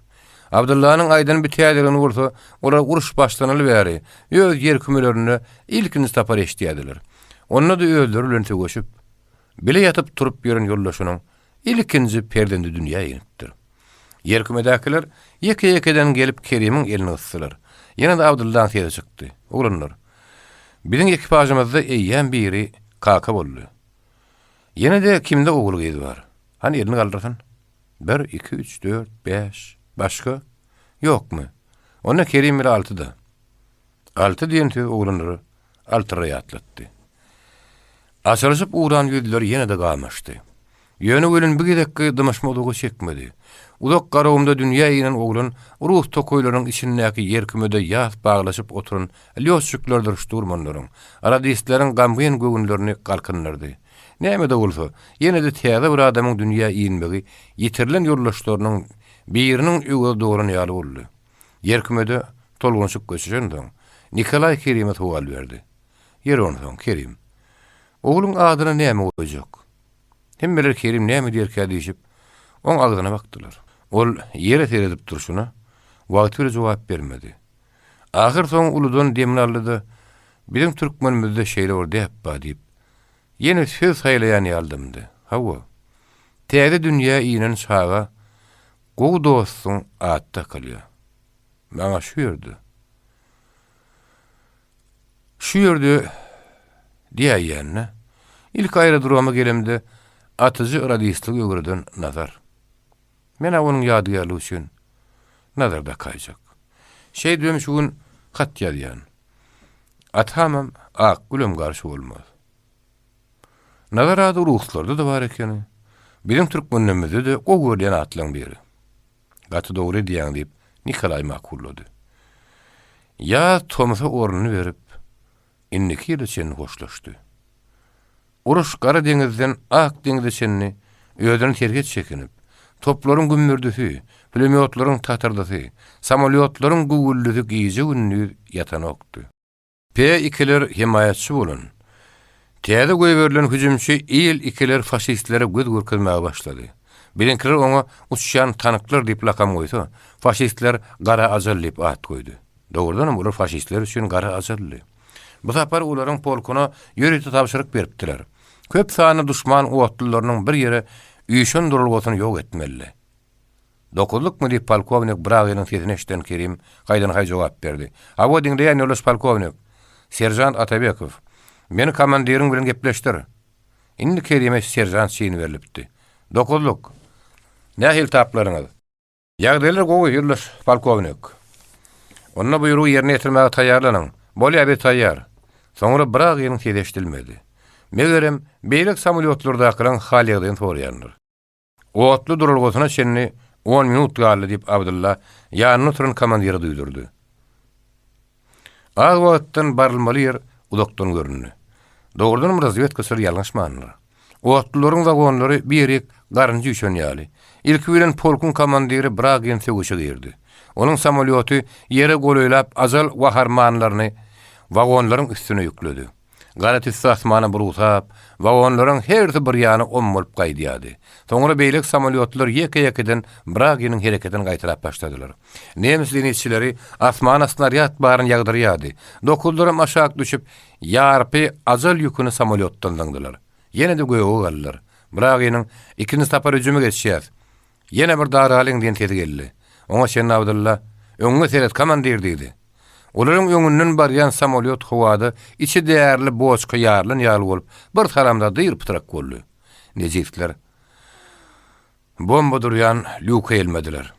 Abdyllanyň aýdan bu täzeligini bolsa olar uruş başlanaly bäri öz ýerkümelerinde ilkinji sapar eşidýärdiler. Onda-da özleri bilen söweşip, bile ýatyp-turup ýören ýoldaşynyň Ilkinji perzendi dünýä inipdir. Ýerkümedäkiler ýeke-ýekeden gelip Kerimiň elini gysdylar. Ýene-de Abdyllaň sesi çykdy. Oglanlar, biziň ekipažymyzda eýýäm biri kaka boldy. Ýene-de kimde ogul-gyz bar? Hany elini galdyrsyn. Bir, iki, üç, dört, bäş. Başga? Ýokmy? Onda Kerim bile altyda. Alty diýen söz oglanlara Altyra ýatlatdy. Açylyşyp ugran ýüzler ýene-de gamaşdy. Ýöne welin bu gezekki dymyşma uzaga çekmedi. Uzak Garagumda dünýä inen oglan rus tokaýlarynyň içindäki ýerkümede ýas baglaşyp oturan lýotçiklerdir şturmanlaryň, radistleriň gamgyn göwünlerini galkyndyrdy. Näme-de bolsa, ýene-de täze bir adamyň dünýä inmegi ýitirilen ýoldaşlarynyň biriniň öwezi dolan ýaly boldy. Ýerkümede tolgunyşyk göçüşensoň, Nikolaý Kerime sowal berdi. Ýeri onsoň, Kerim. Ogluň adyna näme goýjak? Hemmeler Kerim näme diýerkä diýşip, oň agzyna bakdylar. Ol ýere seredip durşuna, wagty bile jogap bermedi. Ahyrsoňy uludan demini aldy-da, Biziň türkmenimizde şeýle bir däp bar diýip, ýene söz saýlaýan ýaly dymdy. Hawa, täze dünýä inen çaga gowy dostuň ady dakylýar. Maňa şu ýerde. Şu ýerde diýäýýän-dä. Ilki aerodroma gelemde atyjy radistligi öwreden Nazar. Men-ä onuň ýadygärligi üçin Nazar dakaýjak. Şeýdibem şu gün hat ýazýan. Atamam, Akgülem garşy bolmaz. Nazar ady ruslarda-da bar ekeni. Biziň türkmenlerimizde-de gowy görülýän atlaryň biri. Gaty dogry edýäň, diýip, Nikolaý makullady. Ýaz tomsa ornuny berip, indiki ýyla çenli hoşlaşdy. Uruş Gara deňizden Ak deňize çenli özüne serhet çekinip, toplaryň gümmürdisi, pulemýotlaryň tatyrdysy, samolýotlaryň güwwüldisi gije-gündiz ýatanokdy. P-ikiler hemaýatçy bolan, täze goýberilen hüjümçi Il-ikiler faşistlere göz görkezmäge başlady. Biziňkiler oňa uçýan tanklar diýip lakam goýsa, faşistler Gara ajal diýip at goýdy. Dogrudanam olar faşistler üçin gara ajaldy. Bu sapar olaryň polkuna ýörite tabşyryk beripdiler. Köp sanly duşman otlularynyň bir ýere üýşen duralgasyny ýok etmelidi. Dokuzlykmy? diýip, polkownik Braginiň sesini eşiden Kerim haýdan-haý jogap berdi. Hawa, diňleýän, ýoldaş polkownik. Seržant Atabekow. Meni komandiriň bilen gepleşdir. Indi Kerime seržant çyny berlipdi. Dokuzlyk. Nähili taplaryňyz? Ýagdaýlar gowy, ýoldaş polkownik. Onda buýrugy ýerine ýetirmäge taýýarlanyň. Bolýa, biz taýýar. Soňra Bragynyň sesi eşidilmedi. Megerem, beýleki samolýotlardakylaryň hal-ýagdaýyny soraýandyr. Otly duralgasyna çenli on minut galdy, diýip, Abdylla ýanynda oturan komandire duýdurdy. Az wagtdan barylmaly ýer uzakdan göründi. Dogrudanam razwedkaçylar ýalňyşmandyr. Otlularyň wagonlary bir ýerik garynja üýşen ýaly. Ilki bilen polkuň komandiri Bragin söweşe girdi. Onuň samolýoty ýere golaýlap ajal waharmanlaryny wagonlaryň üstüne ýükledi. Gara tüsse asmana burugsap, wagonlaryň hersi bir ýana ommalyp gaýdýardy. Soňra beýleki samolýotlar ýeke-ýekeden Braginiň hereketini gaýtalap başladylar. Nemes zenitçileri asmana snarýad baryny ýagdyrýardy. Dokuzlaram aşak düşüp, ýarpy ajal ýüküni samolýotdan zyňdylar. Ýene-de göge galdylar. Braginiň, Ikinji sapar hüjüme geçýäs. Ýene bir daralyň diýen sesi geldi. Oňa çenli Abdylla, Öňüňe seret, komandir diýdi. Olaryň öňünden barýan samolýot howada içi därili boçka ýarylan ýaly bolup, bir salamda dyr-pytrak boldy. Nejisler bomba durýan lýuka ýelmediler.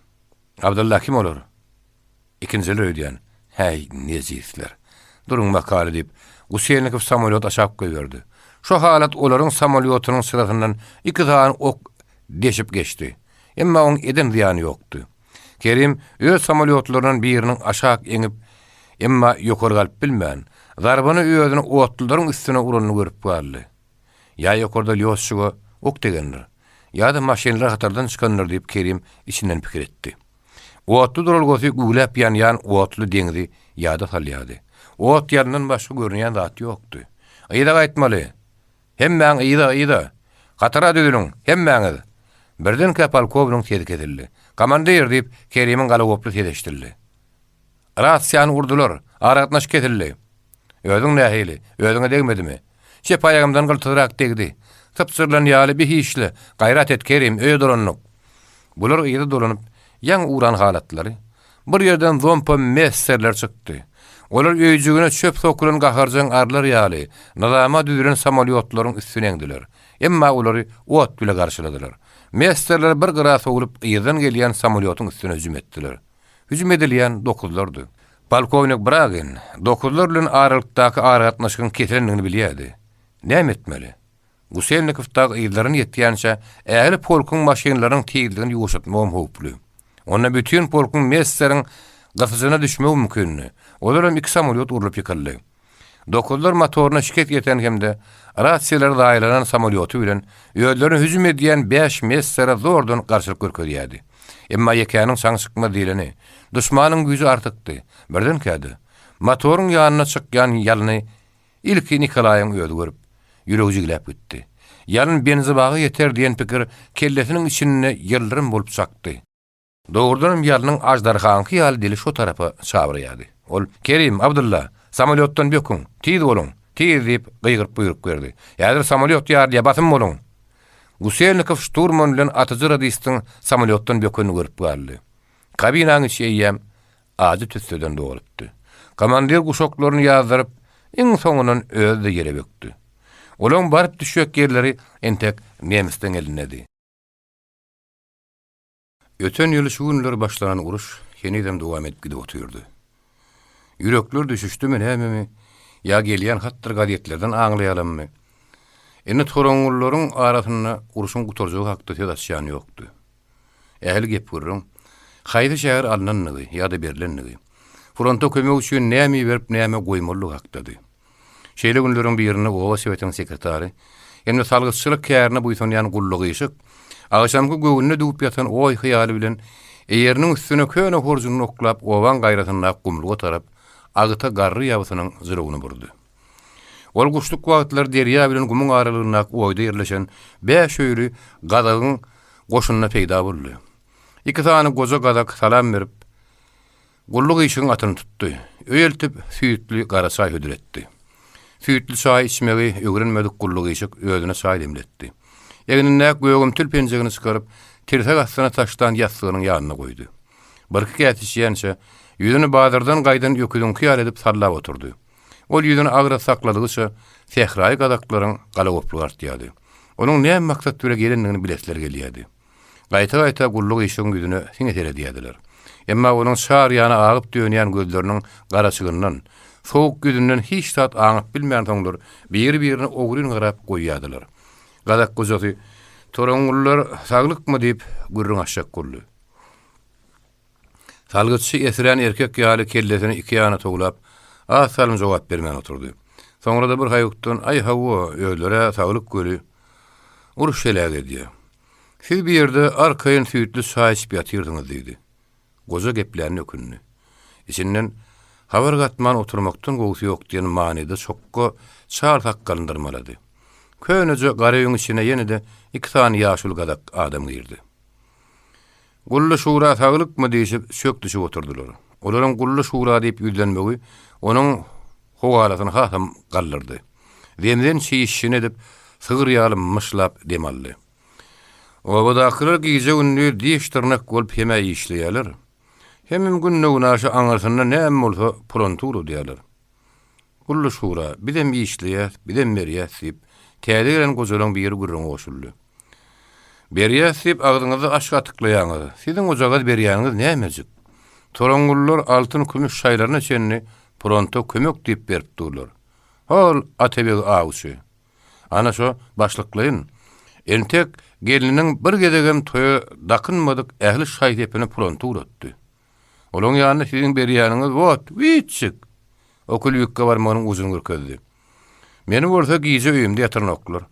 Abdylla, kim olar? Ikinjiler öýdýän. Häý, nejisler. Duruň bakaly diýip, Guselnikow samolýoty aşak goýberdi. Şo halat olaryň samolýotynyň syrasyndan iki sany ok deşip geçdi. Emma oň eden zyýany ýokdy. Kerim öz samolýotlaryndan biriniň aşak eňip, emma ýokary galyp bilmän, zarbany özüni otlularyň üstüne uranyny görüp galdy. Ýa ýokarda lýotçiga ok degendir, ýa-da maşynlar hatardan çykandyr diýip Kerim içinden pikir etdi. Otly duralgasy güwläp ýanýan otly deňzi ýada salýardy. Ot ýalyndan başga görünýän zat ýokdy. Yza gaýtmaly! Hemmäň yza, yza! Hatara düzüliň, hemmäňiz! Birdenkä polkownigiň sesi kesildi. Komandir! diýip, Kerimiň galagoply sesi eşidildi. Rasiýany urdular, aragatnaşyk kesildi. Özüň nähili, özüňe degmedimi? Çep aýagymdan gyltyzrak degdi. Sypjyrylan ýaly bi hiç-le, gaýrat et, Kerim, öýe dolandyk. Bular yza dolanyp, ýaňy ugran halatlary, bir ýerden zompa messerler çykdy. Olar öýjügine çöp sokulan gaharjaň arlar ýaly, nyzama düzülen samolýotlaryň üstüne eňdiler. Emma olary ot bile garşyladylar. Messerler bir gyra sowlup, yzdan gelýän samolýotyň üstüne hüjüm etdiler. Hüjüm edilýän dokuzlardy. Polkownik Bragin dokuzlar bilen aralykdaky aragatnaşygyň kesilendigini bilýärdi. Näme etmeli? Guselnikow dagy yzlaryna ýetýänçä ähli polkuň maşynlarynyň tizligini ýuwaşatmagam howply. Onda bütin polkuň Messeriň gysyjyna düşmegi mümkindi. Ozalam iki samolýot urlup ýykyldy. Dokuzlar motoryna şikes ýeten hem-de rasiýalary zaýalanan samolýoty bilen özlerine hüjüm edýän bäş Messere zordan garşylyk görkezýärdi. Emma ýekäniň çaňy çykmaz diýleni. Duşmanyň güýji artykdy. Birdenkä-de, motoryň ýanyna çykýan ýalny Ilki Nikolaýyň özi görüp, ýüregi jigläp gitdi. Ýalyn benzibaga ýeter diýen pikir kellesiniň içinde ýyldyrym bolup çakdy. Dogrudanam ýalnyň aždarhaňky ýaly dili şo tarapa çabraýardy. Ol, Kerim, Abdylla, samolýotdan böküň, tiz boluň, tiz diýip, gygyryp buýruk berdi. Häzir samolýot ýarylýar, basym boluň! Guselnikow şturman bilen atyjy radistiň samolýotdan bökenini görüp galdy. Kabinaň içi eýýäm ajy tüsseden dolupdy. Komandir guşaklaryny ýazdyryp, iň soňundan özi-de ýere bökdi. Olaň baryp düşjek ýerleri entek nemisleň elindedi. Öten ýyl şu günler başlanan uruş henizem dowam edip gidip otyrdy. Ýürekler düşüşdimi nämemi, ýa gelýän hatdyr gazetlerden aňlaýalammy, indi toraňňullaryň arasynda urşuň gutarjagy hakda söz açýan ýokdy. Ähli gep-gürrüň, haýsy şäher alnandygy ýa-da berlendigi, fronta kömek üçin näme iberip, näme goýmalydygy hakdady. Şeýle günleriň birinde oba sowetiniň sekretary hem-de salgytçylyk kärine buýsanýan Gully gyşyk agşamky göwnüne düwüp ýatan oý-hyýaly bilen eýeriniň üstüne köne horjunyny oklap obaň gaýrasyndaky gumluga tarap agta garry ýabysynyň jylawyny burdy. Ol guşluk wagtlary derýa bilen gumuň aralygyndaky oýda ýerleşen bäş öýli gazagyň goşunda peýda boldy. Iki sany goja gazak salam berip, Gully gyşygyň atyny tutdy. Öý eltip, süýtli gara çaý hödür etdi. Süýtli çaý içmegi öwrenmedik Gully gyşyk özüne çaý demletdi. Egnindäki gögümtil penjegini çykaryp, tirsek astyna taşlan ýassygynyň ýanyna goýdy. Birki käse içýänçä, ýüzüni bazardan gaýdan öküziňki ýaly edip sallap oturdy. Ol ýüzüni agras sakladygyça, sähraýy gazaklaryň galagoplugy artýardy. Onuň näme maksat bile gelendigini bilesleri gelýärdi. Gaýta-gaýta gulluk işigiň ýüzüne siňe seredýärdiler. Emma onuň çar ýana agyp-dönýän gözleriniň garaçygyndan, sowuk ýüzünden hiç zat aňyp bilmänsoňlar, biri-birine ogryn garap goýýardylar. Gazak gojasy, Toraňňullar saglykmy diýip, gürrüň açjak boldy. Salgytçy esirän erkek ýaly kellesini iki ýana towlap, az salym jogap bermän oturdy. Soňra-da bir haýukdan, Aý, hawa, özler-ä saglyk weli, uruş heläk edýä. Siz bu ýerde arkaýyn süýtli çaý içip ýatyrsyňyz diýdi. Goja geplänine ökündi. Içinden, Habar gatman oturmakdan gowusy ýok diýen manyda çokga çal sakgalyny dyrmalady. Köneje gara öýüň içine ýene-de iki sany ýaşuly gazak adam girdi. Gully şura saglykmy diýşip, çök düşüp oturdylar. Olaryň Gully şura diýip ýüzlenmegi onuň howalasyny hasam galdyrdy. Zemzen çişini edip, sygyr ýaly myşlap dem aldy. Obadakylar gije-gündiz diş-dyrnak bolup hem-ä işleýärler, hemem günde-günaşa aňyrsynda näme bolsa pronta ugradýarlar. Gully şura, bizem işleýäs, bizem berýäs diýip, täze gelen gojalaň biri gürrüňe goşuldy. Berýäs diýip, agzyňyzda aş gatyklaýaňyz. Siziň ojagaz berýäniňiz nämejik? Toraňňullar altyn-kümüş şaýlaryna çenli pronta kömek diýip berip durlar. Hol, Atabeg awçy. Ana şo başlyklaýyn. Entek gelniniň bir gezegem toýa dakynmadyk ähli şaý-sepini pronta ugratdy. Olaň ýanynda siziň berýäniňiz wot, wiçjik! O külbikge barmagynyň ujuny görkezdi. Meni bolsa gije öýümde ýatyranoklar.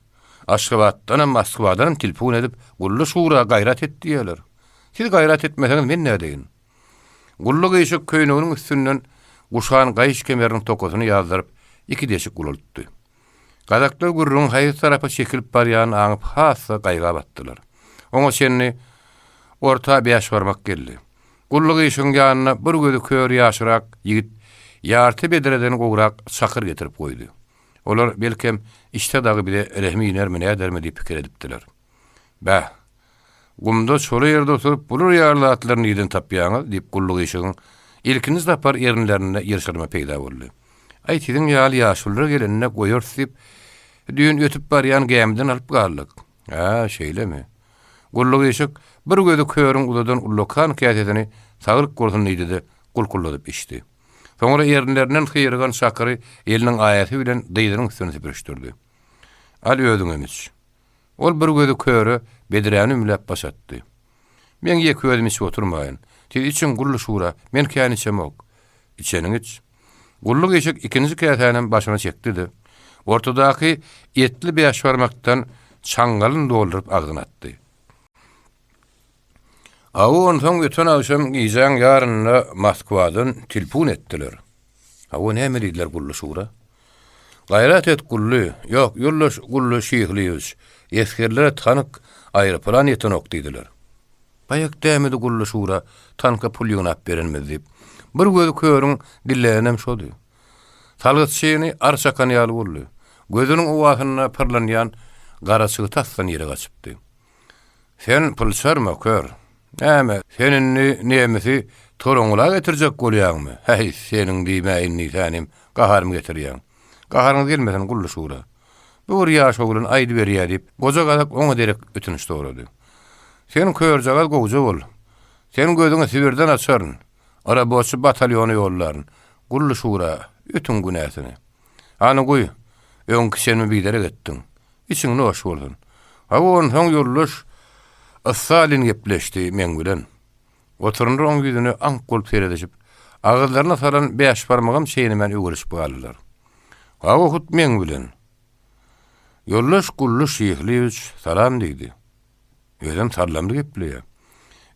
Aşgabatdanam, Moskwadanam tilpun edip, Gully şura gaýrat et diýýärler. Siz gaýrat etmeseňiz men nädeýin? Gully gyşyk köýneginiň üstünden guşan gaýyş kemeriniň tokasyny ýazdyryp, iki deşik ulaltdy. Gazaklar gürrüňiň haýsy tarapa çekilip barýanyny aňyp has-da gaýga batdylar. Oňa çenli orta bäşbarmak geldi. Gully gyşygyň ýanyna bir gözi kör ýaşrak ýigit ýarty bedreden gowrak çakyr getirip goýdy. Olar, belkem, içse dagy bize rehmi inermi nädermi diýip pikir edipdiler. Bäh! Gumda çola ýerde oturyp bular ýaly zatlary nirden tapýaňyz? diýip Gully gyşygyň ilkinji sapar erinlerinde ýyrşarma peýda boldy. Aý, siziň ýaly ýaşulular gelende goýarys diýip, düýn ötüp barýan gämiden alyp galdyk. Hä, şeýlemi? Gully gyşyk bir gözi körüň uzadan ullakan käsesini saglyk bolsun diýdi-de, gulkulladyp içdi. Soňra erinlerinden syrygan çakyry eliniň aýasy bilen dyzynyň üstüne süpürişdirdi. Al özüňem iç. Ol bir gözi köre bedräni ümläp baş atdy. Meň ýeke özüm içip oturmaýyn. Siz içiň, Gully şura, men kän içemok. Içeniňi iç. Gully gyşyk ikinji käsänem başyna çekdi-de, ortadaky etli bäşbarmakdan çaňňalyny dolduryp agzyna atdy. Awy onsoň öten agşam gijäň ýarynda Moskwadan tilpun etdiler. Hawa näme diýdiler Gully şura? Gaýrat et Gully, ýok, ýoldaş Gully Şyhlyýewiç, esgerlere tank, aeroplan ýetenok diýdiler. Baýak dämedi Gully şura tanka pul ýygnap berenimiz diýip. Bir gözi körüň dilleýänem şody. Salgytçyny ar çakan ýaly boldy. Gözüniň owasynda pyrlanýan garaçygy tasdan ýere gaçypdy. Sen pylçarma, kör. Näme, sen indi nemisi Toraňňula getirjek bolýaňmy? Häý, seniň diýmäýin diýsänim, gaharymy getirýäň. Gaharyňyz gelmesin, Gully şura. Bu bir ýaş oglan aýdyberýä diýip, goja gazak oňa derek ötünç sorady. Sen körjagaz gowja bol. Seniň gözüňi Sibirden açaryn. Raboçy batalýona ýollaryn. Gully şura, ötüň günäsini. Hany guý, öňki içenimi biderek etdiň. Içiň noş bolsun. Hawa, onsoň ýoldaş Stalin gepleşdi meň bilen. Oturanlar oň ýüzüne aňk bolup seredişip, agyzlaryna salan bäşbarmagam çeýnemän öwrülişip galdylar. Hawa, hut meň bilen. Ýoldaş Gully Şyhlyýewiç salam diýdi. Özem sallamly gepleýär.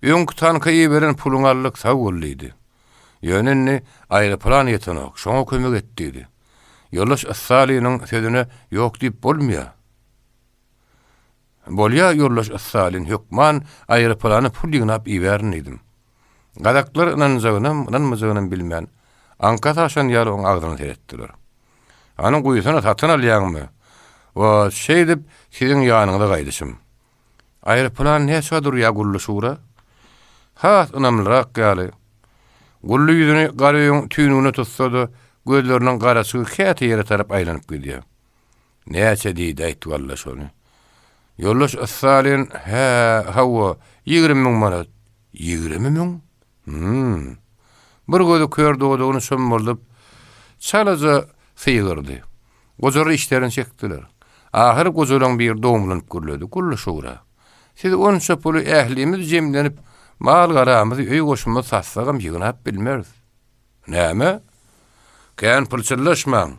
Öňki tanka iberen puluňy aldyk, sag bol diýdi. Ýöne indi aeroplan ýetenok, şoňa kömek et diýdi. Ýoldaş Staliniň sözüne ýok diýip bolmaýar. Bolýa, ýoldaş Stalin, hökman aeroplana pul ýygnap ibärin diýdim. Gazaklar ynanjagynam, ynanmajagynam bilmän, aňkasy aşan ýaly oň agzyna seretdiler. Hany guýsana, satyn alýaňmy? Wah, şeýdip siziň ýanyňyza gaýdyşym. Aeroplan näçä durýa Gully şura? Has ynamlyrak ýaly. Gully ýüzüni Garöýüň tüýnügine tutsa-da, Gözleriniň garaçygy käte ýere tarap aýlanyp gidýär. Näçe diýdi-aýt walla şony. Ýoldaş Stalin, Hä, hawa, 20 müň manat. 20 müň? Hüm. Bir gözi kör dodagyny çommaldyp, çalaja sygyrdy. Gojalar işlerini çekdiler. Ahyry gojalaň biri dogumlanyp gürledi, Gully şura, siz onça puly ählimiz jemlenip, mal-garamyzy, öý-goşumyzy satsagam ýygnap bilmeris. Näme? Kän pylçyllaşmaň.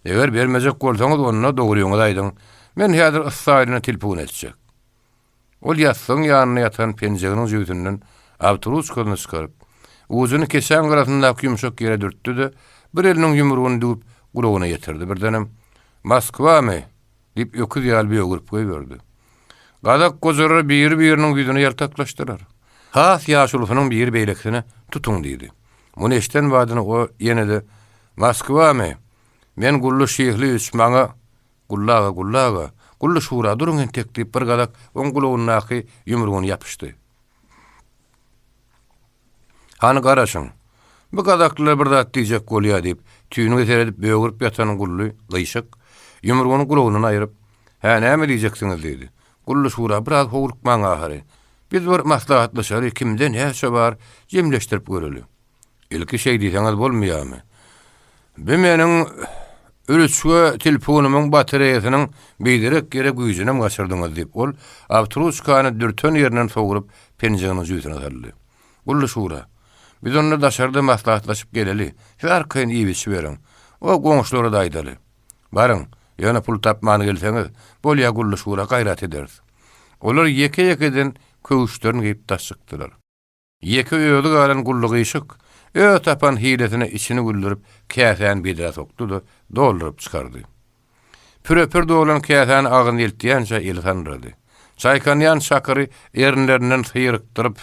Eger bermejek bolsaňyz, onda dogryňyzy aýdyň. Men häzir Ysraýylyna tilpun etjek. Ol ýassygyň ýanynda ýatan penjeginiň jübüsinden awtoruçkasyny çykaryp, ujuny keçäň gyrasyndaky ýumşak ýere dürtdi-de, bir eliniň ýumrugyny düwüp, gulagyna ýetirdi. Birdenem, Moskwamy? diýip, öküz ýaly bögürip goýberdi. Gazak gojalary biri-biriniň ýüzüne ýaltaklaşdylar. Has ýaşulusynyň biri beýlekisine, Tutuň diýdi. Muny eşiden badyna o ýene-de, Moskwamy? Men Gully Şyhlyýewiç, maňa Gully aga, Gully aga, Gully şura, duruň entek diýip, bir gazak oň gulagyndaky ýumrugyny ýapyşdy. Hany garaşyň. Bu gazaklylar bir zat diýjek bolýa diýip, tüýnüge seredip bögürip ýatan Gully gyşyk, ýumrugyny gulagyndan aýryp, Hä, näme diýjeksiňiz diýdi. Gully şura, biraz howlukmaň ahyry. Biz bir maslahatlaşaly, kimde näçe bar, jemleşdirip göreli. Ilki şeý diýseňiz bolmaýarmy? Bi meniň rüçge tilpunymyň batareýasynyň biderek ýere güýjünem gaçyrdyňyz, diýip, ol awtoruçkany dürten ýerinden sogrup, penjeginiň jübüsine saldy. Gully şura, Biz onda daşarda maslahatlaşyp geleli, siz arkaýyn iýip-içiberiň. O goňşulara-da aýdaly. Baryň, ýöne pul tapman gelseňiz, bolýa Gully şura, gaýrat ederis. Olar ýeke-ýekeden köwüşlerini geýip daş çykdylar. Ýeke özi galan Gully gyşyk, öz tapan hilesine içini güldürip, käsäni bedrä sokdy-da, dolduryp çykardy. Püre-pür dolan käsäni agzyna eltýänçä eli sandyrady. Çaýkanýan çakyry erinlerinden syrykdyryp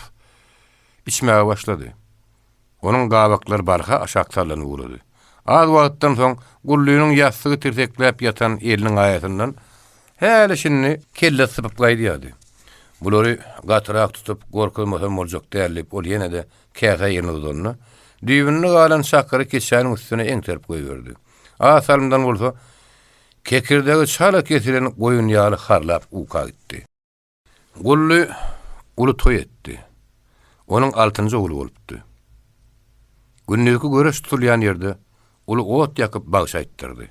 içmäge başlady. Onuň gabaklary barha aşak sallanyp ugrady. Az wagtdan soň Gullynyň ýassygy tirsekläp ýatan eliniň aýasyndan häli-şindi kelle sypyp gaýdýardy. Bulary gatyrak tutup gorkuzmasam boljak däl diýip, ol ýene-de käsä elini uzanda, düýbünde galan çakyry keçäniň üstüne eňterip goýberdi. Az salymdan bolsa, kekirdegi çala kesilen goýun ýaly harlap uka gitdi. Gully uly toý etdi. Onuň altynjy ogly bolupdy. Gündizki göreş tutulýan ýerde uly ot ýakyp bagşy aýtdyrdy.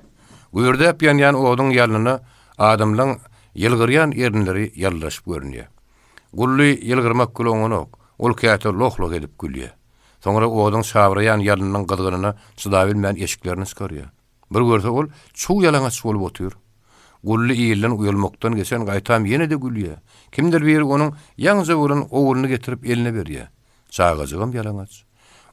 Gübürdäp ýanýan oduň ýalnyna adamlaň ýylgyrýan erinleri ýaldyraşyp görünýär. Gully ýylgyrmak bile oňanok, ol käte loh-loh edip gülýär. Soňra oduň çabraýan ýalnynyň gyzgynyna çydabilmän eşiklerini çykarýar. Bir görse ol çuw ýalaňaç bolup otyr. Gully ilden uýalmakdan geçen gaýtam ýene-de gülýär. Kimdir biri onuň ýaňja bolan ogluny getirip eline berýär. Çagajygam ýalaňaç.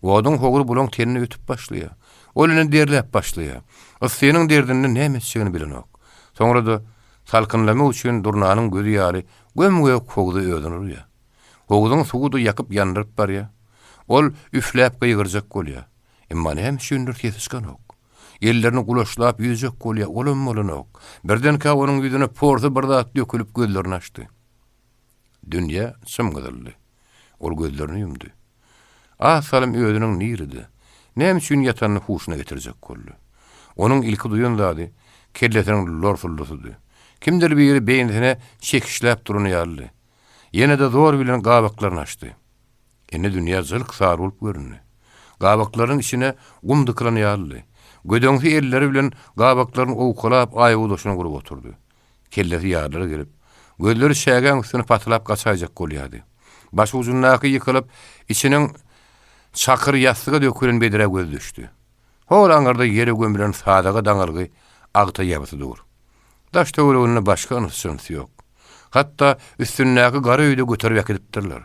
Oduň howry bulaň tenine ötüp başlaýar. Ol indi derläp başlaýar. Yssynyň derdinden näme etjegini bilenok. Soňra-da salkynlamak üçin durnanyň gözi ýaly göm-gök howza özüni urýar. Howzuň suwy-da ýakyp-ýandyryp barýar. Ol üfläp gygyrjak bolýar. Emma näme üçindir sesi çykanok. Ellerini gulaçlap ýüzjek bolýar, olam bolanok. Birdenkä onuň ýüzüne porsy bir zat dökülip gözlerini açdy. Dünýä çym-gyzyldy. Ol gözlerini ýumdy. Az salym özüniň nirede, näme üçin ýatanyny huşuna getirjek boldy. Onuň ilki duýan zady kellesiniň lorsuldysydy. Kimdir biri beýnisine çekiçläp duran ýalydy. Ýene-de zor bilen gabaklaryny açdy. Indi dünýä jylk sary bolup göründi. Gabaklarynyň içine gum dykylan ýalydy. Gödeňsi elleri bilen gabaklaryny owkalap aýagdaşyna gurup oturdy. Kellesi ýarylara gelip, gözleri çägäň üstüne patylap gaçaýjak bolýardy. Başujundaky ýykylyp, içiniň çakyr ýassyga dökülen bedrä gözi düşdi. Hol aňyrda ýere gömülen sadaga daňylgy agta ýabysy dur. Daş-töwereginde başga yns-jyns ýok. Hatda üstündäki gara öýi-de göterip äkidipdirler.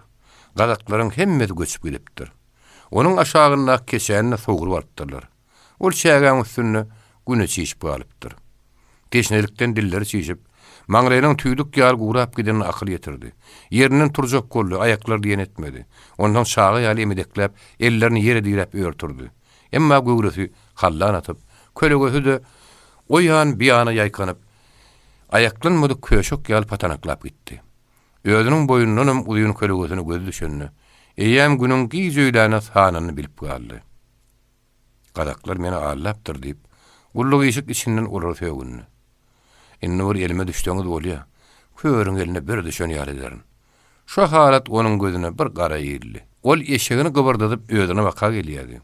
Gazaklaryň hemmesi göçüp gidipdir. Onuň aşagyndaky keçäni-de sogrup alypdyrlar. Ol çägäň üstünde güne çişip galypdyr. Teşnelikden dilleri çişip, maňlaýynyň tüýdük ýaly gurap gidenine akyl ýetirdi. Ýerinden turjak boldy, aýaklary diýen etmedi. Onsoň çaga ýaly emedekläp, ellerini ýere diräp ör turdy. Emma göwresi hallan atyp, kölegesi-de o ýan, bu ýana ýaýkanyp, aýaklanmadyk köşek ýaly patanaklap gitdi. Özüniň boýundanam uzyn kölegesine gözi düşende, eýýäm günüň giç öýläne sanyny bilip galdy. Gazaklar meni aldapdyr diýip, Gully gyşyk içinden olara sögündi. Indi bir elime düşseňiz bolýa. Körüň eline bir düşen ýaly ederin. Şo halat onuň gözüne bir gara ildi. Ol eşegini gybyrdadyp özüne baka gelýärdi.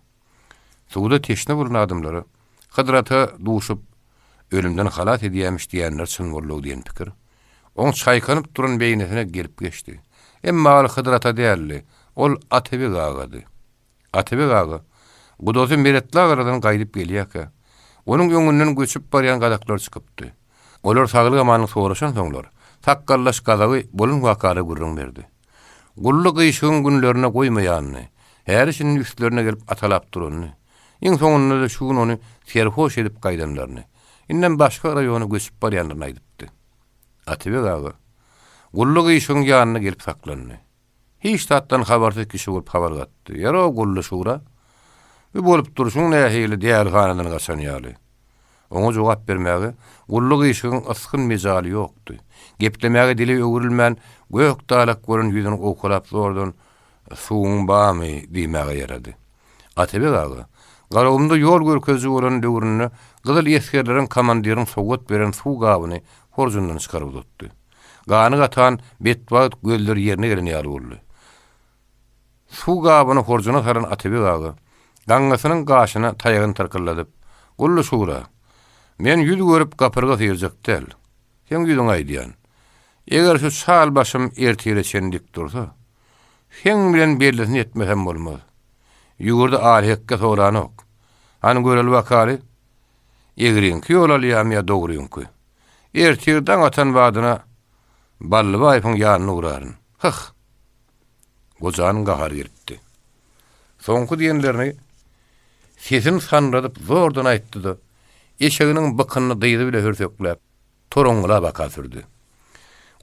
Suwda teşne bolan adamlara Hydyr ata duşup, ölümden halas edýämiş diýenler çyn boldugy diýen pikir, oň çaýkanyp duran beýnisine gelip geçdi. Emma ol Hydyr ata däldi, ol Atabeg agady. Atabeg aga, gudasy Meretli agaladan gaýdyp gelýärkä, onuň öňünden göçüp barýan gazaklar çykypdy. Olar saglyk-amanlyk soraşansoňlar, sakgallaş gazagy bolan wakalary gürrüň berdi. Gully gyşygyň günlerine goýmaýanyny, häli-şindi üstlerine gelip atalap duranyny, iň soňunda-da şu gün ony serhoş edip gaýdanlaryny, indem başga raýona göçüp barýanlaryny aýdypdy. Atabeg aga Gully gyşygyň ýanyna gelip saklandy. Hiç zatdan habarsyz kişi bolup habar gatdy. Ýer-ow Gully şura, bu bolup durşuň nähili dälihanadan gaçan ýaly? Oňa jogap bermäge Gully gyşygyň ysgyn-mejaly ýokdy. Geplemäge dili öwrülmän, gök dalak bolan ýüzüni owkalap zordan, Suwuň barmy? diýmäge ýarady. Atabek aga, Garagumda ýol görkeziji bolan döwründe gyzyl esgerleriň komandiriniň sowgat beren suw gabyny horjundan çykaryp uzatdy. Gany gatan betbagt gözleri ýerine gelen ýaly boldy. Suw gabyny horjuna salan Atabek aga, gaňňasynyň gaşyna taýagyny tyrkylladyp, Gully şura, men ýüz görüp gapyrga syrjak däl. Seň ýüzüňe aýdýan. Eger şu çal başym ertire çenli dik dursa, seň bilen bellisini etmesem bolmaz. Ýüwürdi aly hekge soranok. Hany göreli bakaly, egriňki ýol alýamy ýa dogryňky. Ertir daň atan badyna Ballybaýewiň ýanyna ugraryn. Hyh! Gojanyň gahary gelipdi. Soňky diýenlerini sesini sanradyp zordan aýtdy-da, eşeginiň bykynyny dyzy bile hürsekläp, toraňňyla baka sürdi.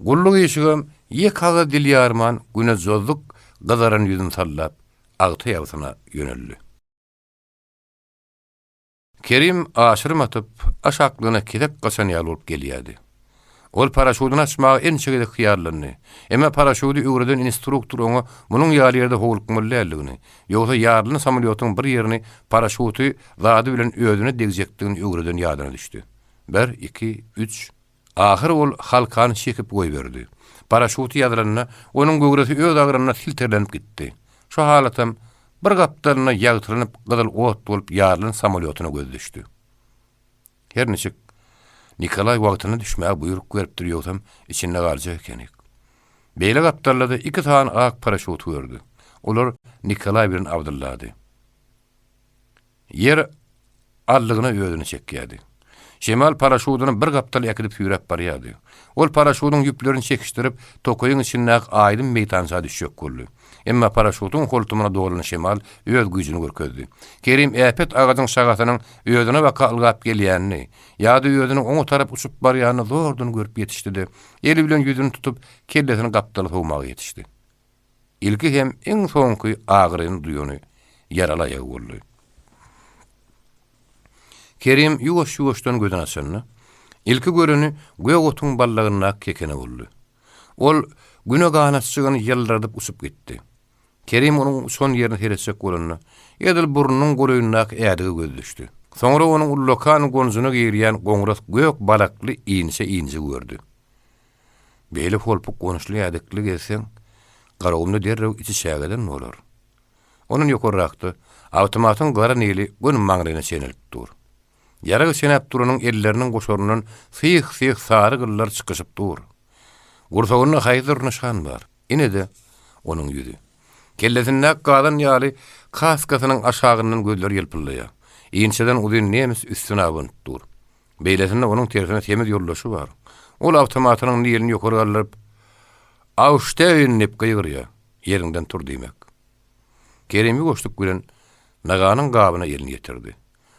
Gulluk işigem ýeke agyz dil ýarman, güne jozzuk gyzaran ýüzüni sallap, agta ýagsyna ýöneldi. Kerim aşyrym atyp, aşaklygyna kesek gaçan ýaly bolup gelýärdi. Ol paraşýudyny açmaga ençe gezek hyýallandy. Emma paraşýudy öwreden instruktor oňa munuň ýaly ýerde howlukmaly däldigini, ýogsa ýarylan samolýotyň bir ýerini paraşýuty zady bilen özüne degjekdigini öwreden ýadyna düşdi. Bir, iki, üç. Ahyr ol halkany çekip goýberdi. Paraşýuty ýazylanda, onuň göwresi öz agramyna silterlenip gitdi. Şo halatam bir gapdalynda ýagtylanyp gyzyl ot bolup ýarylan samolýotyna gözi düşdi. Her niçik, Nikolaý wagtynda düşmäge buýruk beripdir, ýogsam içinde galjak ekenik. Beýle gapdalda-da iki sany ak paraşýuty gördi. Olar Nikolaý bilen Abdyllady. Ýer aldygyna özüni çekýärdi. Şemal paraşudyny bir gapdal äkidip süýräp barýardy. Ol paraşudyň ýüplerini çekişdirip, tokaýyň içindäki aýdym meýdança düşjek boldy. Emma paraşutyň holtumyna dolan şemal öz güýjüni görkezdi. Kerim äpet agajyň şahasynyň özüne baka ylgap gelýänini, ýa-da özüniň oňa tarap uçup barýanyny zordan görüp ýetişdi-de, eli bilen ýüzüni tutup, kellesini gapdala sowmaga ýetişdi. Ilki hem iň soňky agyryny duýany ýaraly aýagy boldy. Kerim ýuwaş-ýuwaşdan gözüni açanda, ilki göreni gök otuň ballagyndaky kekene boldy. Ol Güne ganatjygyny ýyldyradyp uçup gitdi. Kerim onuň uçan ýerine seretjek bolanda, edil burnunyň golaýyndaky ädige gözi düşdi. Soňra onuň ullakan gonjuna girýän goňras gök balakly inçe injigi gördi. Beýle holpuk gonuşly ädikli gezseň, Garagumda derrew içi çägeden bolar. Ondan ýokarrakda awtomatyň gara nili göni maňlaýyna çenelip dur. Ýarag çenäp duranyň elleriniň goşaryndan syh-syh sary gyllar çykyşyp dur. Gursagynda haýsydyr nyşan bar. Ine-de, onuň ýüzi. Kellesindäki gazan ýaly kaskasynyň aşagyndan gözleri ýylpyldaýar. Inçeden uzyn nemes üstüne abanyp dur. Beýlesinde onuň tersine semiz ýoldaşy bar. Ol awtomatynyň nilini ýokary galdyryp, Aufstehen! diýip gygyrýar. Ýeriňden tur diýmek. Kerim ýuwaşlyk bilen naganyň gabyna elini ýetirdi.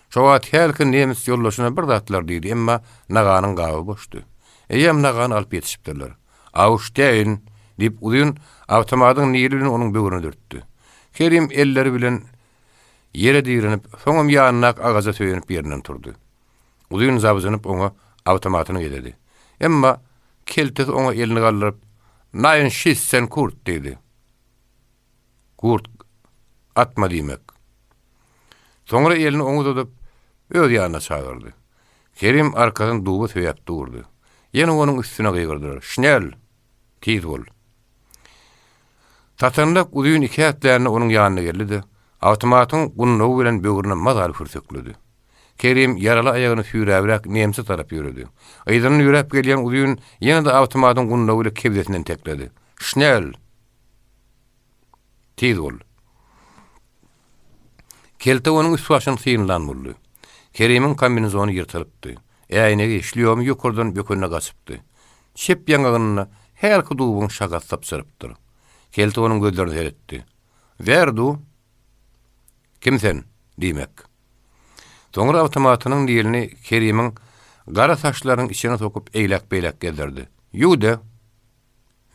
Şo wagt hälki nemes ýoldaşyna bir zatlar diýdi, emma naganyň gaby boşdy. Eýýäm nagany alyp ýetişipdirler. Aufstehen! diýip, uzyn awtomatyň nili bilen onuň böwrüne dürtdi. Kerim elleri bilen Ýere direnip, soňam ýanyndaky agaja söýenip ýerinden turdy. Uzyn zabjynyp oňa awtomatyny gezedi. Emma keltesi oňa elini galdyryp, Nein schiessen Kurt diýdi. Kurt, atma diýmek. Soňra elini oňa uzadyp, öz ýanyna çagyrdy. Kerim arkasyny duba söýäp durdy. Ýene onuň üstüne gygyrdylar, Şnel! Tiz bol! Satanlak uzyn iki ätlände onuň ýanyna geldi-de, awtomatyň gundagy bilen böwrüne mazaly hürsekledi. Kerim ýaraly aýagyny süýräbräk nemse tarap ýöredi. Yzyndan ýöräp gelýän uzyn ýene-de awtomatyň gundagy bilen kebzesinden tekledi. Şnel! Tiz bol! Kelte onuň üst-başyny synlan boldy. Kerimiň kombinezony ýyrtylypdy. Äýnegi, şlýomy ýokardan bökenine gaçypdy. Çep ýaňagynda hälki dubuň şahasy sypjyrypdyr. Kelte onuň gözlerine seretdi. Wer du? Kim sen? diýmek. Soňra awtomatynyň nilini Kerimiň gara saçlarynyň içine sokup eýläk-beýläk gezdirdi. Ýude!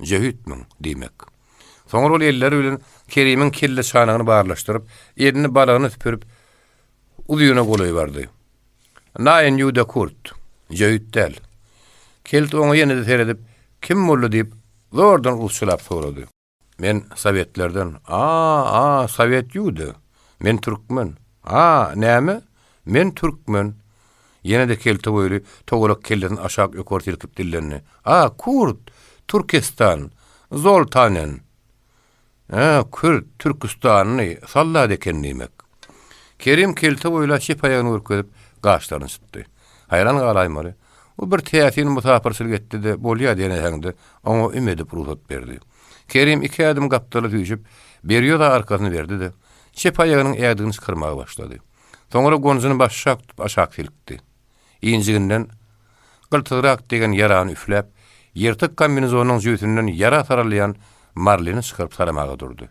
Jöhitmiň? diýmek. Soňra ol elleri bilen Kerimiň kelle çanagyny barlaşdyryp, elini balagyna süpürip, uzyna golaý bardy. Naýyn ýude kurt. Jöhit däl. Kelt oňa ýene-de seredip, Kim boldy diýip, zordan rusçalap sorady. Men sowetlerden. A, a, sowet ýude. Men türkmen. A, näme? Men türkmen. Ýene-de kelte boýly, togalak kellesini aşak-ýokary silkip dillendi. A, kurt! Türkestan! Zoltanen! Ä, kürt, türküstanly, sallat eken diýmek. Kerim kelte boýla çep aýagyny görkezip, gaşlaryny çytdy. Haýran galaýmaly. O bir täsin mysapyrçylyk etdi-de, bolýa diýen äheňde oňa üm edip rugsat berdi. Kerim iki ädim gapdala süýşüp, Berýoza arkasyny berdi-de, çep aýagynyň ädigini çykarmaga başlady. Soňra gonjuny başşak tutup aşak silkdi. Injiginden gyltyzrak degen ýarany üfläp, ýyrtyk kombinezonynyň jübüsinden ýara saralýan marlini çykaryp saramaga durdy.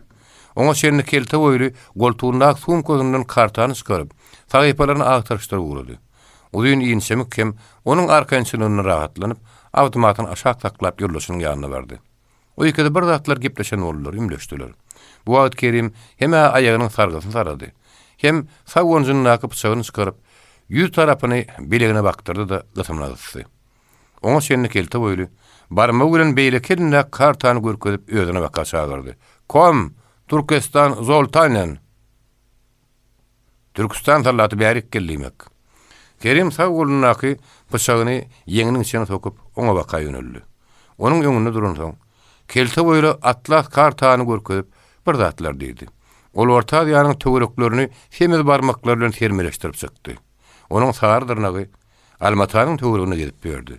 Oňa çenli kelte boýly goltugyndaky sumkasyndan kartany çykaryp, sahypalaryny agtaryşdyryp ugrady. Uzyn inçemik hem onuň arkaýynçylygyndan rahatlanyp, awtomatyny aşak saklap ýoldaşynyň ýanyna bardy. O ikisi bir zatlar gepleşen boldular, ümleşdiler. Bu wagt Kerim hem-ä aýagynyň sargysyny sarady, hem sag gonjundaky pyçagyny çykaryp, ýüz tarapyny bilegine bakdyrdy-da, gysymyna gysdy. Oňa çenli kelte boýly, barmagy bilen beýleki elindäki kartany görkezip özüne baka çagyrdy. Kom! Türkestan Zoltanen! Türküstan sallaty bärik gel diýmek. Kerim sag golundaky pyçagyny ýeňiniň içine sokup, oňa baka ýöneldi. Onuň öňünde duransoň, kelte boýly atlas kartany görkezip, bir zatlar diýdi. Ol Orta Aziýanyň töwereklerini semiz barmaklary bilen sermeleşdirip çykdy. Onuň sary dyrnagy Almatanyň töwereginde gezip ýördi.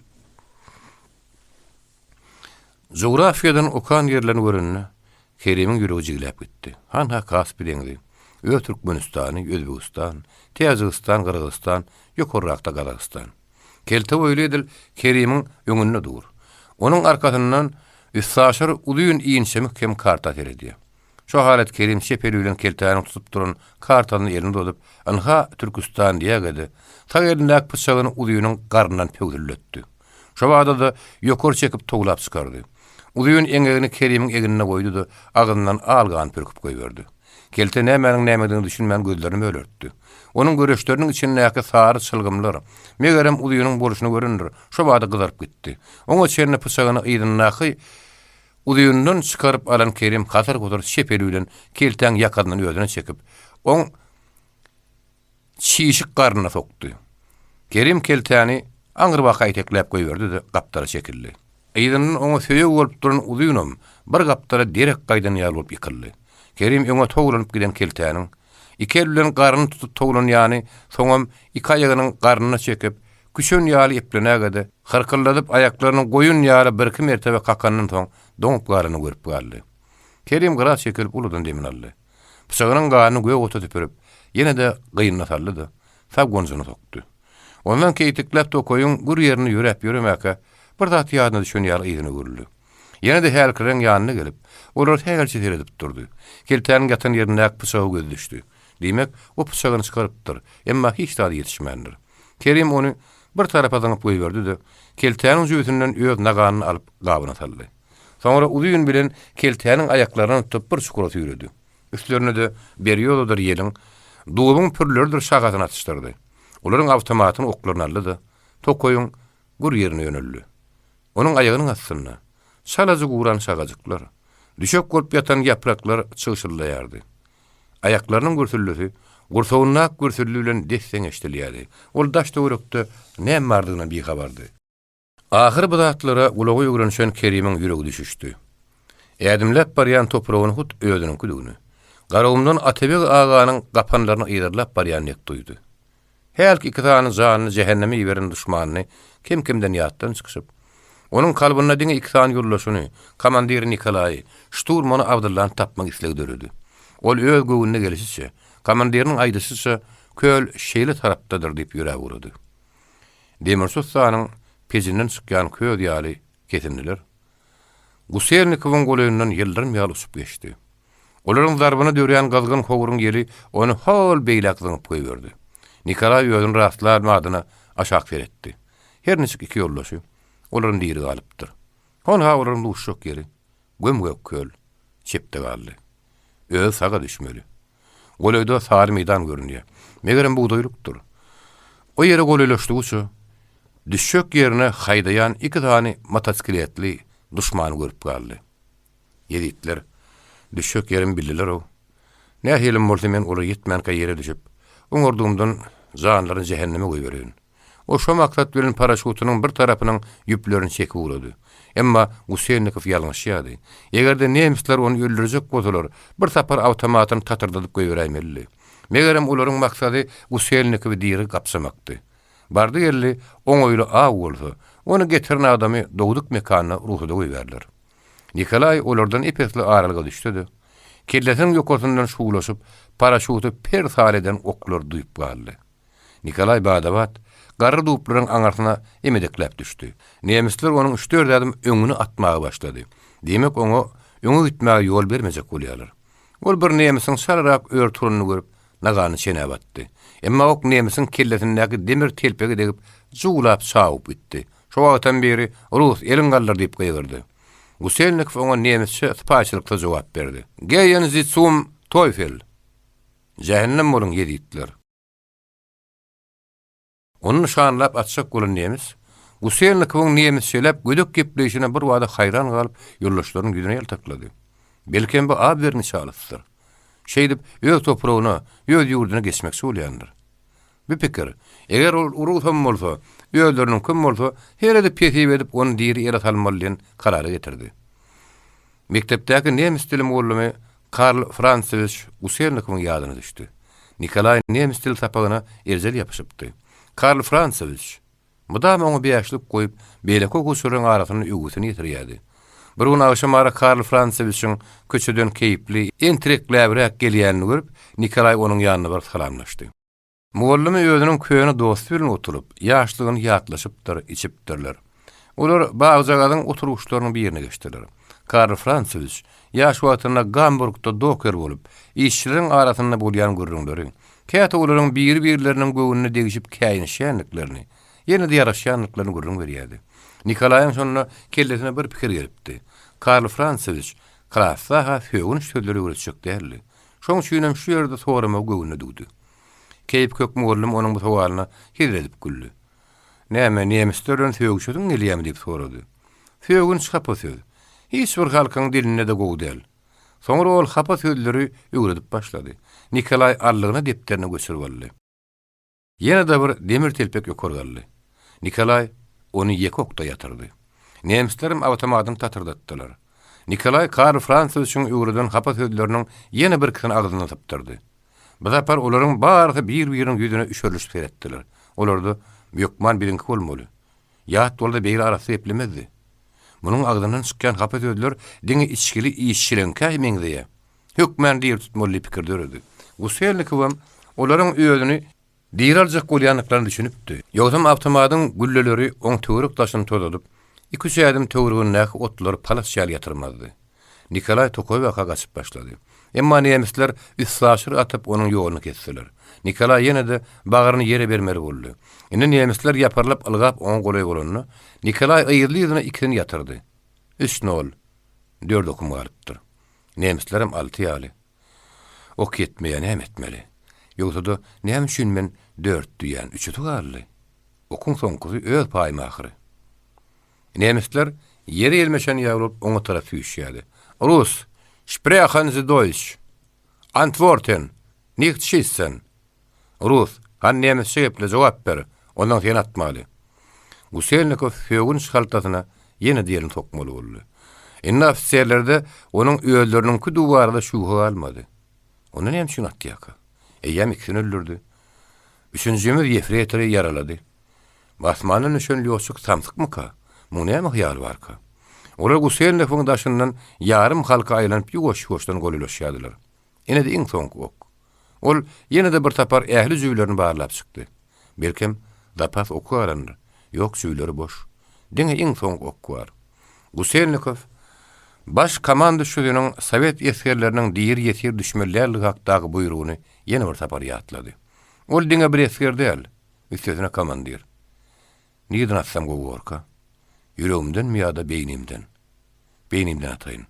Jugrafiýadan okan ýerlerini görende, Kerimiň ýüregi jigläp gitdi. Hanha Kaspi deňzi, öz Türkmenistany, Özbegistan, Täjigistan, Gyrgyzystan, ýokarrakda Gazagystan. Kelte boýly edil Kerimiň öňünde dur. Onuň arkasyndan üstaşyr uzyn inçemik hem karta seredýär. Şo halat Kerim çep eli bilen keltäniň tutup duran kartasyny eline uzadyp, Ynha, Türküstan diýäge-de, sag elindäki pyçagyny uzynyň garnyndan pöwzülletdi. Şo bada-da ýokary çekip towlap çykardy. Uzyn eňegini Kerimiň egnine goýdy-da, agzyndan al gan pürküp goýberdi. Kelte nämäniň nämedigine düşünmän gözlerini mölertdi. Onuň göreçleriniň içindäki sary çylgymlar, megerem, uzynyň bolşuny görendir, şo bada gyzaryp gitdi. Oňa çenli pyçagyny yzyndaky uzyndan çykaryp alan Kerim hasar-husar çep eli bilen keltäň ýakasyndan özüne çekip, oň çişik garnyna sokdy. Kerim keltäni aňrybaka itekläp goýberdi-de, gapdala çekildi. Yzyndan oňa söýeg bolup duran uzynam bir gapdala derek gaýdan ýaly bolup ýykyldy. Kerim öňe towlanyp giden keltäniň, iki eli bilen garnyny tutup towlanýany, soňam iki aýagynyň garnyna çekip, küçen ýaly eplenäge-de, hyrkyldadyp aýaklaryny goýun ýaly birki mertebe kakandan soň doňup galanyny görüp galdy. Kerim gyra çekilip uludan demini aldy. Pyçagynyň ganyny gök ota süpürip, ýene-de gynyna saldy-da, sag gonjuna sokdy. Ondan keýtikläp tokaýyň gür ýerinde ýöräp ýöremäkä, bir zat ýadyna düşen ýaly yzyna öwrüldi. Ýene-de hälkileň ýanyna gelip, olara sähelçe seredip durdy. Keltäniň ýatan ýerindäki pyçaga gözi düşdi. Diýmek, o pyçagyny çykarypdyr, emma hiç zady ýetişmändir. Kerim ony bir tarapa zyňyp goýberdi-de, keltäniň jübüsinden öz naganyny alyp gabyna saldy. Soňra uzyn bilen keltäniň aýaklaryndan tutup bir çukura süýredi. Üstlerine-de berýozadyr ýeliň, dubuň pürleridir şahasyny atyşdyrdy. Olaryň awtomatyny oklaryny aldy-da, tokaýyň gür ýerine ýöneldi. Onuň aýagynyň astynda çalaja guran şagajyklar, düşek bolup ýatan ýapraklar çygşyldaýardy. Aýaklarynyň gürsüldisi gursagyndaky gürsüldi bilen des-deň eşidilýärdi. Ol daş-töwerekde näme bardygyndan bihabardy. Ahyry bu zatlara gulagy öwrenişen Kerimiň ýüregi düşüşdi. Ädimläp barýan topragyny hut özüniňkidigini, Garagumdan Atabeg aganyň gapanlaryny yzarlap barýan dek duýdy. Hälki iki sany janyny jähenneme iberen duşmanyny kem-kemden ýatdan çykyşyp, onuň kalbynda diňe iki sany ýoldaşyny, komandiri Nikolaýy, şturmany Abdyllany tapmak islegi döredi. Ol öz göwnüne gelşiçe, komandiriniň aýdyşyça, köl şeýle tarapdadyr diýip ýöräp ugrady. Demirçi ussanyň pejinden çykýan köz ýaly kesindiler Guselnikowyň golaýyndan ýyldyrym ýaly uçup geçdi. Olaryň zarbyna dörän gyzgyn howruň ýeli ony hol beýläk zyňyp goýberdi. Nikolaý özüni rastlar badyna aşak seretdi. Her niçik iki ýoldaşy, olaram diri galypdyr. Honha olaryň duşjak ýeri, göm-gök köl, çepde galdy. Özi saga düşmeli. Golaýda sary meýdan görünýär. Megerem bugdaýlykdyr. O ýere golaýlaşdygyça, düşjek ýerine haýdaýan iki sany motosikletli duşmany görüp galdy. Ýezitler, düşjek ýerimi bildiler-ow. Nähilem bolsa men olara ýetmänkä ýere düşüp, oňardygymdan janlaryny jähenneme goýbereýin. Ol şo maksat bilen paraşýutynyň bir tarapynyň ýüplerini çekip ugrady. Emma Guselnikow ýalňyşýardy. Eger-de nemisler ony öldürjek bolsalar, bir sapar awtomatyny tatyrdadyp goýberäýmelidi. Megerem olaryň maksady Guselnikowy diri gapjamakdy. Bardy-geldi oňaýly aw bolsa, ony getiren adamy dogduk mekanyna rugsada goýbärler. Nikolaý olardan ep-esli aralyga düşse-de, kellesiniň ýokarsyndan şuwlaşyp, paraşýuty per-sal eden oklary duýup galdy. Nikolaý bada-bat garry dublaryň aňyrsyna emedekläp düşdi. Nemisler onuň üç-dört ädim öňüne atmaga başlady. Diýmek, oňa öňe gitmäge ýol bermejek bolýarlar. Ol bir nemisiň çalarak ör turanyny görüp, naganyny çenäp atdy. Emma ok nemisiň kellesindäki demir telpege degip, juwlap çawup gitdi. Şo wagtam biri, Rus, eliň galdyr diýip gygyrdy. Guselnikow oňa nemisçe sypaýyçylyksyz jogap berdi. Gehen Sie zum Teufel! Jähennem boluň, ýezitler! Ony nyşanlap atjak bolan nemis, Guselnikowyň nemisçeläp gödek gepleýşine birbada haýran galyp, ýoldaşlarynyň ýüzüne ýaltaklady. Belkem bu Abweriň çalysydyr. Şeýdip, öz topragyna, öz ýurduna geçmekçi bolýandyr. Bu pikir, eger ol urusam bolsa, özleriniňkem bolsa, her edip hesip edip ony diri ele salmaly diýen karara getirdi. Mekdepdäki nemis dili mugallymy Karl Fransewiç Guselnikowyň ýadyna düşdi. Nikolaý nemis dili sapagyna erjel ýapyşypdy. Karl Fransewiç mydama oňa bäşlik goýup, beýleki okuwçylaryň arasynda öwgüsini ýetirýärdi. Bir gün agşamara Karl Fransewiçiň köçeden keýpli, entirekläbräk gelýänini görüp, Nikolaý onuň ýanyna baryp salamlaşdy. Mugallymy özüniň köne dosty bilen oturyp, ýaşlygyny ýatlaşypdyr, içipdirler. Olar bagjagazyň oturgyçlarynyň birine geçdiler. Karl Fransowiç ýaş wagtynda Gamburgda doker bolup, işçileriň arasynda bolýan gürrüňleri, käte olaryň biri-birleriniň göwnüne degişip käýinişýändiklerini, ýene-de ýaraşýandyklaryny gürrüň berýärdi. Nikolaýyň şonda kellesine bir pikir gelipdi. Karl Fransowiç klasda-ha sögünç sözleri öwretjek däldi. Şoň üçinem şu ýerde soramagy göwnüne düwdi. Keýpi kök mugallym onuň bu sowalyna hezil edip güldi. Näme, nemisler bilen sögüşesiň gelýärmi diýip sorady. Sögünç hapa söz. Hiç bir halkyň dilinde-de gowy däl. Soňra ol hapa sözleri öwredip başlady. Nikolaý allygyna depderine göçürip aldy. Ýene-de bir demir telpek ýokary galdy. Nikolaý ony ýeke okda ýatyrdy. Nemislerem awtomatyny tatyrdatdylar. Nikolaý Karl Fransowiçiň öwreden hapa sözleriniň ýene birkisini agzyndan sypdyrdy. Bu sapar olaryň barysy bir-biriniň ýüzüne üşerilişip seretdiler. Olarda, Hökman biziňki bolmaly. Ýat bolsa beýle arassa geplemezdi. Munuň agzyndan çykýan hapa sözler diňe içgili işçileňkä meňzeýär. Hökmän diri tutmaly diýip pikir döredi. Guselnikowam olaryň özüni diri aljak bolýandyklaryna düşünipdi. Ýogsam awtomatyň gülleleri oň töwerek-daşyny tozadyp, iki-üç ädim töweregindäki otlary palas ýaly ýatyrmazdy. Nikolaý tokaý-baka gaçyp başlady. Emma nemisler üstaşyr atyp onuň ýoluny kesdiler. Nikolaý ýene-de bagryny ýere bermeli boldy. Indi nemisler ýapyrylyp ylgap oňa golaý bolanda, Nikolaý yzly-yzyna ikisini ýatyrdy. Üç nol. Dört okum galypdyr. Nemislerem alty ýaly. Ok ýetmeýär, näme etmeli? Ýogsa-da, näme üçin men dört diýýän, üçüsi galdy. Okuň soňkusy öz paýym ahyry. Nemisler ýere ýelmeşen ýaly bolup oňa tarap süýşýärdi. Rus, Sprechen Sie Deutsch? Antworten! Nihçi sen? Rus, hany nemisçe geple, jogap ber, ondan seni atmaly. Guselnikow sögünç haltasyna ýene-de elini sokmaly boldy. Indi ofiserlerde onuň özleriniňkidigi barada şübhe galmady. Onda näme üçin atýarka? Eýýäm ikisini öldürdi. Üçünjimiz ýefreýtory ýaralady. Asmandan düşen lýotçik samsykmyka? Muň näme hyýaly barka? Olar Guselnikowyň daşyndan ýarym halka aýlanyp ýuwaş-ýuwaşdan golaýlaşýardylar. Ine-de iň soňky ok. Ol ýene-de bir sapar ähli jübülerini barlap çykdy. Belkem, zapas oky galandyr. Ýok, jübüleri boş. Diňe iň soňky ok bar. Guselnikow Baş komanduşynyň sowet esgerleriniň diri ýesir düşmeli däldigi hakdaky buýrugyny ýene bir sapar ýatlady. Ol diňe bir esger däl, üstesine komandir. Nireden atsam gowy borka? Ýüregimdenmi ýa-da beýnimden? Beýnimden ataýyn.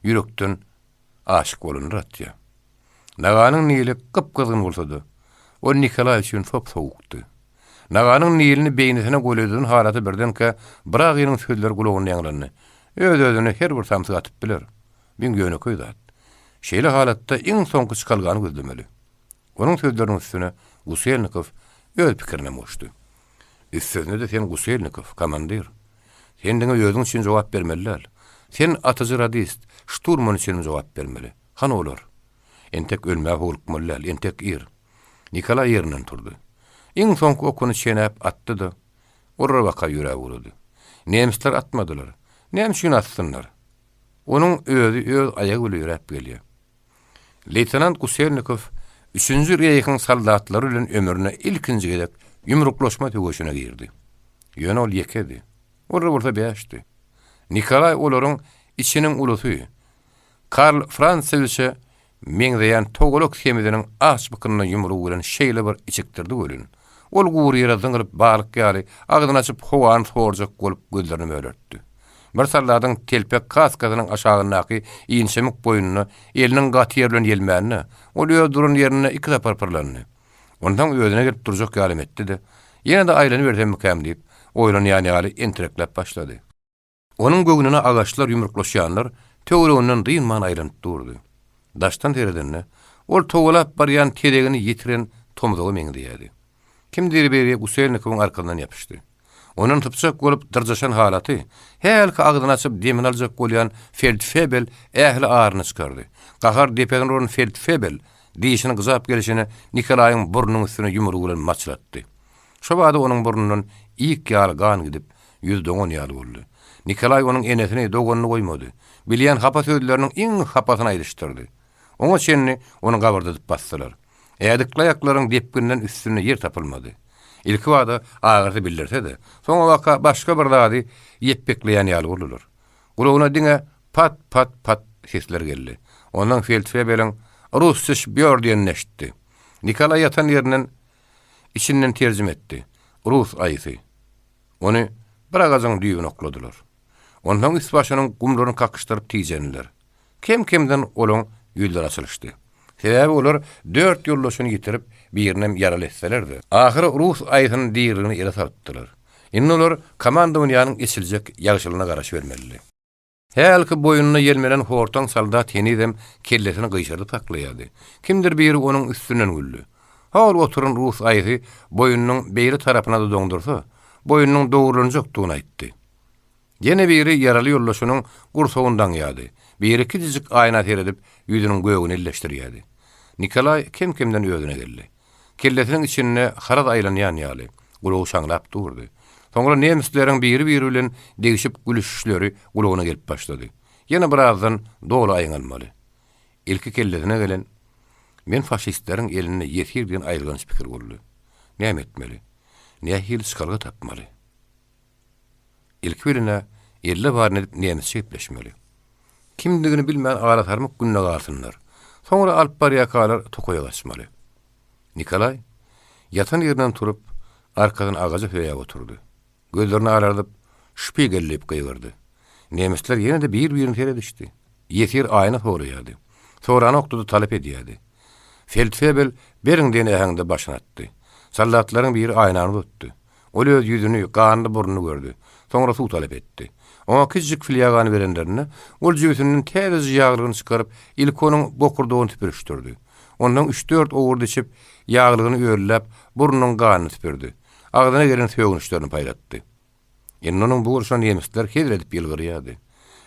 Ýürekden aşyk bolanlar atýar. Naganyň nili gyp-gyzgyn bolsa-da, ol Nikolaý üçin sop-sowukdy. Naganyň nilini beýnisine golaýladan halaty birdenkä Bragynyň sözleri gulagynda ýaňlandy, Öz-özüne her bir samsyk atyp biler. Biň ýönekeý zat. Şeýle halatda iň soňky çykalgany gözlemeli. Onuň sözleriniň üstüne Guselnikow öz pikirinem goşdy. Üstesine-de sen Guselnikow, komandir. Sen diňe özüň üçin jogap bermeli däl. Sen atyjy radist, şturman üçinem jogap bermeli. Hany olar? Entek ölmäge howlukmaly däl, entek ir. Nikolaý ýerinden turdy. Iň soňky okuny çenäp atdy-da, olara baka ýöräp ugrady. Nemisler atmadylar. Näme üçin atsynlar? Onuň özi öz aýagy bile ýöräp gelýär. Leýtenant Guselnikow Üçünji reýhiň soldatlary bilen ömründe ilkinji gezek ýumruklaşma söweşine girdi. Ýöne ol ýekedi. Olar bolsa bäşdi. Nikolaý olaryň içiniň ulusy, Karl Fransewiçe meňzeýän togalak semiziniň aç bykynyna ýumrugy bilen şeýle bir içikdirdi welin, ol gury ýere zyňylyp balyk ýaly agzyny açyp howany sorjak bolup gözlerini mölertdi. Bir soldatyň telpek kaskasynyň aşagyndaky inçemik boýnuna eliniň gaty ýeri bilen ýelmände, ol öz duran ýerinde iki sapar pyrlandy. Onsoň özüne gelip durjak ýalym etdi-de, ýene-de aýlanybersemmikäm diýip, oýlanýan ýaly entirekläp başlady. Onuň göwnüne agaçlar ýumruklaşýanlar töwereginden dynman aýlanyp durdy. Daşdan seredende, ol togalap barýan tezegini ýitiren tomzaga meňzeýärdi. Kimdir biri Guselnikowyň arkasyndan ýapyşdy. Ondan sypjak bolup dyrjaşan halaty, hälki agzyny açyp demini aljak bolýan feldfebel ähli aryny çykardy. Gahar depesine uran feldfebel dişini gyjap gelşine Nikolaýyň burnunyň üstüne ýumrugy bilen maçlatdy. Şo bada onuň burnundan ik ýaly gan gidip, ýüzi doňan ýaly boldy. Nikolaý onuň enesini, doganyny goýmady. Bilýän hapa sözleriniň iň hapasyny aýdyşdyrdy. Oňa çenli ony gabyrdadyp basdylar. Ädikli aýaklaryň depgininden üstünde ýer tapylmady. Ilkibada agyrysy bildirse-de, soňabaka başga bir zady ýepbekleýän ýaly boldular. Gulagyna diňe pat-pat-pat sesler geldi. Ondan feldfebeliň Rusça şbýor diýenini eşitdi. Nikolaý ýatan ýerinden içinden terjime etdi, Rus aýysy. Ony bir agajyň düýbüne okladylar. Onsoň üst-başynyň gumlaryny kakyşdyryp tijendiler. Kem-kemden olaň ýüzleri açylyşdy. Sebäbi olar dört ýoldaşyny ýitirip, birinem ýaraly etseler-de, ahyry rus aýysyny diriligine ele salypdylar. Indi olar komandowaniýanyň eçiljek ýagşylygyna garaşybermelidi. Hälki boýnuna ýelmenen hortaň soldat henizem kellesini gyşardyp saklaýardy. Kimdir biri onuň üstünden güldi. Hol oturan rus aýysy boýnunyň beýle tarapyna-da doňdursa, boýnunyň dogrulanjakdygyny aýtdy. Ýene biri ýaraly ýoldaşynyň gursagyny daňýardy, biri kiçijik aýna seredip, ýüzüniň gögüni elleşdirýärdi. Nikolaý kem-kemden özüne geldi. Kellesiniň içinde haraz aýlanýan ýaly, gulagy şaňlap durdy. Soňra nemisleriň biri-biri bilen degşip gülüşişleri gulagyna gelip başlady. Ýene birazdan doly aýňalmaly. Ilki kellesine gelen, Men faşistleriň elinde ýesir diýen aýylganç pikir boldy. Näme etmeli? Nähili çykalga tapmaly? Ilki bilen-ä elde baryny edip nemisçe gepleşmeli. Kimdigini bilmän alasarmyk günde galsynlar. Soňra alyp barýarkalar tokaýa gaçmaly. Nikolaý ýatan ýerinden turup, arkasyny agaja söýäp oturdy. Gözlerini alardyp, Şpigel diýip gygyrdy. Nemisler ýene-de bir-birine seredişdi. Ýesir aýna soraýardy. Soranokdy-da talap edýärdi. Feldfebel beriň diýen äheňde başyny atdy. Soldatlaryň biri aýnany uzatdy. Ol öz ýüzüni, ganly burnuny gördi. Soňra suw talap etdi. Oňa kiçijik flýagany berenlerinde, ol jübüsinden täzeje ýaglygyny çykaryp, ilki onuň bokurdagyny süpürişdirdi. Ondan üç-dört owurt içip, ýaglygyny ölläp, burnunyň ganyny süpürdi. Agzyna gelen sögünçlerini paýlatdy. Indi onuň bu bolşuna nemisler hezil edip ýylgyrýardy.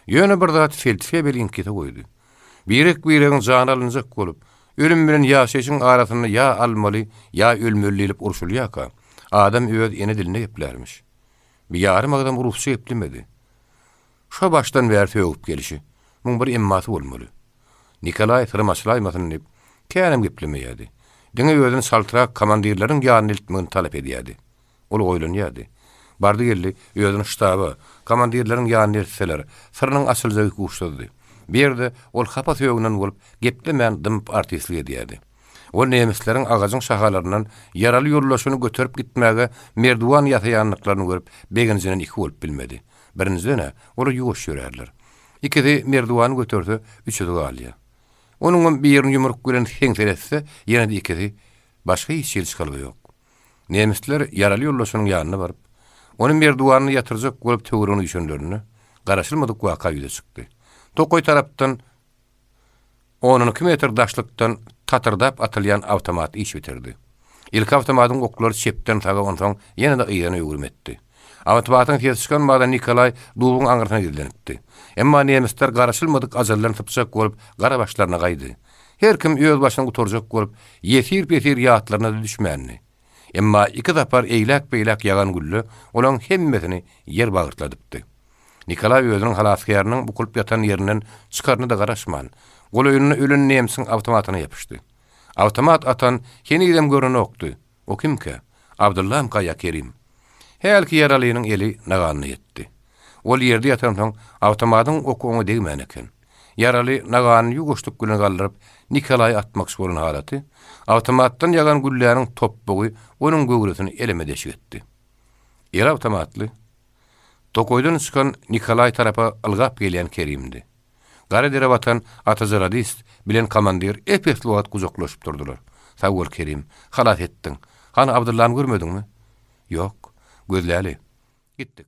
Ýöne bir zat feldfebel iňkise goýdy. Birek-biregiň jany alynjak bolup, ölüm bilen ýaşaýşyň arasynda ýa almaly, ýa ölmeli diýlip urşulýarka, adam öz ene dilinde geplärmiş. Bir ýarym agzam rusça geplemedi. Şo başdan bäri sögüp gelşi. Muň bir emmasy bolmaly. Nikolaý syrym açylaýmasyn diýip, känem geplemeýärdi. Diňe özüni çaltrak komandirleriň ýanyna eltmegini talap edýärdi. Ol oýlanýardy. Bardy-geldi, özüni ştaba, komandirleriň ýanyna eltseler, syrynyň açyljagy ikuçsuzdy. Bu ýerde ol hapa sögünen bolup, geplemän dymyp artistlik edýärdi. Ol nemisleriň agajyň şahalaryndan ýaraly ýoldaşyny göterip gitmäge merdiwan ýasaýandyklaryny görüp, begenjinden iki bolup bilmedi. Birinjiden-ä, olar ýuwaş ýörärler. Ikisi merdiwany göterse, üçüsi galýar. Onuňam birini ýumruk bilen seňseletse, ýene-de ikisi, başga hiç hili çykalga ýok. Nemisler ýaraly ýoldaşynyň ýanyna baryp, ony merdiwanda ýatyrjak bolup töweregine üýşenlerinde, garaşylmadyk waka ýüze çykdy. Tokaý tarapdan on-on iki metr daşlykdan tatyrdap atylýan awtomat iş bitirdi. Ilki awtomatyň oklary çepden saga onsoň ýene-de yzyna öwrüm etdi. Awtomatyň sesi çykan bada Nikolaý dubuň aňyrsyna gizlenipdi. Emma nemisler garaşylmadyk ajaldan sypjak bolup gara başlaryna gaýdy. Her kim öz başyny gutarjak bolup, ýesir-pesir ýatlaryna-da düşmändi. Emma iki sapar eýläk-beýläk ýagan gülle olaň hemmesini ýer bagyrtladypdy. Nikolaý özüniň halasgäriniň bukulyp ýatan ýerinden çykaryna-da garaşman, golaýynda ölen nemsiň awtomatyna ýapyşdy. Awtomat atan henizem görnenokdy. O kimkä? Abdyllamyka ýa Kerim? Hälki ýaralynyň eli naganyna ýetdi. Ol ýerde ýatansoň, awtomatyň oky oňa degmän eken. Ýaraly naganyny ýuwaşlyk bilen galdyryp, Nikolaýy atmakçy bolan halaty, awtomatdan ýagan gülläniň topbugy onuň göwresini eleme-deşik etdi. Eli awtomatly, tokaýdan çykan Nikolaý tarapa ylgap gelýän Kerimdi. Gara dere batan Ataja radist bilen komandir ep-esli wagt gujaklaşyp durdular. Sag bol, Kerim, halas etdiň. Hany Abdyllany görmediňmi? Ýok. Gözläli. Gitdik.